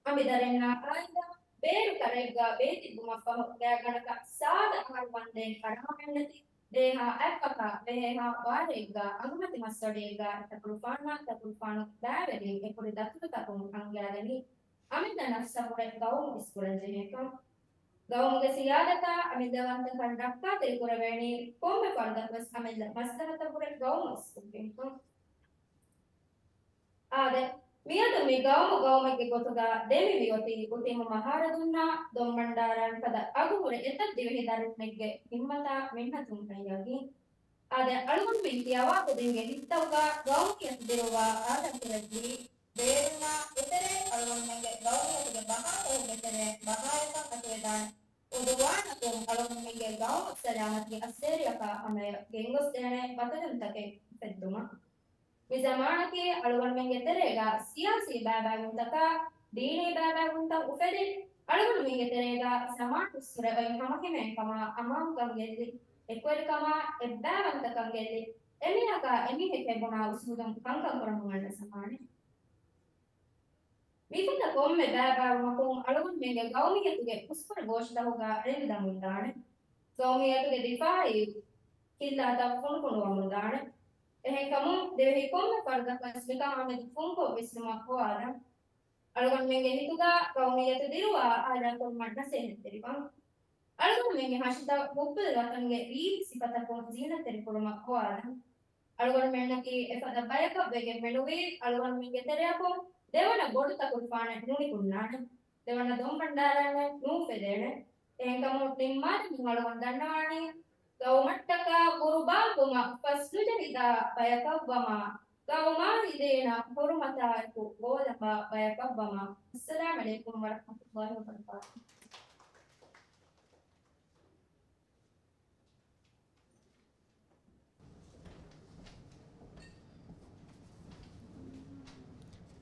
އަނބިދަރިންނާ އާއިލާ ބޭރު ކަރައިގާ ބޭތިއްބުމަށްފަހު ގާތްގަނޑަކަށް ސާދަ އަހަރު ވަންދެން އަރާމެއްނެތި ދޭހާ އަތްފަކާ ބެހޭހާ ވާރޭގާ އަނގަމަތި މަސްވަޑިއެއްގާ އިތަކުރުފާނާ އިތަކުރުފާނު ބައިވެރިން އެކުރި ދަތުރުތަކުން އަންގާދެނީ އަމިއްލަ ނަފްސަށްވުރެ ގައުމު އިސްކުރަންޖެހޭކަން. ގައުމުގެ ސިޔާދަތާ އަމިއްލަވަންތަކަން ރައްކާތެރިކުރެވޭނީ ކޮންމެ ފަރުދަކުވެސް އަމިއްލަ މަސްލަހަތަށްވުރެ ގައުމު އިސްކޮށްގެންކަން. އާދެ، މިއަދު މި ގައުމު ގައުމެއްގެ ގޮތުގަ ދެމި މިއޮތީ އުތީމު މަހާރަދުންނާ ދޮންބަންޑާރައިން ފަދަ އަގުހުރި އެތައް ދިވެހި ދަރިންނެއްގެ ހިންމަތާ މިންނަތުން އައްޔަގީ. އާދެ، އަޅުގަނޑުމެން ކިޔަވާ ކުދިންގެ ހިތްތަކުގަ ގައުމިއްޔަތު ދިރުއްވާ އާދަކުރެއްވީ ބޭރުންނާ އެތެރޭ އަޅުގަނޑުމެންގެ ގައުމިއްޔަތުގެ ބަހާކޮޅުގެ ތެރޭ ބަހާޔަކަށް އަތުވެދާނެ އުދުވާނަކުން އަޅުގަނޑުމެންގެ ގައުމު ސަލާމަތީ އައްސޭރިއަކާ ހަމަޔަށް ގެންގޮސްދޭނެ ބަތަލުންތަކެއް އުފެއްދުމަށް. މި ޒަމާނަކީ އަޅުގަނޑުމެންގެ ތެރޭގަ ސިޔާސީ ބައިބައިވުންތަކާ، ދީނީ ބައިބައިވުންތައް އުފެދި، އަޅުގަނޑުމެންގެ ތެރޭގަ ޒަމާނު އުސްސުރެ އޮތް ހަމަހިމޭންކަމާ، އަމާންކަން ގެއްލި، އެކުވެރިކަމާ، އެއްބައިވަންތަކަން ގެއްލި، އެމީހަކާ އެމީހެކޭ ބުނާ އުސޫލުން ކަންކަން ކުރަމުން އަންނަ ޒަމާނެއް. މިފަދަ ކޮންމެ ބައިބައިވުމަކުން އަޅުގަނޑުމެންގެ ގައުމިއްޔަތުގެ ކުސްވަރު ގޯށިތަކުގަ ރެނިދަމުންދާނެ. ގައުމިއްޔަތުގެ ދިފާއީ ކިއްލާތައް ފުނޑުފުނޑުވަމުންދާނެ. އެހެންކަމުން ދިވެހި ކޮންމެ ފަރުދަކުވެސް މިކަމާމެދު ފުންކޮށް ވިސްނުމަށް ހޮވާލަން. އަޅުގަނޑުމެންގެ ހިތުގަ ޤައުމިއްޔަތު ދިރުވާ އާލާކުރުމަށް ނަސޭހަތްތެރިވަން. އަޅުގަނޑުމެންގެ ހަށިތައް ޙުއްބުލް ވަޠަންގެ ވީރި ސިފަތަކުން ޒީނަތްތެރިކުރުމަށް ގޮވާލަން. އަޅުގަނޑުމެންނަކީ އެފަދަ ބަޔަކަށްވެގެން މެނުވީ، އަޅުގަނޑުމެންގެ ތެރެއަކުން ދެވަނަ ބޮޑު ތަކުލުފާނެއް ނުނިކުންނާނެ. ދެވަނަ ދޮންބަންޑާރައެއް ނޫފެދޭނެ. އެހެންކަމުން ނިންމާލަމުން އަޅުގަނޑު ދަންނަވާނީ، ގައުމަށްޓަކާ ގުރުބާވުމަށް ފަސްނުޖެހިދާ ބަޔަކަށްވަމާ، ގައުމާ އިދޭނަ ހުރުމަތާއެކު ގޯލަނބާ ބަޔަކަށްވަމާ. އައްސަލާމް ޢަލައިކުމް ވަރަޙްމަތުﷲި ވަބަރަކާތުހު.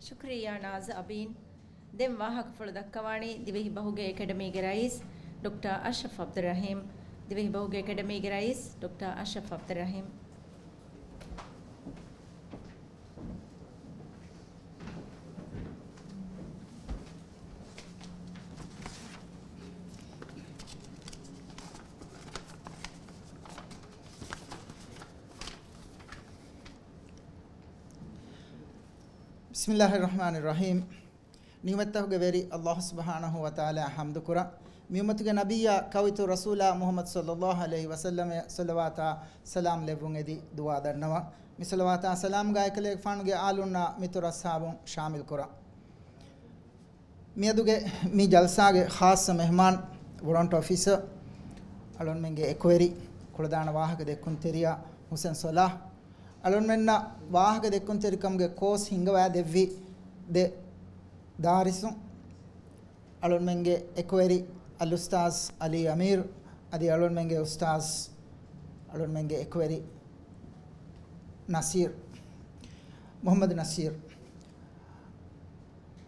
ޝުކުރިއްޔާ ނާޒް އަބީން. ދެން ވާހަކަފުޅު ދައްކަވާނީ ދިވެހި ބަހުގެ އެކަޑަމީގެ ރައީސް ޑޮކްޓަރ އަޝްރަފް ޢަބްދުއްރަޙީމް. ދިވެހި ބަހުގެ އެކަޑަމީގެ ރައީސް ޑޮކްޓަރ އަޝްރަފް ޢަބްދުއްރަޙީމް. بسم الله الرحمن الرحيم. ނިޢުމަތްތަކުގެ ވެރި ﷲ ސުބްޙާނަހޫ ވަތަޢާލާއަށް ޙަމްދުކުރަން. މި އުއްމަތުގެ ނަބިއްޔާ ކައުއިތުރު ރަސޫލާ މުޙައްމަދު ޞައްލައްލާހު ޢަލައިހި ވަސައްލަމަށް ޞަލަވާތާ ސަލާމް ލެއްވުން އެދި ދުޢާ ދަންނަވަން. މި ޞަލަވާތާ ސަލާމްގަ އެކަލޭގެފާނުގެ އާލުންނާ މިތުރު އަޞްޙާބުން ޝާމިލް ކުރަން. މިއަދުގެ މި ޖަލްސާގެ ޚާއްޞަ މެހްމާން، ވޮރަންޓް އޮފިސަރ، އަޅުންމެންގެ އެކުވެރި، ކުޅަދާނަ ވާހަކަ ދެއްކުންތެރިޔާ ޙުސެން ޞަލާޙް، އަޅުންމެންނަށް ވާހަކަ ދެއްކުންތެރިކަމުގެ ކޯސް ހިންގަވާ ދެއްވި ދެ ދާރިސުން، އަޅުންމެންގެ އެކުވެރި އަލްއުސްތާޛް ޢަލީ އަމީރު، އަދި އަޅުންމެންގެ އުސްތާޛް، އަޅުންމެންގެ އެކުވެރި ނަޞީރު، މުޙައްމަދު ނަޞީރު.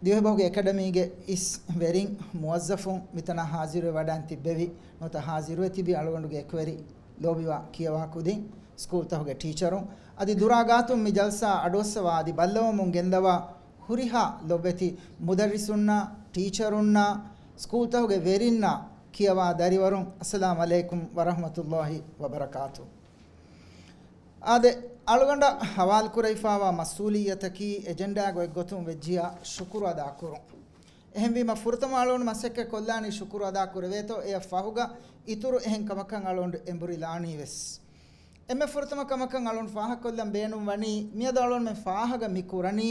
ދިވެހިބަހުގެ އެކަޑަމީގެ އިސް ވެރިން، މުވައްޒަފުން، މިތަނަށް ޙާޟިރުވެ ވަޑައިން ތިއްބެވި ނުވަތަ ޙާޟިރުވެ ތިބި އަޅުގަނޑުގެ އެކުވެރި ލޯބިވާ ކިޔަވާ ކުދިން، ސްކޫލްތަކުގެ ޓީޗަރުން، އަދި ދުރާ ގާތުން މި ޖަލްސާ އަޑުއައްސަވާ އަދި ބައްލަވަމުން ގެންދަވާ ހުރިހާ ލޮބުވެތި މުދައްރިސުންނާ، ޓީޗަރުންނާ، ސްކޫލްތަކުގެ ވެރިންނާ، ކިޔަވާ ދަރިވަރުން، އައްސަލާމް ޢަލައިކުމް ވަރަޙްމަތުﷲި ވަބަރަކާތުހު. އާދެ، އަޅުގަނޑަށް ހަވާލުކުރެވިފާވާ މަސްއޫލިއްޔަތަކީ އެޖެންޑާގެ އޮތްގޮތުން ވެއްޖިޔާ ޝުކުރު އަދާކުރުން. އެހެންވީމަ، ފުރަތަމަ އަޅުގަނޑު މަސައްކަތް ކޮށްލާނީ ޝުކުރު އަދާ ކުރެވޭތޯ، އެއަށް ފަހުގަ އިތުރު އެހެން ކަމަކަށް އަޅުގަނޑު އެނބުރިލާނީ ވެސް. އެންމެ ފުރަތަމަ ކަމަކަށް އަޅުގަނޑު ފާހަގަކޮށްލަން ބޭނުން ވަނީ، މިއަދު އަޅުގަނޑުމެން ފާހަގަ މި ކުރަނީ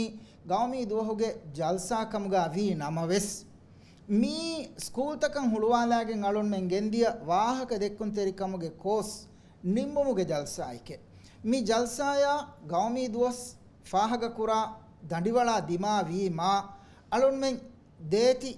ގައުމީ ދުވަހުގެ ޖަލްސާ ކަމުގަ ވީ ނަމަވެސް، މީ ސްކޫލްތަކަށް ހުޅުވާލާގެން އަޅުންމެން ގެންދިޔަ ވާހަކަ ދެއްކުންތެރިކަމުގެ ކޯސް ނިންމުމުގެ ޖަލްސާއެކޭ. މި ޖަލްސާޔާ ގައުމީ ދުވަސް ފާހަގަކުރާ ދަނޑިވަޅާ ދިމާވީމާ، އަޅުންމެން ދޭތި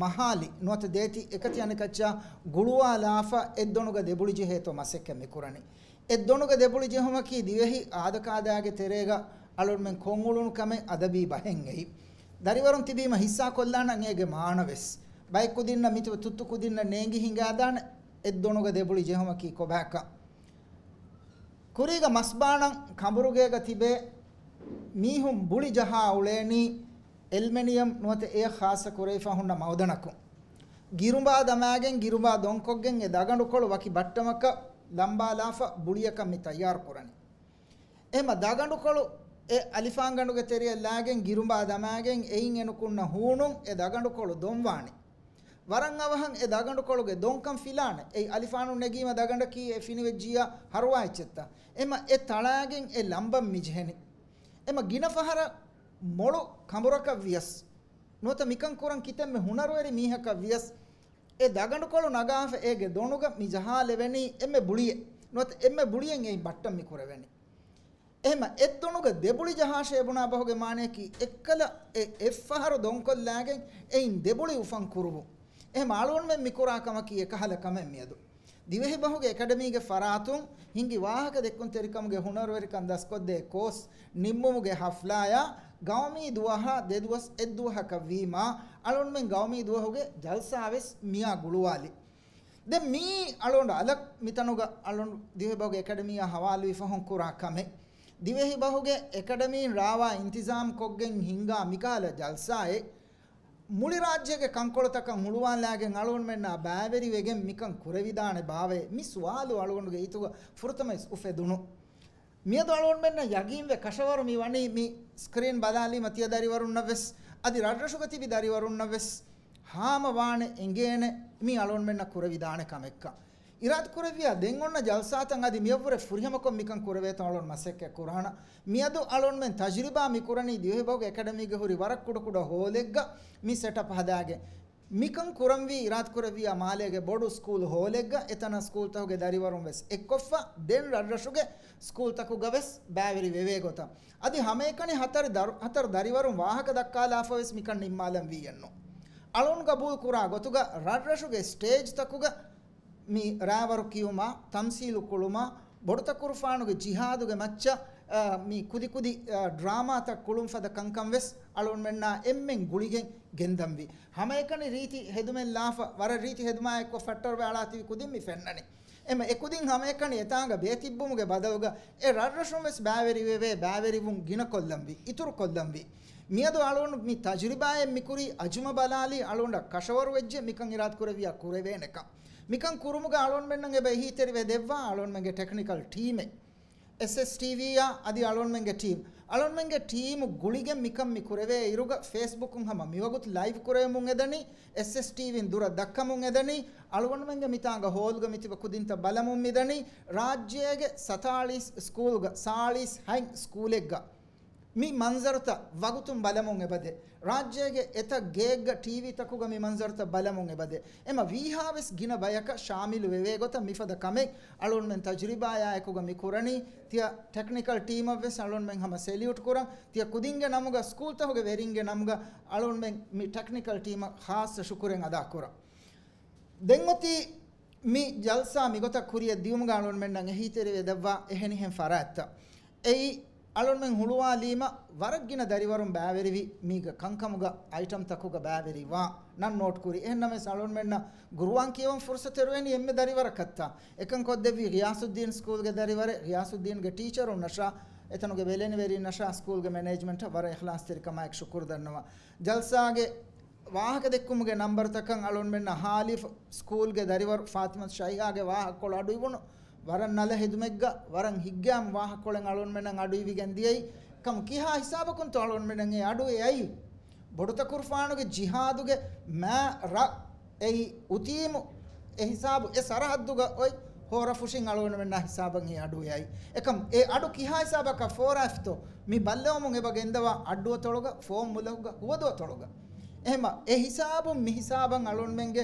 މަހާލި ނުވަތަ ދޭތި އެކަތި އަނެކައްޗާ ގުޅުވާލާފަ އެއްދޮނުގަ ދެބުޅި ޖެހޭތޯ މަސައްކަތް މިކުރަނީ. އެއްދޮނުގަ ދެބުޅި ޖެހުމަކީ ދިވެހި އާދަކާދައިގެ ތެރޭގަ އަޅުންމެން ކޮށްއުޅުނު ކަމެއް އަދަބީ ބަހެއް އެއީ. ދަރިވަރުން ތިބީމަ ހިއްސާ ކޮށްލާނަން އޭގެ މާނަވެސް. ބައެއް ކުދިންނަށް މިތިބަ ތުއްތު ކުދިންނަށް ނޭނގި ހިނގާދާނެ އެއްދޮނުގަ ދެބުޅި ޖެހުމަކީ ކޮބާކަން. ކުރީގަ މަސްބާނަން ކަނބުރުގޭގަ ތިބޭ މީހުން ބުޅި ޖަހާ އުޅޭނީ އެލްމެނިއަމް ނުވަތަ އެޔަށް ޚާއްޞަ ކުރެވިފަ ހުންނަ މައުދަނަކުން. ގިރުނބާ ދަމާގެން ގިރުނބާ ދޮންކޮށްގެން އެ ދަގަނޑުކޮޅު ވަކި ބައްޓަމަކަށް ލަނބާލާފަ ބުޅިއަކަށް މި ތައްޔާރު ކުރަނީ. އެހެމަ ދަގަނޑުކޮޅު އެ އަލިފާންގަނޑުގެ ތެރެއަށް ލާގެން ގިރުނބާ ދަމާގެން އެއިން އެނުކުންނަ ހޫނުން އެ ދަގަނޑުކޮޅު ދޮންވާނެ. ވަރަށް އަވަހަށް އެ ދަގަނޑުކޮޅުގެ ދޮންކަން ފިލާނެ. އެއީ އަލިފާނު ނެގީމަ ދަގަނޑަކީ އެ ފިނިވެއްޖިއްޔާ ހަރުވާ އެއްޗެއްތަ؟ އެމަ އެ ތަޅާގެން އެ ލަނބަން މި ޖެހެނީ. އެމަ ގިނަ ފަހަރަށް މޮޅު ކަނބުރަކަށް ވިޔަސް، ނުވަތަ މިކަން ކުރަން ކިތަންމެ ހުނަރުވެރި މީހަކަށް ވިޔަސް، އެ ދަގަނޑުކޮޅު ނަގާފަ އޭގެ ދޮނުގަ މި ޖަހާލެވެނީ އެންމެ ބުޅިއެއް. ނުވަތަ އެންމެ ބުޅިއެއް އެއިން ބައްޓަން މި ކުރެވެނީ. އެހެމަ އެއްދޮނުގަ ދެބުޅި ޖަހާށޭ ބުނާ ބަހުގެ މާނަޔަކީ އެއްކަލަ އެ އެއްފަހަރު ދޮންކޮށްލާގެން އެއިން ދެބުޅި އުފަން ކުރުވުން. އެހެމަ އަޅުގަނޑުމެން މިކުރާ ކަމަކީ އެކަހަލަ ކަމެއް މިއަދު. ދިވެހިބަހުގެ އެކަޑަމީގެ ފަރާތުން ހިންގި ވާހަކަ ދެއްކުންތެރިކަމުގެ ހުނަރުވެރިކަން ދަސްކޮށްދޭ ކޯސް ނިންމުމުގެ ހަފްލާޔާ ގައުމީ ދުވަހާ ދެދުވަސް އެއްދުވަހަކަށް ވީމާ، އަޅުންމެން ގައުމީ ދުވަހުގެ ޖަލްސާވެސް މިއާ ގުޅުވާލި. ދެން މީ އަޅުގަނޑު އަލަށް މިތަނުގަ އަޅުން ދިވެހިބަހުގެ އެކަޑަމީއާ ހަވާލުވި ފަހުން ކުރާ ކަމެއް. ދިވެހިބަހުގެ އެކަޑަމީން ރާވާ އިންތިޒާމް ކޮށްގެން ހިންގާ މިކަހަލަ ޖަލްސާއެއް މުޅި ރާއްޖޭގެ ކަންކޮޅުތަކަށް ހުޅުވާލާގެން އަޅުގަނޑުމެންނާ ބައިވެރިވެގެން މިކަން ކުރެވިދާނެ ބާވައޭ މި ސުވާލު އަޅުގަނޑުގެ ހިތުގަ ފުރަތަމަ އިސް އުފެދުނު. މިއަދު އަޅުގަނޑުމެންނަށް ޔަގީންވެ ކަށަވަރު މި ވަނީ މި ސްކްރީން ބަލާލީމަ ތިޔަ ދަރިވަރުންނަށް ވެސް އަދި ރަށްރަށުގަ ތިބި ދަރިވަރުންނަށް ވެސް ހާމަވާނެ އެނގޭނެ މި އަޅުންމެންނަށް ކުރެވިދާނެ ކަމެއްކަން. އިރާދަކުރެއްވިއްޔާ ދެން އޮންނަ ޖަލްސާތައް އަދި މިއަށްވުރެ ފުރިހަމަކޮށް މިކަން ކުރެވޭތޯ އަޅުން މަސައްކަތް ކުރާނަން. މިއަދު އަޅުންމެން ތަޖުރިބާ މި ކުރަނީ ދިވެހިބަހުގެ އެކަޑަމީގެ ހުރި ވަރަށް ކުޑަކުޑަ ހޯލެއްގަ މި ސެޓަޕް ހަދާގެން. މިކަން ކުރަންވީ އިރާދަކުރެއްވިއްޔާ މާލޭގެ ބޮޑު ސްކޫލް ހޯލެއްގަ އެތަނަށް ސްކޫލްތަކުގެ ދަރިވަރުން ވެސް އެއްކޮށްފަ ދެން ރަށްރަށުގެ ސްކޫލްތަކުގަ ވެސް ބައިވެރި ވެވޭ ގޮތަށް. އަދި ހަމައެކަނި ހަތަރު ދަރު-، ހަތަރު ދަރިވަރުން ވާހަކަ ދައްކާލާފަ ވެސް މިކަން ނިންމާލަން ވީއެއްނު. އަޅުން ގަބޫލު ކުރާ ގޮތުގަ ރަށްރަށުގެ ސްޓޭޖްތަކުގަ މި ރާވަރު ކިޔުމާ، ތަމްސީލު ކުޅުމާ، ބޮޑުތަކުރުފާނުގެ ޖިހާދުގެ މައްޗަށް، އާ، މި ކުދިކުދި، އާ، ޑްރާމާތައް ކުޅުން ފަދަ ކަންކަން ވެސް އަޅުންމެންނާ އެންމެން ގުޅިގެން ގެންދަންވީ. ހަމައެކަނި ރީތި ހެދުމެއް ލާފަ، ވަރަށް ރީތި ހެދުމާ އެއްކޮށް ފައްޓަރުވެ އަޅާތިބި ކުދިން މި ފެންނަނީ. އެމަ އެކުދިން ހަމައެކަނި އެތާނގަ ބޭތިއްބުމުގެ ބަދަލުގަ އެ ރަށްރަށުން ވެސް ބައިވެރިވެވޭ، ބައިވެރިވުން ގިނަކޮށްލަންވީ، އިތުރުކޮށްލަންވީ. މިއަދު އަޅުން މި ތަޖުރިބާއެއް މިކުރީ އަޒުމަ ބަލާލީ އަޅުންޑަށް ކަށަވަރުވެއްޖެ މިކަން އިރާދަކުރެއްވިޔާ ކުރެވޭނެކަން. މިކަން ކުރުމުގަ އަޅުންމެންނަށް އެބަ އެހީތެރިވެ ދެއްވާ އަޅުންމެންގެ ޓެކްނިކަލް ޓީމެއް. އެސްއެސްޓީވީއާ އަދި އަޅުންމެންގެ ޓީމް. އަޅުންމެންގެ ޓީމު ގުޅިގެން މިކަން މި ކުރެވޭ އިރުގަ ފޭސްބުކުން ހަމަ މިވަގުތު ލައިވް ކުރެވެމުން އެދަނީ، އެސްއެސްޓީވީން ދުރަށް ދައްކަމުން އެދަނީ، އަޅުގަނޑުމެންގެ މިތާނގަ ހޯލްގަ މިތިބަ ކުދިންތައް ބަލަމުން މިދަނީ، ރާއްޖޭގެ ސަތާޅީސް ސްކޫލްގަ ސާޅީސް ހަތް ސްކޫލެއްގަ މި މަންޒަރުތައް ވަގުތުން ބަލަމުން އެބަދޭ. ރާއްޖޭގެ އެތައް ގެއެއްގަ ޓީވީތަކުގަ މި މަންޒަރުތައް ބަލަމުން އެބަދޭ. އެމަ ވީހާވެސް ގިނަ ބަޔަކަށް ޝާމިލު ވެވޭ ގޮތަށް މިފަދަ ކަމެއް އަޅުންމެން ތަޖުރިބާޔާ އެކުގަ މި ކުރަނީ. ތިޔަ ޓެކްނިކަލް ޓީމަށްވެސް އަޅުންމެން ހަމަ ސެލިއުޓް ކުރަން. ތިޔަ ކުދިންގެ ނަމުގަ ސްކޫލްތަކުގެ ވެރިންގެ ނަމުގަ އަޅުންމެން މި ޓެކްނިކަލް ޓީމަށް ޚާއްޞަ ޝުކުރެއް އަދާކުރަން. ދެންއޮތީ މި ޖަލްސާ މިގޮތަށް ކުރިއަށް ދިއުމުގަ އަޅުންމެންނަށް އެހީތެރިވެ ދެއްވާ އެހެނިހެން ފަރާތްތައް. އެއީ އަޅުންމެން ހުޅުވާލީމަ ވަރަށް ގިނަ ދަރިވަރުން ބައިވެރިވި މީގަ ކަންކަމުގަ އައިޓަމްތަކުގަ ބައިވެރިވާ ނަން ނޯޓް ކުރި. އެހެންނަމަވެސް އަޅުންމެންނަށް ގުރުއާން ކިޔަވަން ފުރުސަތެއް އެރުވޭނީ އެންމެ ދަރިވަރަކަށްތާ. އެކަން ކޮށްދެއްވީ ޣިޔާސުއްދީން ސްކޫލްގެ ދަރިވަރެއް، ޣިޔާސުއްދީންގެ ޓީޗަރުންނަށާ، އެތަނުގެ ބެލެނިވެރިންނަށާ ސްކޫލްގެ މެނޭޖްމަންޓަށް ވަރަށް އިޚްލާޞްތެރިކަމާއެކު ޝުކުރު ދަންނަވަން. ޖަލްސާގެ ވާހަކަދެއްކުމުގެ ނަންބަރުތަކަށް އަޅުންމެންނަށް ހާލިފް ސްކޫލްގެ ދަރިވަރު ފާތިމަތު ޝައިހާގެ ވާހަކަކޮޅު އަޑުއިވުނު ވަރަށް ނަލަ ހެދުމެއްގަ ވަރަށް ހިތްގައިމު ވާހަކަކޮޅެއް އަޅުންމެންނަށް އަޑުއިވިގެން ދިޔައީ. ކަމު ކިހާ ހިސާބަކުންތޯ އަޅުންމެންނަށް އެ އަޑު އެ އައީ؟ ބޮޑުތަކުރުފާނުގެ ޖިހާދުގެ މާ ރަ އެއީ އުތީމު އެ ހިސާބު އެ ސަރަހައްދުގަ އޮތް ހޯރަފުށިން އަޅުގަނޑުމެންނާ ހިސާބަށް އެ އަޑު އެއައި. އެކަމް އެ އަޑު ކިހާ ހިސާބަކަށް ފޯރާފިތޯ މި ބައްލަވަމުން އެބަ ގެންދަވާ އައްޑުއަތޮޅުގަ، ފޯމް މުލަކުގަ، ހުވަދުއަތޮޅުގަ. އެހެމަ އެ ހިސާބުން މި ހިސާބަށް އަޅުންމެންގެ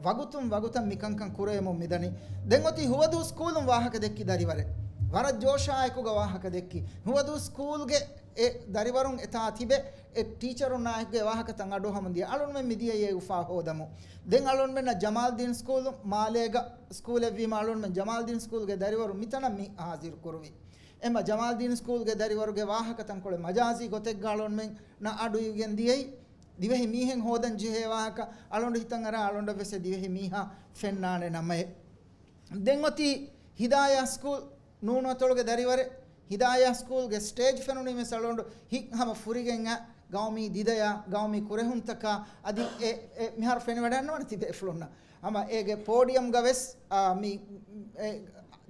ވަގުތުން ވަގުތަށް މިކަންކަން ކުރެވެމުން މިދަނީ. ދެން އޮތީ ހުވަދޫ ސްކޫލުން ވާހަކަ ދެއްކި ދަރިވަރެއް. ވަރަށް ޖޯޝާއެކުގަ ވާހަކަ ދެއްކި. ހުވަދޫ ސްކޫލްގެ އެ ދަރިވަރުން އެތާ ތިބެ އެ ޓީޗަރުންނާއެކުގެ ވާހަކަތައް އަޑުއަހަމުން ދިޔަ އަޅުންމެން މިދިޔައީ އެ އުފާ ހޯދަމުން. ދެން އަޅުންމެންނަށް ޖަމާލްދީން ސްކޫލު މާލޭގަ ސްކޫލެއްވީމަ އަޅުންމެން ޖަމާލްދީން ސްކޫލްގެ ދަރިވަރު މިތަނަށް މި ހާޒިރު ކުރުވި. އެމަ ޖަމާލްދީން ސްކޫލްގެ ދަރިވަރުގެ ވާހަކަ ތަންކޮޅެއް މަޖާޒީ ގޮތެއްގަ އަޅުންމެންނަށް އަޑު އިވިގެން ދިޔައީ. ދިވެހި މީހެއް ހޯދަން ޖެހޭ ވާހަކަ އަޅުނޑު ހިތަށް އަރާ އަޅުނޑަށް ވެސް އެ ދިވެހި މީހާ ފެންނާނެ ނަމައެއް. ދެން އޮތީ ހިދާޔާ ސްކޫލް ނޫނު އަތޮޅުގެ ދަރިވަރެއް. ހިދާޔާ ސްކޫލްގެ ސްޓޭޖް ފެނުނީމެސް އަޅުނޑު ހިތް ހަމަ ފުރިގެން އަ، ގައުމީ ދިދަޔާ، ގައުމީ ކުރެހުންތަކާ އަދި އެ، އެ މިހާރު ފެނިވަޑައިންނަވާނެ ތިބޭފުޅުންނަށް. ހަމަ އޭގެ ޕޯޑިއަމްގަ ވެސް، އާ، މި، އެ،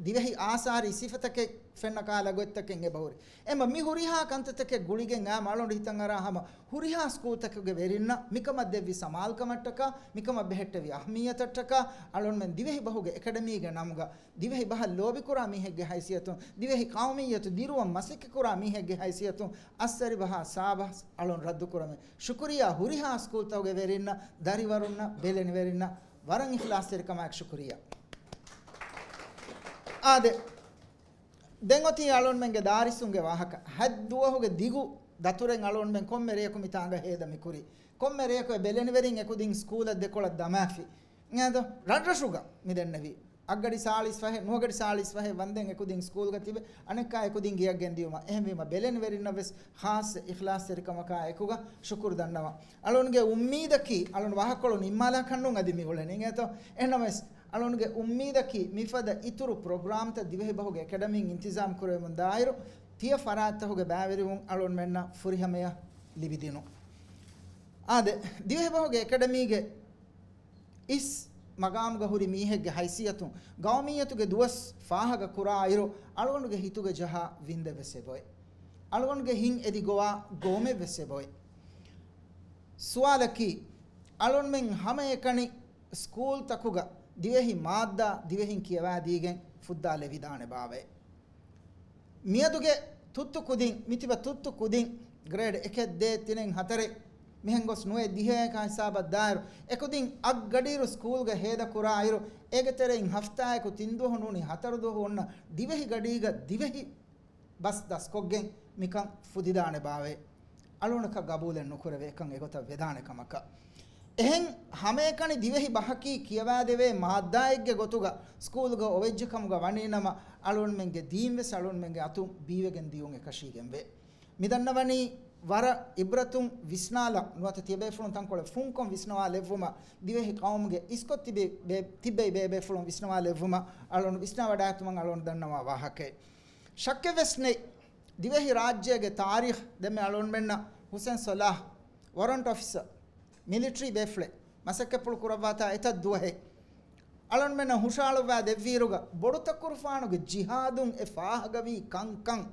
ދިވެހި އާސާރީ ސިފަތަކެއް ފެންނަ ކަހަލަ ގޮތްތަކެއް އެބަހުރި. އެމަ މި ހުރިހާ ކަންތައްތަކެއް ގުޅިގެން އާ އަޅުނޑު ހިތަށް އަރާ ހަމަ ހުރިހާ ސްކޫލްތަކުގެ ވެރިންނަށް މިކަމަށް ދެއްވި ސަމާލުކަމަށްޓަކާ، މިކަމަށް ބެހެއްޓެވި އަހައްމިއްޔަތަށްޓަކާ، އަޅުންމެން ދިވެހި ބަހުގެ އެކަޑަމީގެ ނަމުގަ ދިވެހި ބަހަށް ލޯބިކުރާ މީހެއްގެ ހައިސިއްޔަތުން، ދިވެހި ޤައުމިއްޔަތު ދިރުވަން މަސައްކަތްކުރާ މީހެއްގެ ހައިސިއްޔަތުން އައްސަރިބަހާ ސާބަހްސް އަޅުން ރައްދުކުރަމޭ. ޝުކުރިއްޔާ ހުރިހާ ސްކޫލްތަކުގެ ވެރިންނަށް، ދަރިވަރުންނަށް، ބެލެނިވެރިންނަށް ވަރަށް އިޚްލާޞްތެރިކަމާއެކު ޝުކުރިއްޔާ. އާދެ، ދެން އޮތީ އަޅުންމެންގެ ދާރިސުންގެ ވާހަކަ. ހަތް ދުވަހުގެ ދިގު ދަތުރެއް އަޅުންމެން ކޮންމެ ރެޔަކު މިތާނގަ ހޭދަ މިކުރީ. ކޮންމެ ރެޔަކު އެ ބެލެނިވެރިން އެކުދިން ސްކޫލަށް ދެކޮޅަށް ދަމާފި. އެނގޭތޯ؟ ރަށްރަށުގަ މި ދެންނެވީ. އަށްގަޑި ސާޅީސް ފަހެއް، ނުވަގަޑި ސާޅީސް ފަހެއް ވަންދެން އެކުދިން ސްކޫލްގަ ތިބެ، އަނެއްކާ އެކުދިން ގެޔަށް ގެންދިޔުމަށް. އެހެންވީމަ ބެލެނިވެރިންނަށް ވެސް ޚާއްޞަ އިޚްލާޞްތެރިކަމަކާ އެކުގަ ޝުކުރު ދަންނަވަން. އަޅުންގެ އުއްމީދަކީ، އަޅުން ވާހަކަކޮޅު ނިންމާލާކަށްނޫން އަދި މި އުޅެނީ އިނގޭތޯ؟ އެހެންނަމަވެސް، އަޅުންގެ އުއްމީދަކީ މިފަދަ އިތުރު ޕްރޮގްރާމްތައް ދިވެހިބަހުގެ އެކަޑަމީން އިންތިޒާމްކުރެވެމުން ދާއިރު، ތިޔަ ފަރާތްތަކުގެ ބައިވެރިވުން އަޅުންމެންނަށް ފުރިހަމަޔަށް ލިބިދިނުން. އާދެ، ދިވެހިބަހުގެ އެކަޑަމީގެ އިސް މަގާމުގަ ހުރި މީހެއްގެ ހައިސިއްޔަތުން ގައުމިއްޔަތުގެ ދުވަސް ފާހަގަ ކުރާއިރު، އަޅުގަނޑުގެ ހިތުގަ ޖަހާ ވިންދެއް ވެސް އެބައޮތް. އަޅުގަނޑުގެ ހިތް އެދި ގޮވާ ގޮވަމެއް ވެސް އެބައޮތް. ސުވާލަކީ، އަޅުންމެން ހަމައެކަނި ސްކޫލްތަކުގަ ދިވެހި މާއްދާ ދިވެހިން ކިޔަވާދީގެން ފުއްދާލެވިދާނެ ބާވައޭ؟ މިއަދުގެ ތުއްތު ކުދިން، މިތިބަ ތުއްތު ކުދިން، ގްރޭޑް އެކެއް، ދޭއް، ތިނެއް، ހަތަރެއް، މިހެން ގޮސް ނުވެ ދިހައެކާ ހިސާބަށް ދާއިރު، އެކުދިން އަށް ގަޑިއިރު ސްކޫލްގަ ހޭދަކުރާއިރު، އޭގެ ތެރެއިން ހަފްތާއަކު ތިން ދުވަހު ނޫނީ ހަތަރު ދުވަހު އޮންނަ ދިވެހި ގަޑީގަ ދިވެހި ބަސް ދަސްކޮށްގެން މިކަން ފުދިދާނެ ބާވައޭ؟ އަޅުގަނޑަކަށް ގަބޫލެއް ނުކުރެވޭ، އެކަން އެގޮތަށް ވެދާނެ ކަމަކަށް. އެހެން ހަމައެކަނި ދިވެހި ބަހަކީ ކިޔަވާދެވޭ މާއްދާއެއްގެ ގޮތުގަ ސްކޫލްގަ އޮވެއްޖެ ކަމުގަ ވަނީ ނަމަ، އަޅުގަނޑުމެންގެ ދީން ވެސް އަޅުގަނޑުމެންގެ އަތުން ބީވެގެން ދިޔުން އެކަށީގެންވޭ. މިދަންނަވަނީ ވަރަށް އިބްރަތުން ވިސްނާލަން، ނުވަތަ ތިޔަބޭފުޅުން ތަންކޮޅެއް ފުންކޮށް ވިސްނަވާލެއްވުމަށް، ދިވެހި ޤައުމުގެ އިސްކޮށް ތިބި ބޭ-، ތިއްބެވި ބޭބޭފުޅުން ވިސްނަވާލެއްވުމަށް އަޅުން ވިސްނާވަޑައިގަތުމަށް އަޅުން ދަންނަވާ ވާހަކައެއް. ޝައްކެއް ވެސް ނެތް، ދިވެހި ރާއްޖޭގެ ތާރީޚް ދެންމެ އަޅުންމެންނަށް ހުސެން ސަލާހް، ވޮރަންޓް އޮފިސަރ، މިލިޓަރީ ބޭފުޅެއް މަސައްކަތްޕުޅު ކުރައްވާތާ އެތައް ދުވަހެއް. އަޅުންމެންނަށް ހުށައަޅުއްވާ ދެއްވިއިރުގަ ބޮޑުތަކުރުފާނުގެ ޖިހާދުން އެ ފާހަގަވީ ކަންކަން،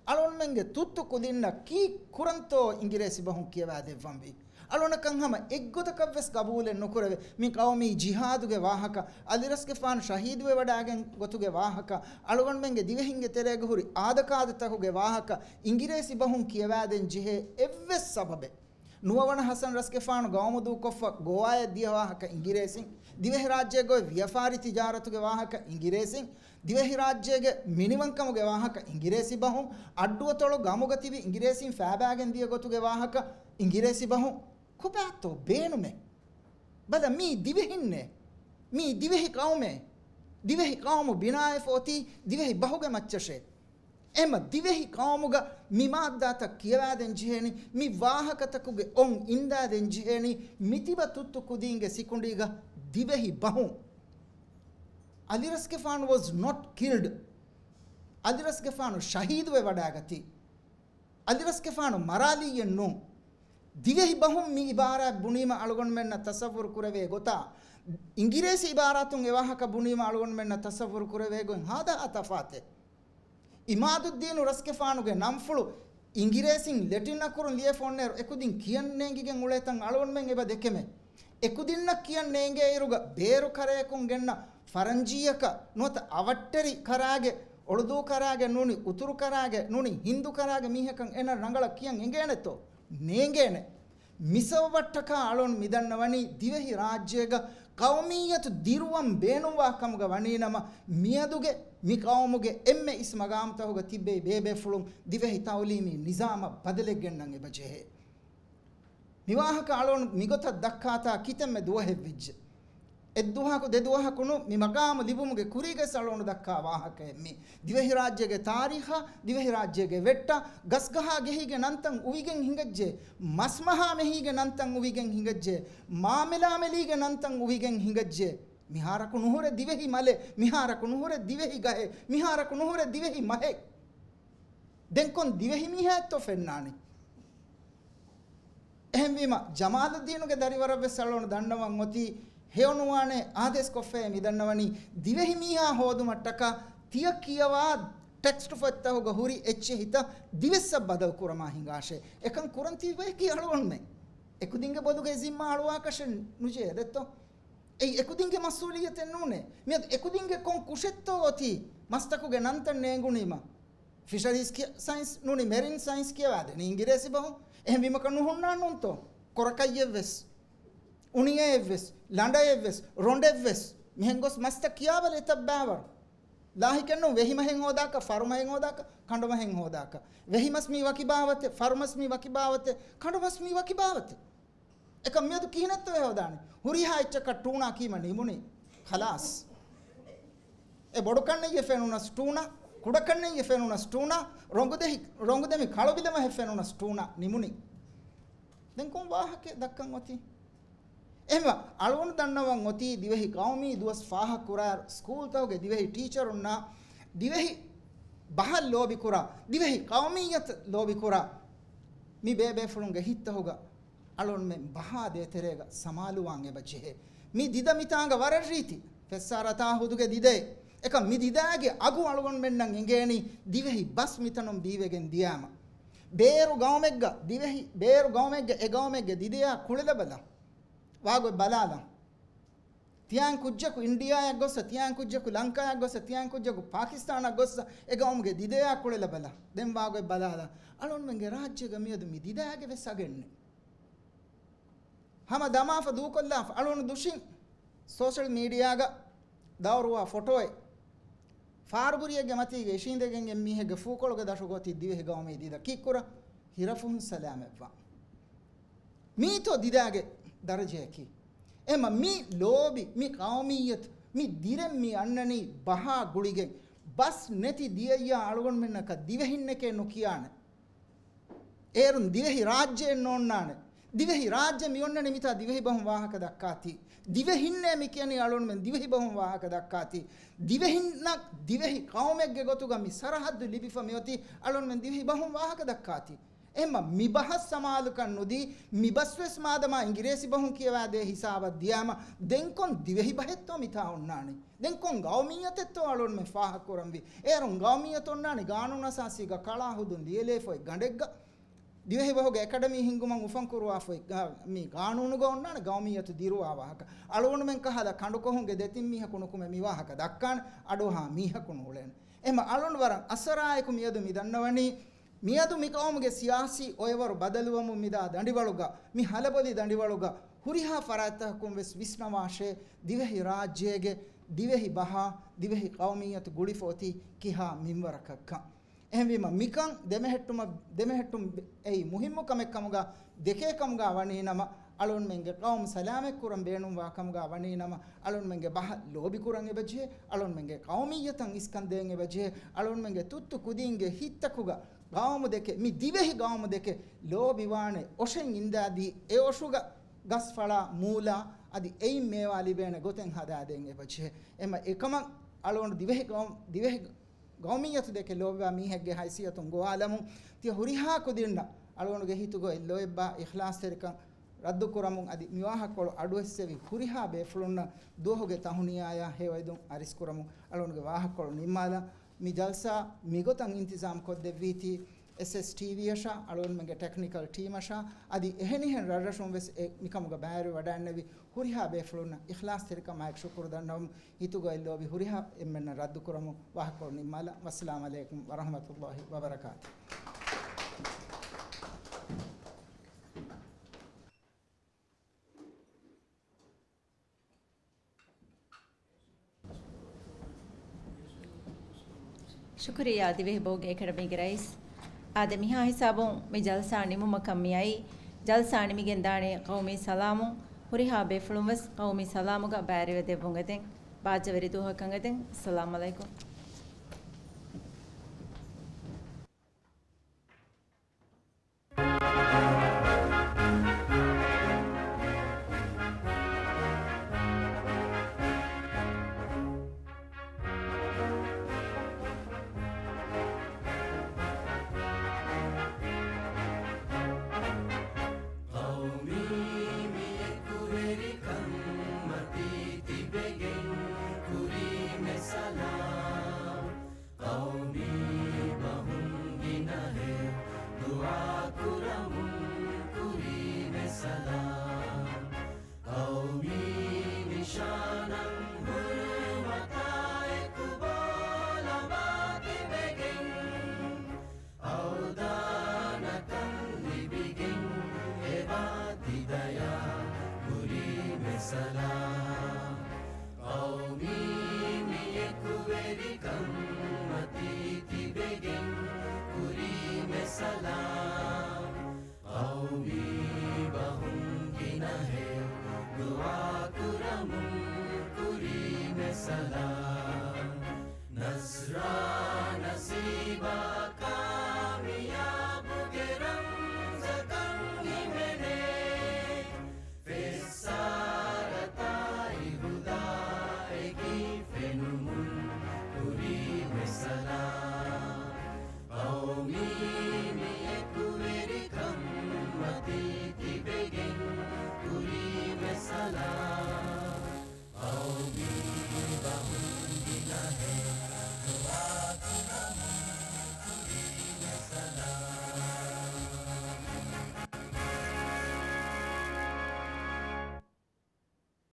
އަޅުންމެންގެ ތުއްތު ކުދިންނަށް ކީއްކުރަންތޯ އިނގިރޭސި ބަހުން ކިޔަވާ ދެއްވަންވީ؟ އަޅުނަކަށް ހަމަ އެއްގޮތަކަށްވެސް ގަބޫލެއް ނުކުރެވޭ، މި ޤައުމީ ޖިހާދުގެ ވާހަކަ، އަލިރަސްގެފާނު ޝަހީދުވެވަޑައިގެން ގޮތުގެ ވާހަކަ، އަޅުގަނޑުމެންގެ ދިވެހިންގެ ތެރޭގަ ހުރި އާދަކާދަތަކުގެ ވާހަކަ އިނގިރޭސި ބަހުން ކިޔަވާދޭން ޖެހޭ އެއްވެސް ސަބަބެއް ނުވަވަނަ ހަސަން ރަސްގެފާނު ގައުމުދޫކޮށްފަ ގޯވާޔަށް ދިޔަ ވާހަކަ އިނގިރޭސިން، ދިވެހިރާއްޖޭގައި ވިޔަފާރި ތިޖާރަތުގެ ވާހަކަ އިނގިރޭސިން، ދިވެހިރާއްޖޭގެ މިނިވަންކަމުގެ ވާހަކަ އިނގިރޭސި ބަހުން، އައްޑުއަތޮޅު ގަމުގަ ތިބި އިނގިރޭސިން ފައިބައިގެން ދިޔަ ގޮތުގެ ވާހަކަ އިނގިރޭސި ބަހުން. ކޮބާތޯ ބޭނުމެއް؟ ބަލަ، މީ ދިވެހިންނޭ. މީ ދިވެހި ޤައުމޭ. ދިވެހި ޤައުމު ބިނާވެފަ އޮތީ ދިވެހި ބަހުގެ މައްޗަށޭ. އެހެންމަ ދިވެހި ޤައުމުގަ މި މާއްދާތައް ކިޔަވާދޭން ޖެހޭނީ، މި ވާހަކަތަކުގެ އޮން އިންދާދޭން ޖެހޭނީ، މިތިބަ ތުއްތު ކުދީންގެ ސިކުނޑީގަ ދިވެހި ބަހުން. އަލިރަސްގެފާނު was not killed. އަލިރަސްގެފާނު ޝަހީދުވެ ވަޑައިގަތީ. އަލިރަސްގެފާނު މަރާލީއެއް ނޫން. ދިވެހި ބަހުން މި އިބާރާތް ބުނީމަ އަޅުގަނޑުމެންނަށް ތަޞައްވުރު ކުރެވޭ ގޮތާ، އިނގިރޭސި އިބާރާތުން އެ ވާހަކަ ބުނީމަ އަޅުގަނޑުމެންނަށް ތަޞައްވުރު ކުރެވޭ ގޮތް ހާދަހާ ތަފާތެއް. އިމާދުއްދީނު ރަސްގެފާނުގެ ނަންފުޅު އިނގިރޭސިން ލެޓިން އަކުރުން ލިޔެފަ އޮންނައިރު އެކުދިން ކިޔަން ނޭނގިގެން އުޅޭތަން އަޅުގަނޑުމެން އެބަ ދެކެމެ. އެކުދިންނަށް ކިޔަން ނޭނގޭއިރުގަ ބޭރު ކަރަޔަކުން ގެންނަ ފަރަންޖީއަކަށް ނުވަތަ އަވަށްޓެރި ކަރާގެ، އޮޅުދޫ ކަރާގެ ނޫނީ އުތުރު ކަރާގެ ނޫނީ ހިންދު ކަރާގެ މީހަކަށް އޭނަ ރަނގަޅަށް ކިޔަން އެނގޭނެތޯ؟ ނޭނގޭނެ. މިސަބަބަށްޓަކާ އަޅުން މިދަންނަވަނީ ދިވެހި ރާއްޖޭގަ ޤައުމިއްޔަތު ދިރުވަން ބޭނުންވާ ކަމުގަ ވަނީނަމަ، މިއަދުގެ މި ޤައުމުގެ އެންމެ އިސް މަގާމުތަކުގަ ތިއްބެވި ބޭބޭފުޅުން ދިވެހި ތައުލީމީ ނިޒާމަށް ބަދަލެއް ގެންނަން އެބަ ޖެހޭ. މި ވާހަކަ އަޅުން މިގޮތަށް ދައްކާތާ ކިތަންމެ ދުވަހެއް ވެއްޖެ. އެއްދުވަހަކު ދެދުވަހަކު ނޫން، މި މަގާމު ލިބުމުގެ ކުރީގަ އަޅުން ދައްކާ ވާހަކައެއް މީ. ދިވެހިރާއްޖޭގެ ތާރީޚާ، ދިވެހިރާއްޖޭގެ ވެއްޓާ، ގަސްގަހާ ގެހީގެ ނަންތައް އުވިގެން ހިނގައްޖެ، މަސްމަހާ މެހީގެ ނަންތައް އުވިގެން ހިނގައްޖެ، މާމެލާމެލީގެ ނަންތައް އުވިގެން ހިނގައްޖެ. މިހާރަކު ނުހުރެ ދިވެހި މަލެއް، މިހާރަކު ނުހުރެ ދިވެހި ގަހެއް، މިހާރަކު ނުހުރެ ދިވެހި މަހެއް. ދެން ކޮން ދިވެހި މީހާއެއްތޯ ފެންނާނީ؟ އެހެންވީމަ، ޖަމާލުއްދީނުގެ ދަރިވަރަށްވެސް އަޅުން ދަންނަވަން އޮތީ، ހެޔޮނުވާނެ އާދޭސް ކޮށްފައޭ މިދަންނަވަނީ، ދިވެހި މީހާ ހޯދުމަށްޓަކާ ތިޔަ ކިޔަވާ ޓެކްސްޓް ފޮތްތަކުގަ ހުރި އެއްޗެހިތައް ދިވެއްސަށް ބަދަލު ކުރަމާ ހިނގާށޭ. އެކަން ކުރަން ތިބޭކީ އަޅުގަނޑުމެން. އެކުދިންގެ ބޮލުގައި ޒިންމާ އަޅުވާކަށެއް ނުޖެހޭ ދެއްތޯ؟ އެއީ އެކުދިންގެ މަސްއޫލިއްޔަތެއް ނޫނޭ. މިއަދު އެކުދިންގެ ކޮން ކުށެއްތޯ އޮތީ މަސްތަކުގެ ނަންތައް ނޭނގުނީމަ؟ ފިޝަރީޒް ކިޔަ-، ސައިންސް ނޫނީ، މެރިން ސައިންސް ކިޔަވާދޭނީ އިނގިރޭސި ބަހުން. އެހެންވީމަކަށް ނުހުންނާނެ ނޫންތޯ؟ ކޮރަކައްޔެއްވެސް، އުނިއެއެއްވެސް، ލަނޑައެއްވެސް، ރޮނޑެއްވެސް. މިހެން ގޮސް މަސްތައް ކިޔާބަލަ އެތައް ބައިވަރު. ލާހިކެއްނު ވެހިމަހެއް ހޯދާކަށް، ފަރުމަހެއް ހޯދާކަށް، ކަނޑުމަހެއް ހޯދާކަށް. ވެހިމަސް މީ ވަކި ބާވަތެއް، ފަރުމަސް މީ ވަކި ބާވަތެއް، ކަނޑުމަސް މީ ވަކި ބާވަތެއް. އެކަން މިއަދު ކިހިނެއްތޯ އެ ހޯދާނީ؟ ހުރިހާ އެއްޗަކަށް ޓޫނާ ކީމަ ނިމުނީ. ޚަލާސް. އެ ބޮޑުކަންނެއްޔެ ފެނުނަސް ޓޫނާ، ކުޑަކަންނެއްޔެ ފެނުނަސް ޓޫނާ، ރޮނގުދެހި-، ރޮނގުދެމި ކަޅުބިލަމަހެއް ފެނުނަސް ޓޫނާ ނިމުނީ. ދެން ކޮން ވާހަކައެއް ދައްކަން އޮތީ؟ އެހެންވެ، އަޅުގަނޑު ދަންނަވަން އޮތީ ދިވެހި ޤައުމީ ދުވަސް ފާހަގަކުރާ ސްކޫލްތަކުގެ ދިވެހި ޓީޗަރުންނާ ދިވެހި ބަހަށް ލޯބިކުރާ، ދިވެހި ޤައުމިއްޔަތަށް ލޯބިކުރާ މި ބޭބޭފުޅުންގެ ހިތްތަކުގަ އަޅުންމެން ބަހާ ދޭތެރޭގަ ސަމާލުވާން އެބަ ޖެހޭ. މި ދިދަ މިތާނގަ ވަރަށް ރީތި. ފެއްސާ ރަތާ ހުދުގެ ދިދައެއް. އެކަމް މި ދިދާގެ އަގު އަޅުގަނޑުމެންނަށް އެނގޭނީ ދިވެހި ބަސް މިތަނުން ބީވެގެން ދިޔާމަ. ބޭރު ގައުމެއްގަ ދިވެހި، ބޭރު ގައުމެއްގަ އެ ގައުމެއްގެ ދިދަޔާ ކުޅެލަބަލަ. ވާގޮތް ބަލާލަ. ތިޔާން ކުއްޖަކު އިންޑިއާއަށް ގޮއްސަ، ތިޔާން ކުއްޖަކު ލަންކާއަށް ގޮއްސަ، ތިޔާން ކުއްޖަކު ޕާކިސްތާނަށް ގޮއްސަ، އެ ގައުމުގެ ދިދަޔާ ކުޅެލަބަލަ. ދެން ވާގޮތް ބަލާލަ. އަޅުންމެންގެ ރާއްޖޭގަ މިއަދު މި ދިދައިގެ ވެސް އަގެއްނެ. ހަމަ ދަމާފަ ދޫކޮށްލާފަ އަޅުން ދުށިން ސޯޝަލް މީޑިއާގަ ދައުރުވާ ފޮޓޯއެއް. ފާރުބުރިއެއްގެ މަތީގަ އިށީނދެގެން އެއް މީހެއްގެ ފޫކޮޅުގަ ދަށުގަ އޮތީ ދިވެހި ގައުމީ ދިދަ. ކީއްކުރަ؟ ހިރަފުހުން ސަލާމަތްވާ. މީތޯ ދިދާގެ ދަރަޖަޔަކީ؟ އެމަ މި ލޯބި، މި ޤައުމިއްޔަތު، މި ދިރެއް މި އަންނަނީ ބަހާ ގުޅިގެން. ބަސް ނެތި ދިޔައްޔާ އަޅުގަނޑުމެންނަކަށް ދިވެހިންނެކޭ ނުކިޔާނެ. އޭރުން ދިވެހި ރާއްޖެއެއް ނޯންނާނެ. ދިވެހި ރާއްޖެ މި އޮންނަނީ މިތާ ދިވެހި ބަހުން ވާހަކަ ދައްކާތީ. ދިވެހިންނޭ މި ކިޔަނީ އަޅުންމެން ދިވެހި ބަހުން ވާހަކަ ދައްކާތީ. ދިވެހިންނަށް ދިވެހި ޤައުމެއްގެ ގޮތުގަ މި ސަރަހައްދު ލިބިފަ މިއޮތީ އަޅުންމެން ދިވެހި ބަހުން ވާހަކަ ދައްކާތީ. އެހެންމަ މި ބަހަށް ސަމާލުކަން ނުދީ، މި ބަސްވެސް މާދަމާ އިނގިރޭސި ބަހުން ކިޔަވާދޭ ހިސާބަށް ދިޔާމަ، ދެން ކޮން ދިވެހި ބަހެއްތޯ މިތާ އޮންނާނީ؟ ދެން ކޮން ގައުމިއްޔަތެއްތޯ އަޅުންމެން ފާހަގަކުރަންވީ؟ އޭރުން ގައުމިއްޔަތު އޮންނާނީ ގާނޫނު އަސާސީގަ ކަޅާ ހުދުން ލިޔެލޭފައި ގަނޑެއްގަ. ދިވެހިބަހުގެ އެކަޑަމީ ހިންގުމަށް އުފަންކުރުވާފައި، އާ، މި ގާނޫނުގަ އޮންނާނެ ގައުމިއްޔަތު ދިރުވާ ވާހަކަ. އަޅުގަނޑުމެން ކަހަލަ ކަނޑުކޮހުންގެ ދެތިން މީހަކު ނުކުމެ މި ވާހަކަ ދައްކާނެ، އަޑުއަހާ މީހަކު ނޫޅޭނެ. އެހެންމަ އަޅުން ވަރަށް އަސަރާއެކު މިއަދު މި ދަންނަވަނީ، މިއަދު މި ޤައުމުގެ ސިޔާސީ އޮއެވަރު ބަދަލުވަމުން މިދާ ދަނޑިވަޅުގަ، މި ހަލަބޮލި ދަނޑިވަޅުގަ ހުރިހާ ފަރާތްތަކަކުން ވެސް ވިސްނަވާށޭ، ދިވެހި ރާއްޖޭގެ ދިވެހި ބަހާ، ދިވެހި ޤައުމިއްޔަތު ގުޅިފަ އޮތީ ކިހާ މިންވަރަކަށްކަން. އެހެންވީމަ، މިކަން ދެމެހެއްޓުމަށް، ދެމެހެއްޓުން އެއީ މުހިއްމު ކަމެއް ކަމުގަ ދެކޭ ކަމުގަ ވަނީ ނަމަ، އަޅުންމެންގެ ޤައުމު ސަލާމަތް ކުރަން ބޭނުންވާ ކަމުގަ ވަނީ ނަމަ، އަޅުންމެންގެ ބަހަށް ލޯބި ކުރަން އެބަޖެހޭ، އަޅުންމެންގެ ޤައުމިއްޔަތަށް އިސްކަން ދޭން އެބަޖެހޭ، އަޅުންމެންގެ ތުއްތު ކުދީންގެ ހިތްތަކުގަ ޤައުމު ދެކެ، މި ދިވެހި ޤައުމު ދެކެ ލޯބިވާނެ އޮށެއް އިންދާދީ، އެ އޮށުގަ ގަސްފަޅާ މޫލާ އަދި އެއިން މޭވާ ލިބޭނެ ގޮތެއް ހަދާދޭން އެބަޖެހޭ. އެމަ އެކަމަށް އަޅުގަނޑު ދިވެހި ޤައުމު، ދިވެހި ގައުމިއްޔަތު ދެކެ ލޯބިވާ މީހެއްގެ ހައިސިއްޔަތުން ގޮވާލަމުން، ތިޔަ ހުރިހާ ކުދިންނަށް އަޅުގަނޑުގެ ހިތުގައި ލޯތްބާ އިޚްލާޞްތެރިކަން ރައްދުކުރަމުން އަދި މިވާހަކަކޮޅު އަޑުއެއްސެވި ހުރިހާ ބޭފުޅުންނަށް ދުވަހުގެ ތަހުނިޔާޔާ ހެޔޮއެދުން އަރިސްކުރަމުން އަޅުގަނޑުގެ ވާހަކަކޮޅު ނިންމާލަން. މި ޖަލްސާ މިގޮތަށް އިންތިޒާމް ކޮށްދެއްވީތީ އެސްއެސް ޓީވީއަށާ، އަޅުގަނޑުމެންގެ ޓެކްނިކަލް ޓީމަށާ އަދި އެހެނިހެން ރަށްރަށުން ވެސް އެ މިކަމުގަ ބައިވެރިވެވަޑައިގެންނެވި ހުރިހާ ބޭފުޅުންނަށް އިޚްލާޞްތެރިކަމާއެކު ޝުކުރު ދަންނަވަމުން، ހިތުގައި ލޯބި ހުރިހާ އެންމެންނަށް ރައްދުކުރަމުން ވާހަކަކޮޅު ނިންމާލަން. ވައްސަލާމް ޢަލައިކުމް ވަރަޙްމަތުﷲި ވަބަރަކާތުހު. ޝުކުރިއްޔާ ދިވެހިބަހުގެ އެކަޑަމީގެ ރައީސް. އާދެ، މިހާ ހިސާބުން މި ޖަލްސާ ނިމުމަކަށް މިއައީ. ޖަލްސާ ނިމިގެން ދާނީ ޤައުމީ ސަލާމުން. ހުރިހާ ބޭފުޅުން ވެސް ޤައުމީ ސަލާމުގަ ބައިވެރިވެ ދެއްވުން އެދެން. ބާއްޖަވެރި ދުވަހަކަށް އެދެން. އައްސަލާމް ޢަލައިކުމް. ޤައުމީ މި އެކުވެރިކަން މަތީ ތިބެގެން ކުރީމެ ސަލާމް. ޤައުމީ ބަހުން ގިނަހެޔޮ ދުޢާ ކުރަމުން ކުރީމެ ސަލާމް. ޤައުމީ ނިޝާނަށް ހުރުމަތާއެކު ބޯލަމާ ތިބެގެން، އަވްދާނަކަން ލިބިގެން އެބާ ތިދަޔާ ކުރީމެ ސަލާމް. ޤައުމީ މި އެކުވެރިކަން މަތީ ތިބެގެން ކުރީމެ ސަލާމް. ޤައުމީ ބަހުން ގިނަހެޔޮ ދުޢާ ކުރަމުން ކުރީމެ ސަލާމް. ނަޞްރާ ނަސީބާ ކާމިޔާބުގެ ރަމްޒަކަށް ހިމެނޭ. ފެއްސާރަތާއި ހުދާއެކީ ފެނުމުން ކުރީމެ ސަލާމް. ޤައުމީ މި އެކުވެރިކަން މަތީ ތިބެގެން ކުރީމެ ސަލާމް. ޤައުމީ ބަހުން ގިނަހެޔޮ ދުޢާ ކުރަމުން